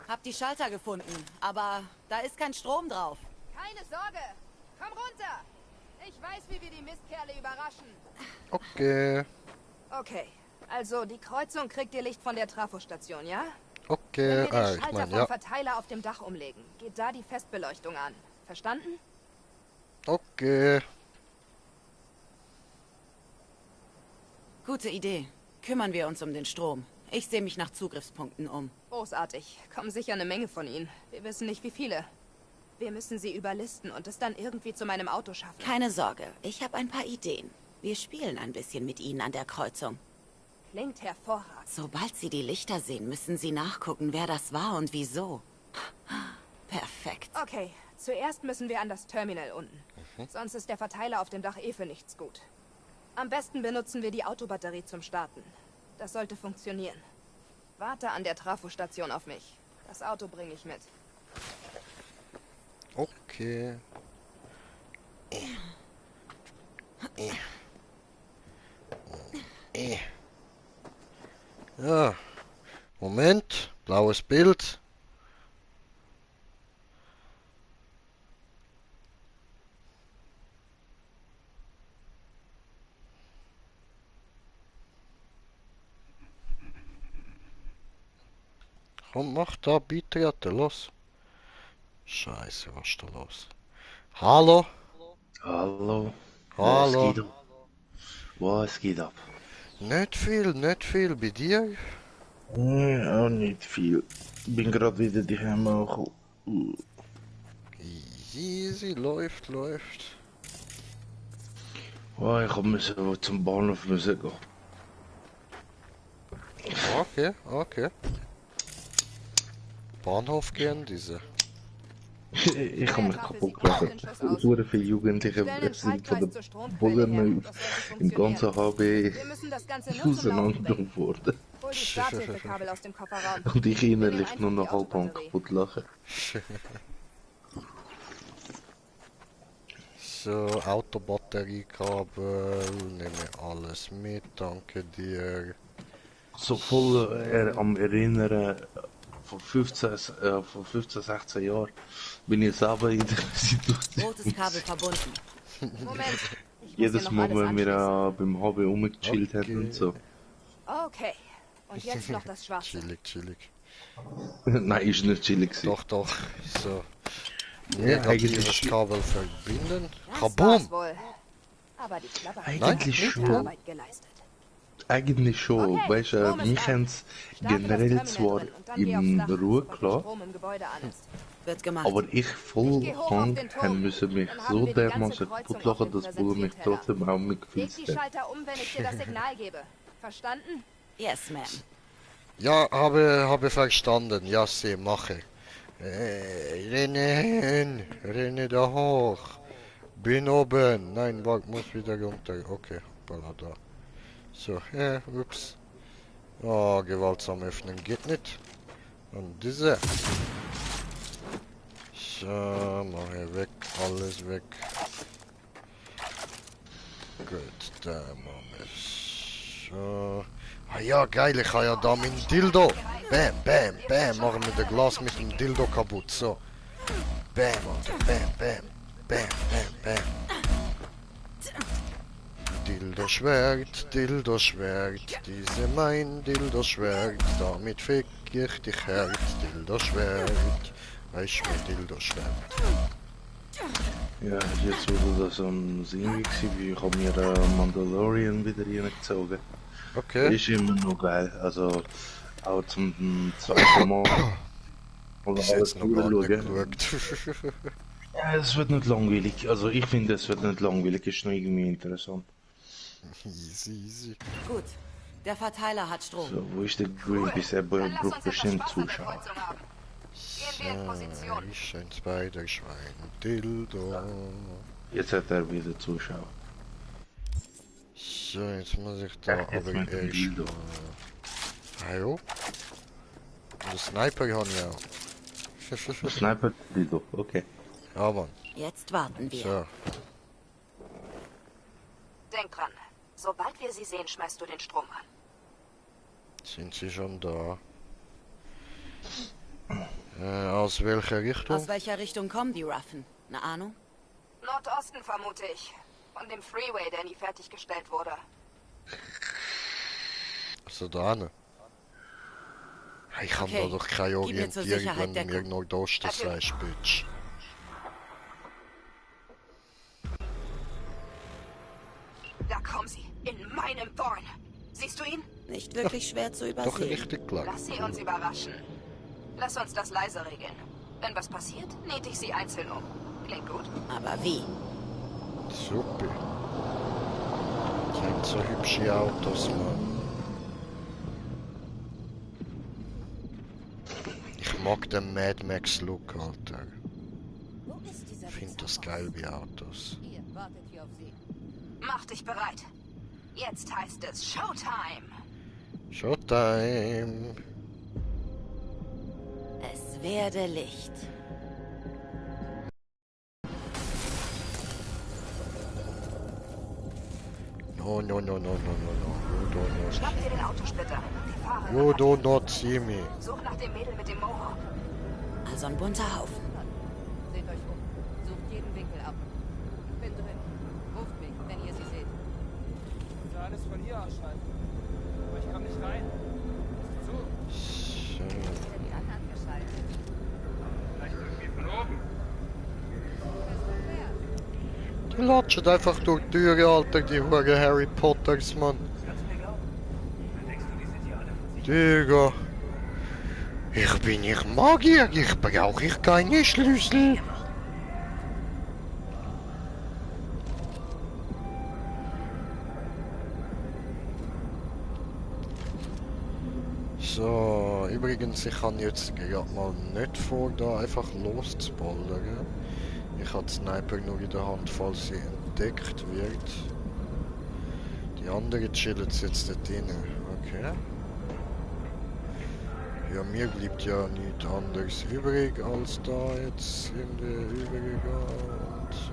Hab die Schalter gefunden, aber da ist kein Strom drauf. Keine Sorge! Komm runter! Ich weiß, wie wir die Mistkerle überraschen. Okay. Okay, also die Kreuzung kriegt ihr Licht von der Trafostation, ja? Okay, Wenn wir den ich Schalter meine, vom ja. Verteiler auf dem Dach umlegen, geht da die Festbeleuchtung an. Verstanden? Okay. Gute Idee. Kümmern wir uns um den Strom. Ich sehe mich nach Zugriffspunkten um. Großartig. Kommen sicher eine Menge von ihnen. Wir wissen nicht, wie viele. Wir müssen sie überlisten und es dann irgendwie zu meinem Auto schaffen. Keine Sorge, ich habe ein paar Ideen. Wir spielen ein bisschen mit ihnen an der Kreuzung. Klingt hervorragend. Sobald sie die Lichter sehen, müssen sie nachgucken, wer das war und wieso. Perfekt. Okay, zuerst müssen wir an das Terminal unten. Sonst ist der Verteiler auf dem Dach eh für nichts gut. Am besten benutzen wir die Autobatterie zum Starten. Das sollte funktionieren. Warte an der Trafostation auf mich. Das Auto bringe ich mit. Okay. Ja. Moment. Blaues Bild. Komm, mach da beitreten, los. Scheiße, was ist da los? Hallo? Hallo. Hallo. Was geht ab? Was geht ab? Nicht viel. Bei dir? Nee, auch nicht viel. Bin gerade wieder die Hemmel. Easy, läuft. Oh, ich muss zum Bahnhof müssen gehen. Okay. Bahnhof gehen, diese. Ich habe mich kaputt gelassen. So viele Jugendliche sind von den Bullen im ganzen HB auseinandergenommen worden. Hol die Starthilfekabel aus dem Kofferraum. Und ich innerlich nur noch halb am kaputt lachen. So, Autobatteriekabel, nehme alles mit, danke dir. So voll am Erinnern, vor 15, 16 Jahren bin ich selber in der Situation. Rotes Kabel verbunden. Moment. Jedes Mal, wenn wir beim HB rumgechillt haben und so. Okay. Und jetzt noch das Schwarze. Chillig. Nein, ist nicht chillig. Doch. So. Ja, Negatives Kabel verbinden. Das Kaboom! war's wohl. Aber die Klappe hat Eigentlich gute schon. Arbeit geleistet. Eigentlich schon, Okay, weißt du, Strom ist mich an. haben es Starte das generell Terminal zwar drin und dann geh aufs im Dach, Ruhe sobald der klar, Strom im Gebäude an ist. Wird gemacht. aber ich voll Ich geh hoch auf krank den Turm. haben müssen mich Dann so haben wir die ganze dermaßen Kreuzung kaputt lachen, auf dem dass Bullen mich Präsentierteller. trotzdem auch Leg mitgefühlt die haben. Schalter um, wenn ich dir das Signal gebe. Verstanden? Yes, ma'am. Ja, habe verstanden. Ja, sie mache. Renne da hoch. Bin oben. Nein, warte, muss wieder runter. Okay, voilà, da. So, ups. Oh, gewaltsam öffnen geht nicht. Und diese. So, mache weg, alles weg. Gut, da machen wir so. Ah ja, geil, ich habe ja da mein Dildo. Bam, machen wir das Glas mit dem Dildo kaputt. So. Bam, Alter, bam. Dildo-Schwert, diese mein Dildo-Schwert, damit fick ich dich hart, Dildo-Schwert, weißt du, Dildo-Schwert. Ja, jetzt wurde das am Singen gewesen, ich habe mir Mandalorian wieder reingezogen. Okay. Ist immer noch geil, also auch zum zweiten Mal. Bis jetzt noch gar nicht geschaut. Ja, es wird nicht langweilig, also ich finde es wird nicht langweilig, ist noch irgendwie interessant. Easy. Gut. Der Verteiler hat Strom. So, wo ist der Greenpeace? Er braucht bestimmt Zuschauer. Ich ein Spider-Schwein, Dildo. Jetzt hat er wieder Zuschauer. So, jetzt muss ich da aber erst... Hallo? Den Sniper habe ich auch. Sniper Dildo, okay. Ja, Mann. Jetzt warten wir. So. Denk dran. Sobald wir sie sehen, schmeißt du den Strom an. Sind sie schon da? Aus welcher Richtung? Aus welcher Richtung kommen die Ruffen? Eine Ahnung? Nordosten vermute ich. Von dem Freeway, der nie fertiggestellt wurde. Also da ne? Ich kann Okay, da doch keine gib mir zur Orientierung, Sicherheit wenn du mir Deckung. Nordosten sagst, Bitch. Da kommen sie. In meinem Thorn. Siehst du ihn? Nicht wirklich schwer zu Doch übersehen. richtig klar. Lass sie uns überraschen. Lass uns das leise regeln. Wenn was passiert, näht ich sie einzeln um. Klingt gut? Aber wie? Super. Sind so hübsche Autos, Mann. Ich mag den Mad Max Look, Alter. Ich finde das geil wie Autos. Mach dich bereit. Jetzt heißt es Showtime. Showtime. Es werde Licht. No. You do not. Schnapp dir den Autosplitter. Die Fahrer. You do not see me. Such nach dem Mädel mit dem Mohawk. Also ein bunter Haufen. Seht euch um. Sucht jeden Winkel ab. Ich bin drin. Ruft mich, wenn ihr sie seht. Ich soll alles von hier aus schalten. Aber ich komm nicht rein. Zu. So. Die anderen geschaltet. Vielleicht irgendwie von oben. Die latschen einfach durch die Türe, Alter, die Hure Harry Potters, Mann. Digga. Ich bin nicht Magier, ich brauche keine Schlüssel. So, übrigens, ich kann jetzt gerade mal nicht vor, da einfach loszuballern. Ich habe die Sniper nur in der Hand, falls sie entdeckt wird. Die anderen chillen jetzt dort drin. Okay. Ja, mir bleibt ja nichts anderes übrig, als da jetzt irgendwie übergehen und so.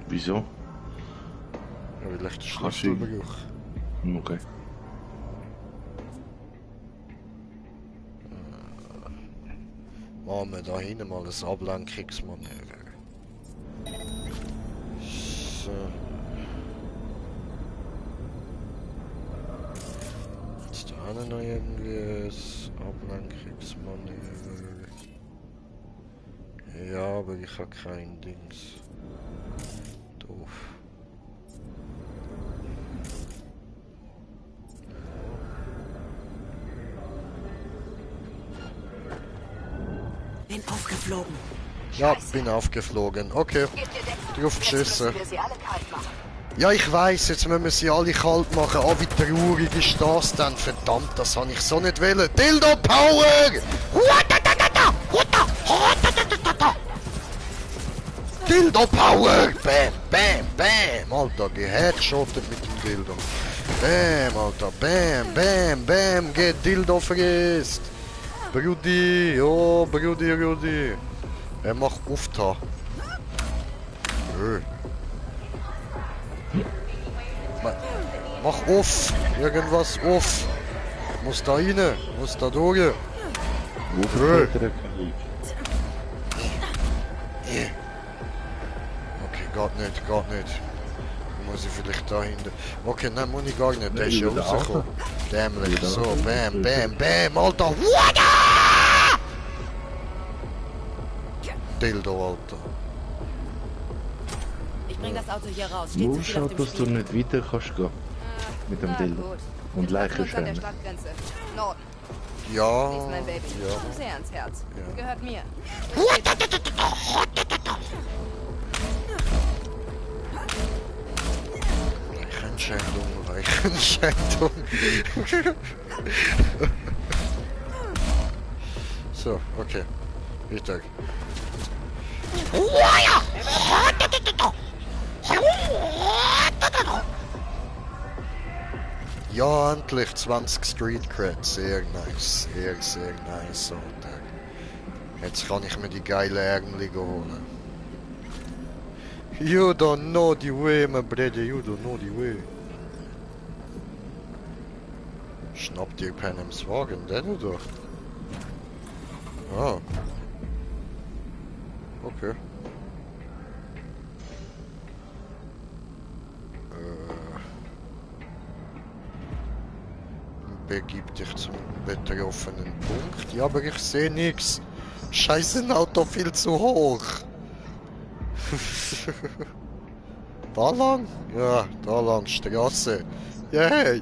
Wieso? Ja, weil ich den Schlüssel brauche. Okay. Machen wir da hinten mal ein Ablenkungsmanöver. So. Jetzt da noch irgendwie ein Ablenkungsmanöver. Ja, aber ich habe kein Dings. Doof. Bin aufgeflogen. Ja, bin aufgeflogen. Okay. Drauf geschissen. Ja, ich weiss, jetzt müssen wir sie alle kalt machen. Oh, wie traurig ist das denn? Verdammt, das habe ich so nicht wollen. Dildo Power! Dildo Power! Bam, bam, bam! Alter, geheadshottet mit dem Dildo. Bam, Alter, bam, bam, bam! Geht Dildo frisst! Brudi, oh, Brudi. Er macht aufta. Mach auf! Irgendwas auf! Muss da rein! Muss da durch! Okay, geht nicht. Muss ich vielleicht da hinten. Okay, nein, muss ich gar nicht. Der ist ja rausgekommen. Dämlich. So, bam, bam, bam, Alter! Dildo, Alter. Ich bring das Auto hier raus. Steht Nur zu viel auf schade, dem dass du Spiel. nicht weiter kannst gehen. Mit dem Dildo. Und Leichen schwimmen. Norden. Ja. Sie ist mein Baby. Ja. Sehr ans Herz. Ja. Gehört mir. Reichenscheidung. So, okay. Weiter. Ja, endlich 20 Street Creds. Sehr nice. Sehr nice. Alter. Jetzt kann ich mir die geile Ärmel holen. You don't know the way, my brother. You don't know the way. Schnappt ihr Panems Wagen, den oder? Ah. Okay. Begib dich zum betroffenen Punkt. Ja, aber ich sehe nichts. Scheiße, ein Auto viel zu hoch. Da lang? Ja, da lang. Straße. Yay!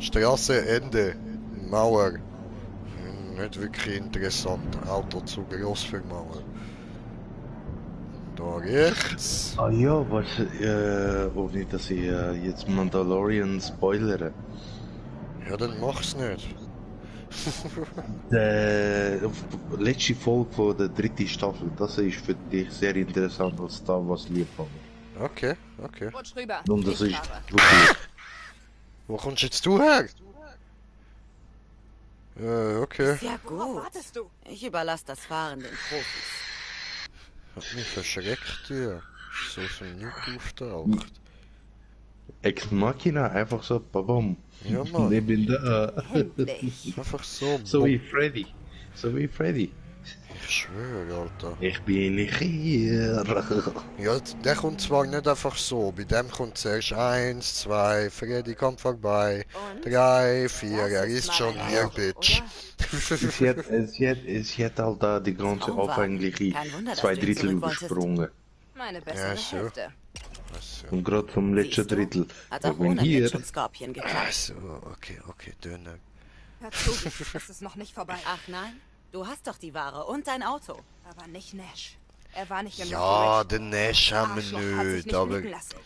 Straße, Ende. Mauer. Nicht wirklich interessant. Auto zu groß für Mauer. Da rechts. Ah ja, was, auch nicht, dass ich jetzt Mandalorian spoilere. Ja, dann mach's nicht. Die letzte Folge von der dritten Staffel, das ist für dich sehr interessant als Star Wars Liebhaber. Okay. Rutsch rüber. Und das Ich ist fahre. wirklich... Wo kommst jetzt du her? Okay. Ja gut. Ich überlasse das Fahren den Profis. Hat mich verschreckt, ja. So aus dem Nichts auftaucht. Ex Machina, einfach so, babam. Ja, Mann. Ich bin da. Einfach so. So wie Freddy. Ich schwöre, Alter. Ich bin nicht hier. Ja, der kommt zwar nicht einfach so. Bei dem kommt zuerst 1, 2, Freddy kommt vorbei. 3, 4, er ist schon hier, Bitch. Es hat halt da die ganze aufhängliche 2 Drittel übersprungen. Meine bessere Hälfte. Und gerade vom letzten Drittel. Hat auch Ich bin ohne hier. Mitch und Scorpion geklappt. So, okay, dünner. Hör zu, es ist noch nicht vorbei. Ach nein, du hast doch die Ware und dein Auto. Aber nicht Nash. Er war nicht im Ja, Rocky den Nash haben Arschloch wir hat sich nicht, aber... blicken lassen.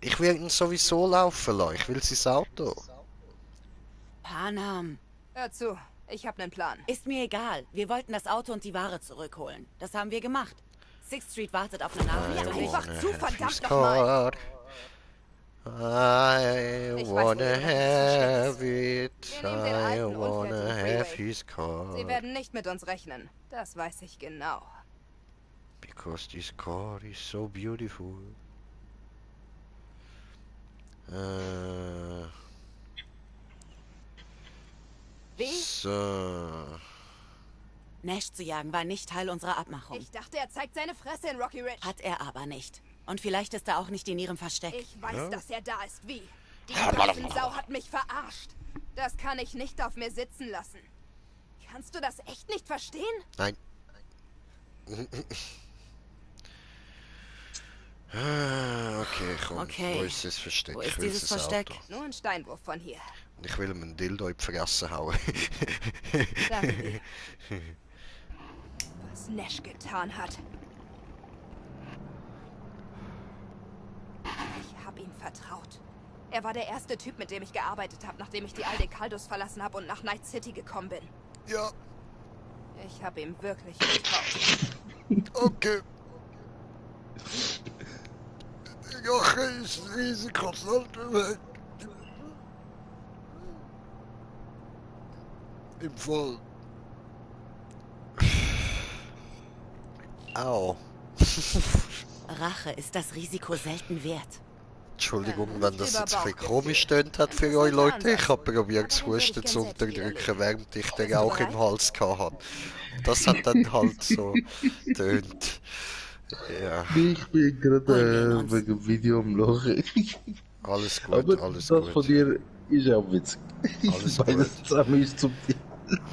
Ich will ihn sowieso laufen lassen. Ich will sein Auto. Panam. Hör zu, ich habe einen Plan. Ist mir egal. Wir wollten das Auto und die Ware zurückholen. Das haben wir gemacht. Sixth Street wartet auf eine Nachricht und Einfach zu, verdammt nochmal. I wanna have it. I wanna have his car. Sie werden nicht mit uns rechnen. Das weiß ich genau. Because this car is so beautiful. Wie? So. Nash zu jagen war nicht Teil unserer Abmachung. Ich dachte, er zeigt seine Fresse in Rocky Ridge. Hat er aber nicht. Und vielleicht ist er auch nicht in ihrem Versteck. Ich weiß, dass er da ist. Wie? Die Sau hat mich verarscht. Das kann ich nicht auf mir sitzen lassen. Kannst du das echt nicht verstehen? Nein. Okay, komm. Okay. Wo ist das Versteck? Wo ist dieses Versteck? Auto. Nur ein Steinwurf von hier. Und ich will ihm einen Dildo in die Fresse hauen. Danke. Was Nash getan hat. Ich habe ihm vertraut. Er war der erste Typ, mit dem ich gearbeitet habe, nachdem ich die Aldecaldos verlassen habe und nach Night City gekommen bin. Ja. Ich habe ihm wirklich vertraut. Okay. Joche ist ein Risiko, im Fall. Au. Rache ist das Risiko selten wert. Entschuldigung, wenn das jetzt ein bisschen komisch tönt hat für euch Leute. Ich habe probiert, das Husten zu unterdrücken, während ich den Rauch im Hals hatte. Das hat dann halt so tönt. Ja. Ich bin gerade wegen Video am Lachen. Alles gut, aber alles das gut. Von dir ist auch witzig. Alles Beides gut. zusammen ist zum Teil.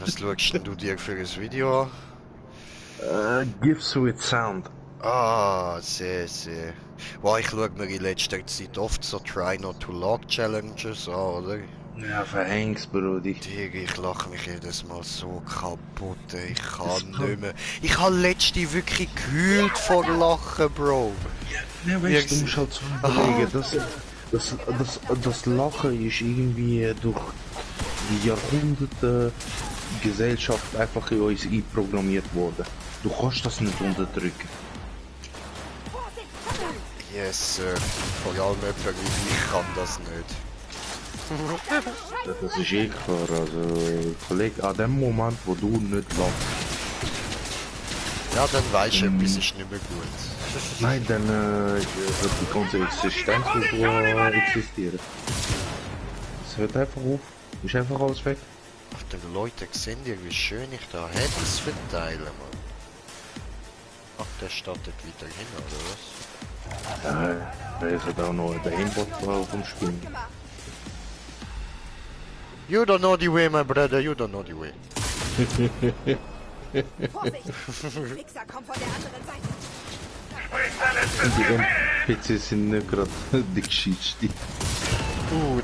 Was schaust du dir für ein Video an? Gifts with Sound. Ah, sehr. Wow, ich schaue mir in letzter Zeit oft so Try Not to Log Challenges an, oder? Ja, verhängst, Brudi. Digga, ich lache mich jedes Mal so kaputt, ey. Ich kann nicht mehr. Ich habe letzte wirklich geheult vor Lachen, Bro. Ja, weißt du, musst halt so überlegen, das Lachen ist irgendwie durch die Jahrhunderte Gesellschaft einfach in uns einprogrammiert worden. Du kannst das nicht unterdrücken. Yes, Sir. Vor allem jemand wie ich kann das nicht. Das ist eh klar, also, Kollege, an dem Moment, wo du nicht lachst. Ja, dann weisst du, etwas ist nicht mehr gut. Nein, dann wird die ganze Existenz existieren. Es hört einfach auf, ist einfach alles weg. Ach, die Leute sehen dir, wie schön ich da Heads verteile, Mann. Ach, der startet wieder hin, oder was? Ja, da ist auch noch der Aimbot vom Spiel. You don't know the way, my brother, you don't know the way. Vorsicht! Die Fixer kommen von der anderen Seite. Die NPCs sind nicht gerade die Geschichte.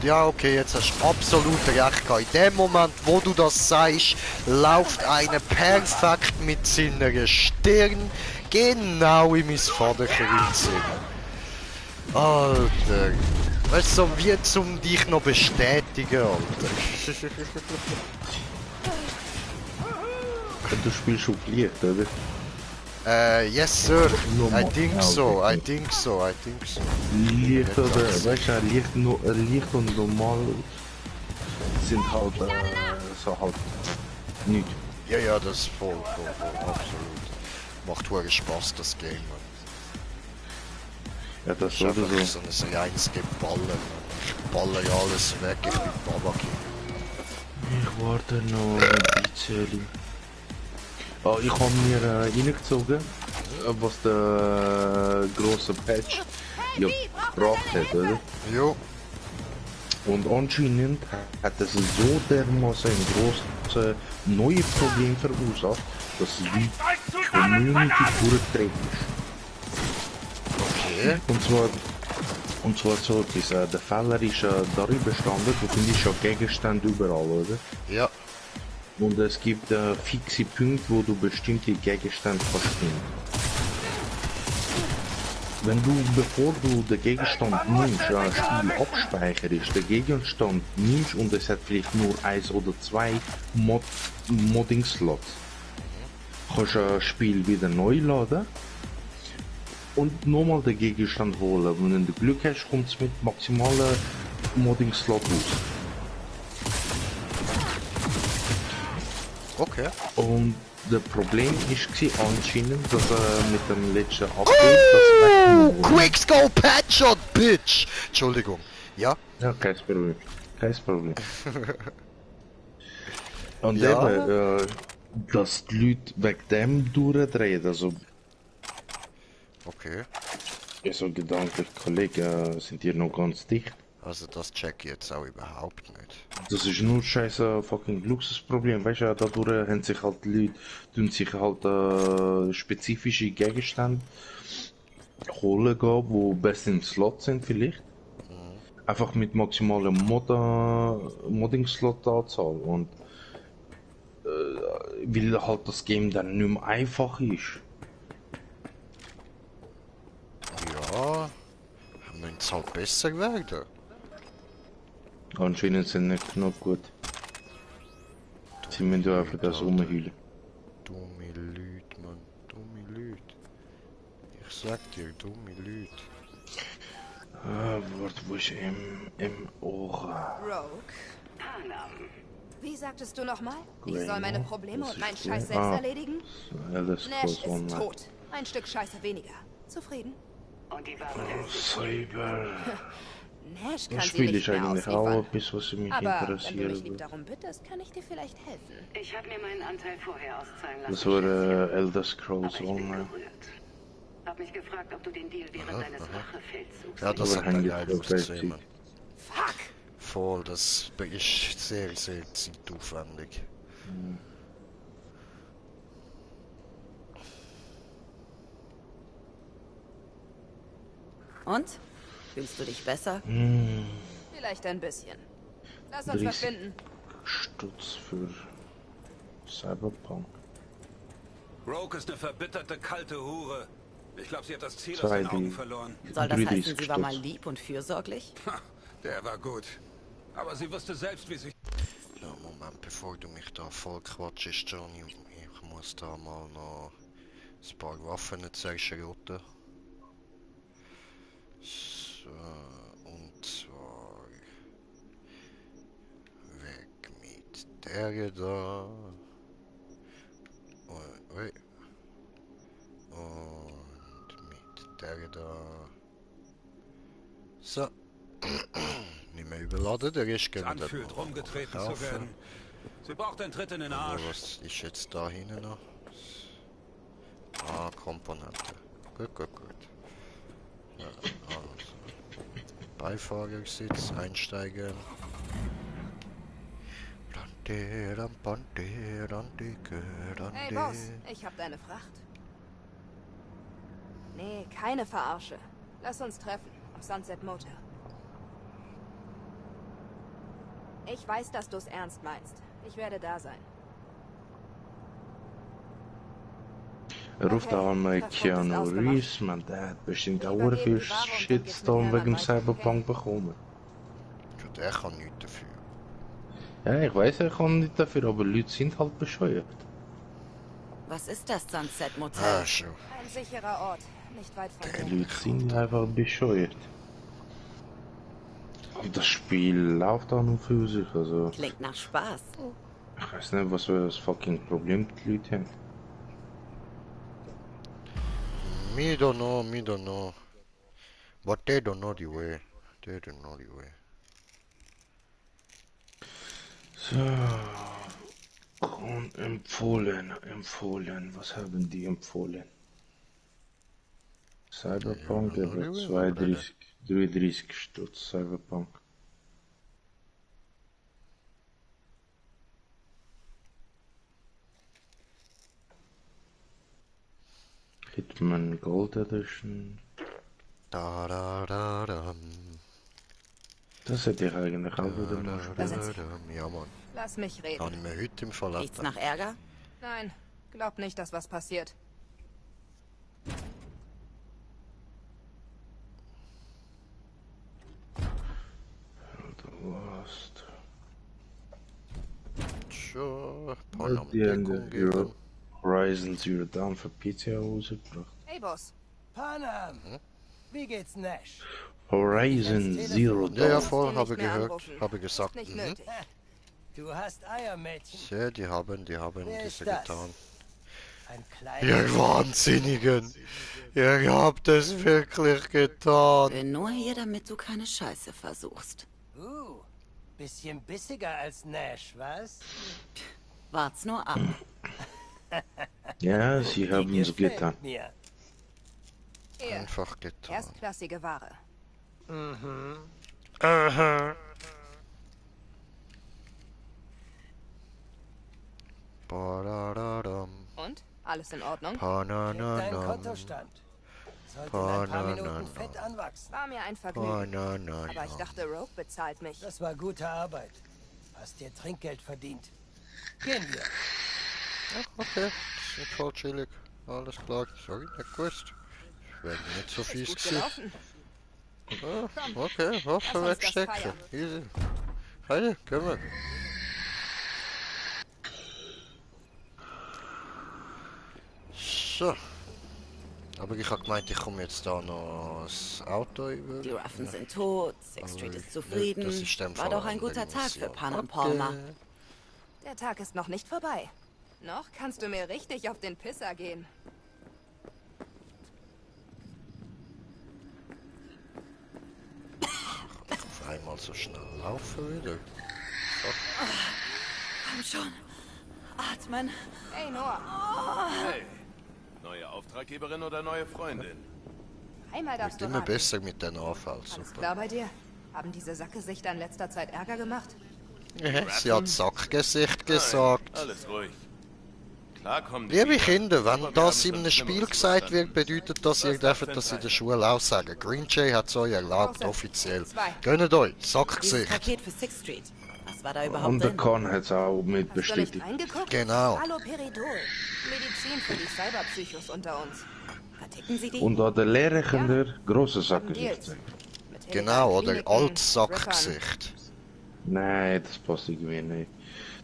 Ja, okay, jetzt hast du absolut recht gehabt. In dem Moment, wo du das sagst, läuft einer perfekt mit seiner Stirn genau in mein Vaterchen rein. Alter. Weißt du, so wie zum dich noch bestätigen, Alter. Du spielst auf Licht, oder? Yes sir. I think so, I think so. Licht oder, weißt du, Licht und normal sind halt so halt nicht. Ja, das ist voll, absolut. Macht hohen Spaß, das Game, Mann. Ja, das ist einfach sowieso. so ein reines Geballer, Mann. Ich baller ja alles weg, ich bin Babaki. Ich warte noch ein bisschen. Oh, ich habe mir reingezogen, was der große Patch ja gebracht hat, oder? Jo. Und anscheinend hat es so dermaßen ein großes neues Problem verursacht, dass die Community durchgedreht ist. Okay. Und zwar so etwas, der Fehler ist darüber bestanden, du findest ja Gegenstände überall, oder? Ja. Und es gibt fixe Punkte, wo du bestimmte Gegenstände kannst finden. wenn du, bevor du den Gegenstand nimmst, ein Spiel abspeicherst, den Gegenstand nimmst und es hat vielleicht nur 1 oder 2 Modding-Slots, kannst du ein Spiel wieder neu laden und nochmal den Gegenstand holen. Und wenn du Glück hast, kommt es mit maximalen Modding-Slot raus. Okay. Und das Problem ist anscheinend, dass mit dem letzten Update das Quickscope Headshot, Bitch! Entschuldigung. Ja? Ja, kein Problem. Kein Problem. Und ja. eben, dass die Leute wegen dem durchdrehen, also... Okay. Also gedanklich, Kollegen, sind hier noch ganz dicht. Also das check ich jetzt auch überhaupt nicht. Das ist nur scheiße fucking Luxusproblem, weißt du, dadurch haben sich halt die Leute, tun sich halt spezifische Gegenstände holen gehen, die besser im Slot sind vielleicht. Einfach mit maximaler Modding-Slot-Anzahl und weil halt das Game dann nicht mehr einfach ist. Ja, müssen es halt besser werden. Anscheinend sind nicht genug gut. Sie müssen ja einfach das rumheulen. Dumme Leute, Mann. Dumme Leute. Ich sag dir, dumme Leute. Warte, wo ist im Ohr? Rogue. Wie sagtest du nochmal? Ich soll meine Probleme und meinen Scheiß selbst erledigen? Nash ist tot. Ein Stück Scheiße weniger. Zufrieden? Und die Saber. Nash kann Das sie Spiel nicht ist mehr eigentlich auch ausliefern. etwas, was mich Aber wenn du interessiert. mich lieb darum bittest, kann ich dir vielleicht helfen. Ich habe mir meinen Anteil vorher auszahlen lassen. Das war Elder Scrolls Online. Hab mich gefragt, ob du den Deal während deines Rachefeldzugs... Ja, das hat er leider Fuck! Voll, das ist sehr, sehr zeitaufwendig. Und? Fühlst du dich besser? Vielleicht ein bisschen. Lass uns 30 verschwinden. Stutz für Cyberpunk. Rogue ist eine verbitterte, kalte Hure. Ich glaube, sie hat das Ziel aus Zwei den Augen die- verloren. Soll das 30 heißen, sie war mal Stutz. lieb und fürsorglich? Der war gut. Aber sie wusste selbst, wie sich... Ja, Moment, bevor du mich da voll quatschst, Johnny, ich muss da mal noch ein paar Waffen zerschrotten. So, und zwar weg mit der da. Ui. Und mit der da. So. Nicht mehr überladen, der Rest können wir dann anfühlt, noch rumgetreten zu kaufen. werden. Sie braucht einen Tritt in den Arsch. Was ist jetzt da hinten noch? Ah, Komponente. Gut, gut, gut. Ja, also. Beifahrersitz, einsteigen. Hey Boss, ich hab deine Fracht. Nee, keine Verarsche. Lass uns treffen, am Sunset Motel. Ich weiß, dass du es ernst meinst. Ich werde da sein. Ruft auch mal Keanu Reeves, man, der hat bestimmt auch viel Shitstorm wegen dem Cyberpunk bekommen. Ja, der kann nichts dafür. Ja, ich weiß, er kann nicht dafür, aber Leute sind halt bescheuert. Was ist das Sunset Motel? Ah, schon. Ein sicherer Ort, nicht weit von Die hier. Leute sind einfach bescheuert. Und das Spiel läuft auch noch für sich, also... Klingt nach Spaß. Ich weiß nicht, was für das fucking Problem die Leute haben. Me don't know. But they don't know the way. They don't know the way. So... empfohlen. Was haben die empfohlen? Cyberpunk, Ja, über oder? 33 Stutz Cyberpunk. Hitman Gold Edition. Da. Das hätte ich eigentlich auch wieder mal spielen. Ja, Mann. Lass mich reden. Kann ich mir heute im Fall Nichts nach Ärger? Nein, glaub nicht, dass was passiert. ein paar Namen Deckung geben. Horizon Zero Dawn für PC rausgebracht. Hey, Boss. Panam, wie geht's Nash? Horizon Zero Dawn. Ja, voll, habe ich gehört, habe ich gesagt. Nicht nötig. Du hast Eier, Mädchen. Ja, die haben Wer ist diese das? getan. Ein kleiner... Ihr Wahnsinnigen! Ihr habt es wirklich getan! Bin nur hier, damit du keine Scheiße versuchst. Bisschen bissiger als Nash, was? Wart's nur ab. Ja, sie haben es getan. Mir. Hier. Einfach getan. Erstklassige Ware. Mhm. Aha. Badadadam. Und? Alles in Ordnung? Dein Kontostand. Sollte in ein paar Minuten fett anwachsen. War mir ein Vergnügen. Aber ich dachte, Rogue bezahlt mich. Das war gute Arbeit. Hast dir Trinkgeld verdient. Gehen wir. Ach, okay, das ist voll chillig. Alles klar, sorry, nicht gewusst. Ich werde nicht so fies Gut gewesen. gelaufen. Ah, okay, Waffe Lass uns das wegstecken. feiern. Easy. Heide, können wir. So. Aber ich habe gemeint, ich komme jetzt da noch das Auto über. Die Ruffen sind tot, Sixth Street ist zufrieden. Das ist dann War vor doch ein allem guter wegen Tag für Mission. Pan und Palmer. Der Tag ist noch nicht vorbei. Noch kannst du mir richtig auf den Pisser gehen. Auf einmal so schnell laufen wieder. Komm schon. Atmen. Hey, Noah. Hey, neue Auftraggeberin oder neue Freundin? Einmal darfst Wird du immer raten. besser mit den Anfall. Alles Super. klar bei dir? Haben diese Sackgesichter in letzter Zeit Ärger gemacht? Sie hat Sackgesicht gesagt. Alles ruhig. Klar kommen die Liebe wieder. Kinder, Aber wenn wir das haben in einem schon Spiel Schlimmeres gesagt wird, überstanden. bedeutet das, ihr dürft das in der Schule auch sagen. Green Jay hat es euch erlaubt, offiziell. Gönnt euch, Dieses Sackgesicht. Paket für Sixth Street. Was war da überhaupt Und der drin? Khan hat es auch mit Hast du nicht bestätigt. reingeguckt? Genau. Haloperidol. Medizin für die Cyberpsychos unter uns. Verticken Sie die? Und an der Lehrer kann der große Haben Sackgesicht Deals. sein. Mit Genau, oder Kliniken, Altsackgesicht. Nein, das passt irgendwie nicht.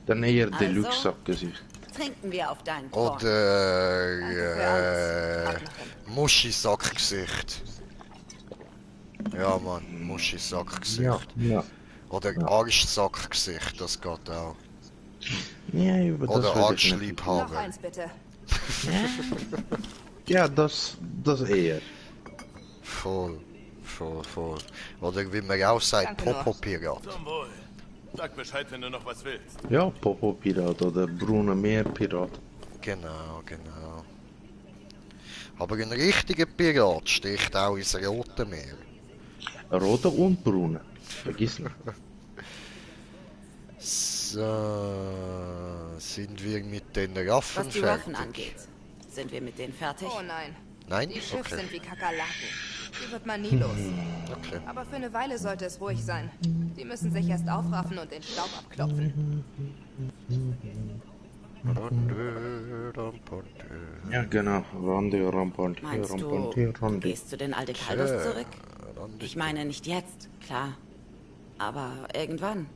Dann eher Also? Deluxe-Sackgesicht. Trinken wir auf deinen Korn. Oder Muschi-Sackgesicht. Ja, Mann, Muschi-Sackgesicht. Ja, ja. Oder Arschsackgesicht, das geht auch. Ja, über das Oder würde ich nicht. Noch Arschliebhaber. eins bitte. Ja, das eher. Voll. Oder wie man auch sagt, Danke, Noah. Popo-Pirat. Zum Wohl. Sag Bescheid, wenn du noch was willst. Ja, Popo-Pirat oder Bruno Meer-Pirat. Genau. Aber ein richtiger Pirat sticht auch ins Rote Meer. Rote und Brune. Vergiss nicht. So, sind wir mit den Was Raffen die Ruffen fertig? angeht. Sind wir mit denen fertig? Oh nein. Nein? Die Schiff Okay. sind wie Kakerlaken. Die wird man nie los. Okay. Aber für eine Weile sollte es ruhig sein. Die müssen sich erst aufraffen und den Staub abklopfen. Ja, genau. Rande, Rampante, Meinst du, Rampante, du Rande. gehst zu den Aldecados Tja, zurück? Ich meine, nicht jetzt, klar. Aber irgendwann.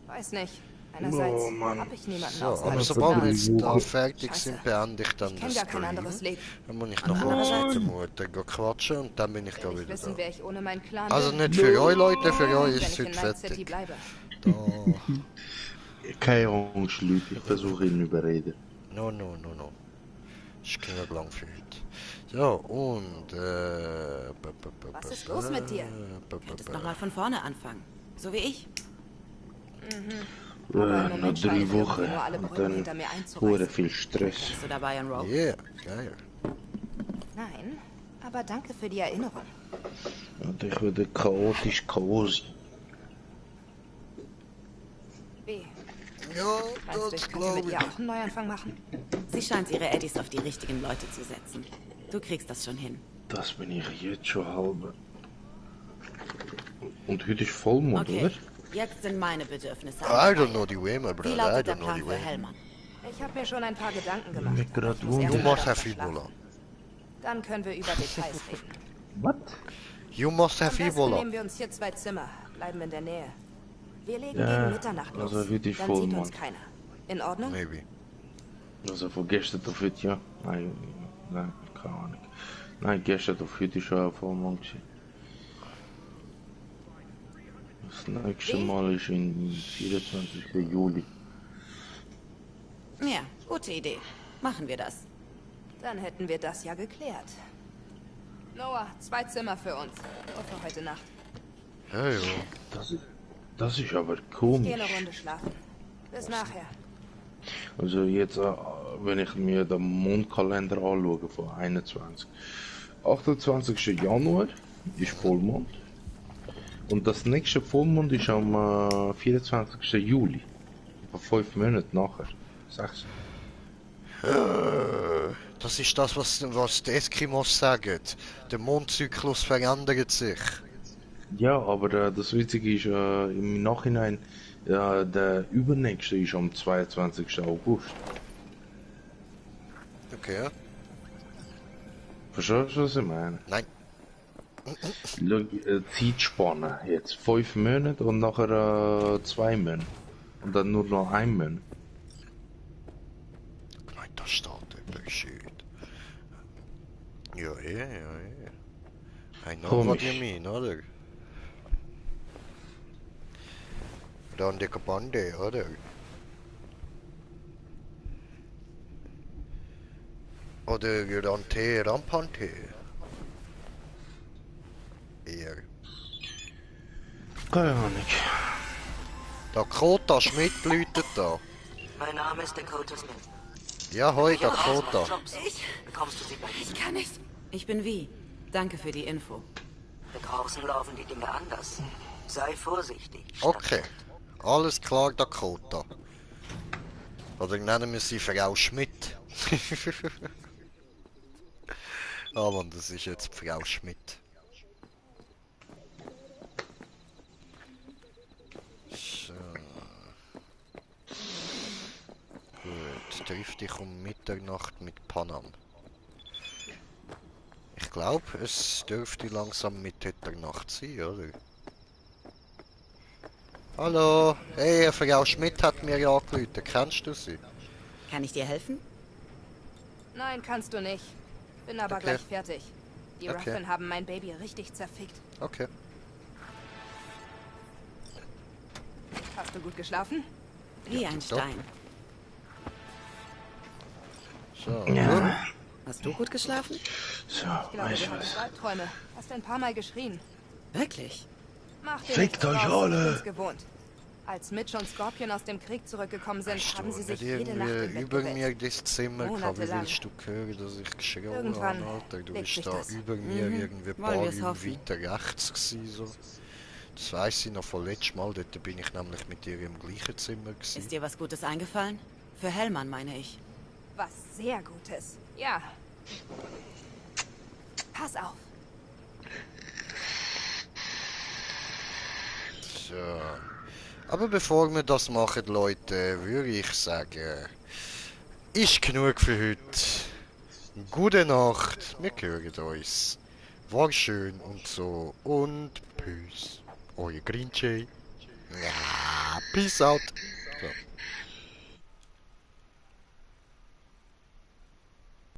Weiß nicht. Einerseits Oh, Mann. habe ich niemanden So, außerhalb aber des sobald wir Plans. jetzt da fertig Scheiße. sind, beende ich dann Ich kenn das gar kein Stream. anderes Leben. Dann muss ich noch Andererseits- kurz mit der Mutter gehen quatschen und dann bin ich da Will ich wieder wissen, da. wer ich ohne meinen Clan Also bin? nicht für euch Leute, für euch Wenn ist es ich in heute Night City fertig. bleibe. Da. Keine Angst, Leute. Ich versuche ihn überreden. No. Ist genug lang für heute. So, und Was ist los mit dir? Könntest nochmal von vorne anfangen. So wie ich. Nach 3 Wochen. nur alle Und Brücken dann hinter mir einzureißen. hure viel Stress. Bist du dabei an Rogue? Yeah, geil. Nein, aber danke für die Erinnerung. Und ich würde chaotisch Chaos. B. Ja, Meinst du, ich könnte mit ihr auch einen Neuanfang machen? Sie scheint ihre Eddies auf die richtigen Leute zu setzen. Du kriegst das schon hin. Das bin ich jetzt schon halb. Und heute ist Vollmond, Okay, oder? jetzt sind meine Bedürfnisse. I don't know the way, my Wie brother. I lautet der don't know Plan the für way. Hellmann? Ich habe mir schon ein paar Gedanken gemacht. Mir grad Ich muss wundern. You erst must mal have verschlafen. Ebola. Dann können wir über Details reden. Was? You must Am have besten Ebola. nehmen wir uns hier 2 Zimmer, bleiben in der Nähe. Wir legen Ja, gegen Mitternacht los. also für die Dann sieht Vollmond. uns keiner. In Ordnung? Maybe. Also von gestern auf heute, ja. Nein, keine Ahnung. Nein, gestern auf heute ist schon ein Vollmond gewesen. Das nächste Mal ist in 24. Juli. Ja, gute Idee. Machen wir das. Dann hätten wir das ja geklärt. Noah, 2 Zimmer für uns. Nur für heute Nacht. Ja, ja. Das ist aber Ich komisch. gehe eine Runde schlafen. Bis nachher. Also jetzt, wenn ich mir den Mondkalender anschaue von 21. 28. Januar ist Vollmond. Und das nächste Vollmond ist am 24. Juli. Vor 5 Monaten nachher. 6. Das ist das, was die Eskimos sagen. Der Mondzyklus verändert sich. Ja, aber das Witzige ist, im Nachhinein, der übernächste ist am 22. August. Okay. Verstehst du, was ich meine? Nein. Schau, Zeitspanne jetzt 5 Monate und nachher 2 Monate. Und dann nur noch 1 Monat. Nein, das steht überschütt. Ja. I know what you mean, oder? Dann die Bande, oder? Oder Rante, Rampante. Eher. Keine Ahnung. Dakota Schmidt läutet da. Mein Name ist Dakota Smith. Ja, hoi, Dakota. Bekommst du sie bei Ich kann nicht. Ich bin Vi. Danke für die Info. Da draußen laufen die Dinge anders. Sei vorsichtig. Okay. Alles klar, Dakota. Oder nennen wir sie Frau Schmidt. Ah Mann, das ist jetzt Frau Schmidt. So. Gut, triff dich um Mitternacht mit Panam. Ich glaube, es dürfte langsam Mitternacht sein, oder? Hallo, hey, Frau Schmidt hat mir ja angerufen. Kennst du sie? Kann ich dir helfen? Nein, kannst du nicht. Bin aber Okay. gleich fertig. Die Okay. Ruffin haben mein Baby richtig zerfickt. Okay. Hast du gut geschlafen? Wie ein Stein. So. Ja. Hast du gut geschlafen? So, Ich glaube, du hattest Albträume. Hast ein paar Mal geschrien. Wirklich? Mach dir Fickt nichts euch draus, alle. ich bin's gewohnt. Als Mitch und Scorpion aus dem Krieg zurückgekommen sind, haben sie sich Nicht jede Nacht im irgendwie Bett über gewälzt. mir das Zimmer gehabt. Wie Monatelang. willst du hören, dass ich geschrien habe, Irgendwann Alter? Du legt bist sich da das. über mir Mhm. irgendwie ein Wollen paar wir's Räume hoffen. weiter rechts gewesen, so. Das weiss ich noch von letztem Mal. Dort bin ich nämlich mit ihr im gleichen Zimmer gewesen. Ist dir was Gutes eingefallen? Für Hellmann, meine ich. Was sehr Gutes. Ja. Pass auf. So. Aber bevor wir das machen, Leute, würde ich sagen, ist genug für heute. Gute Nacht, wir hören uns. War schön und so und Peace. Euer Green Jay. Ja, peace out.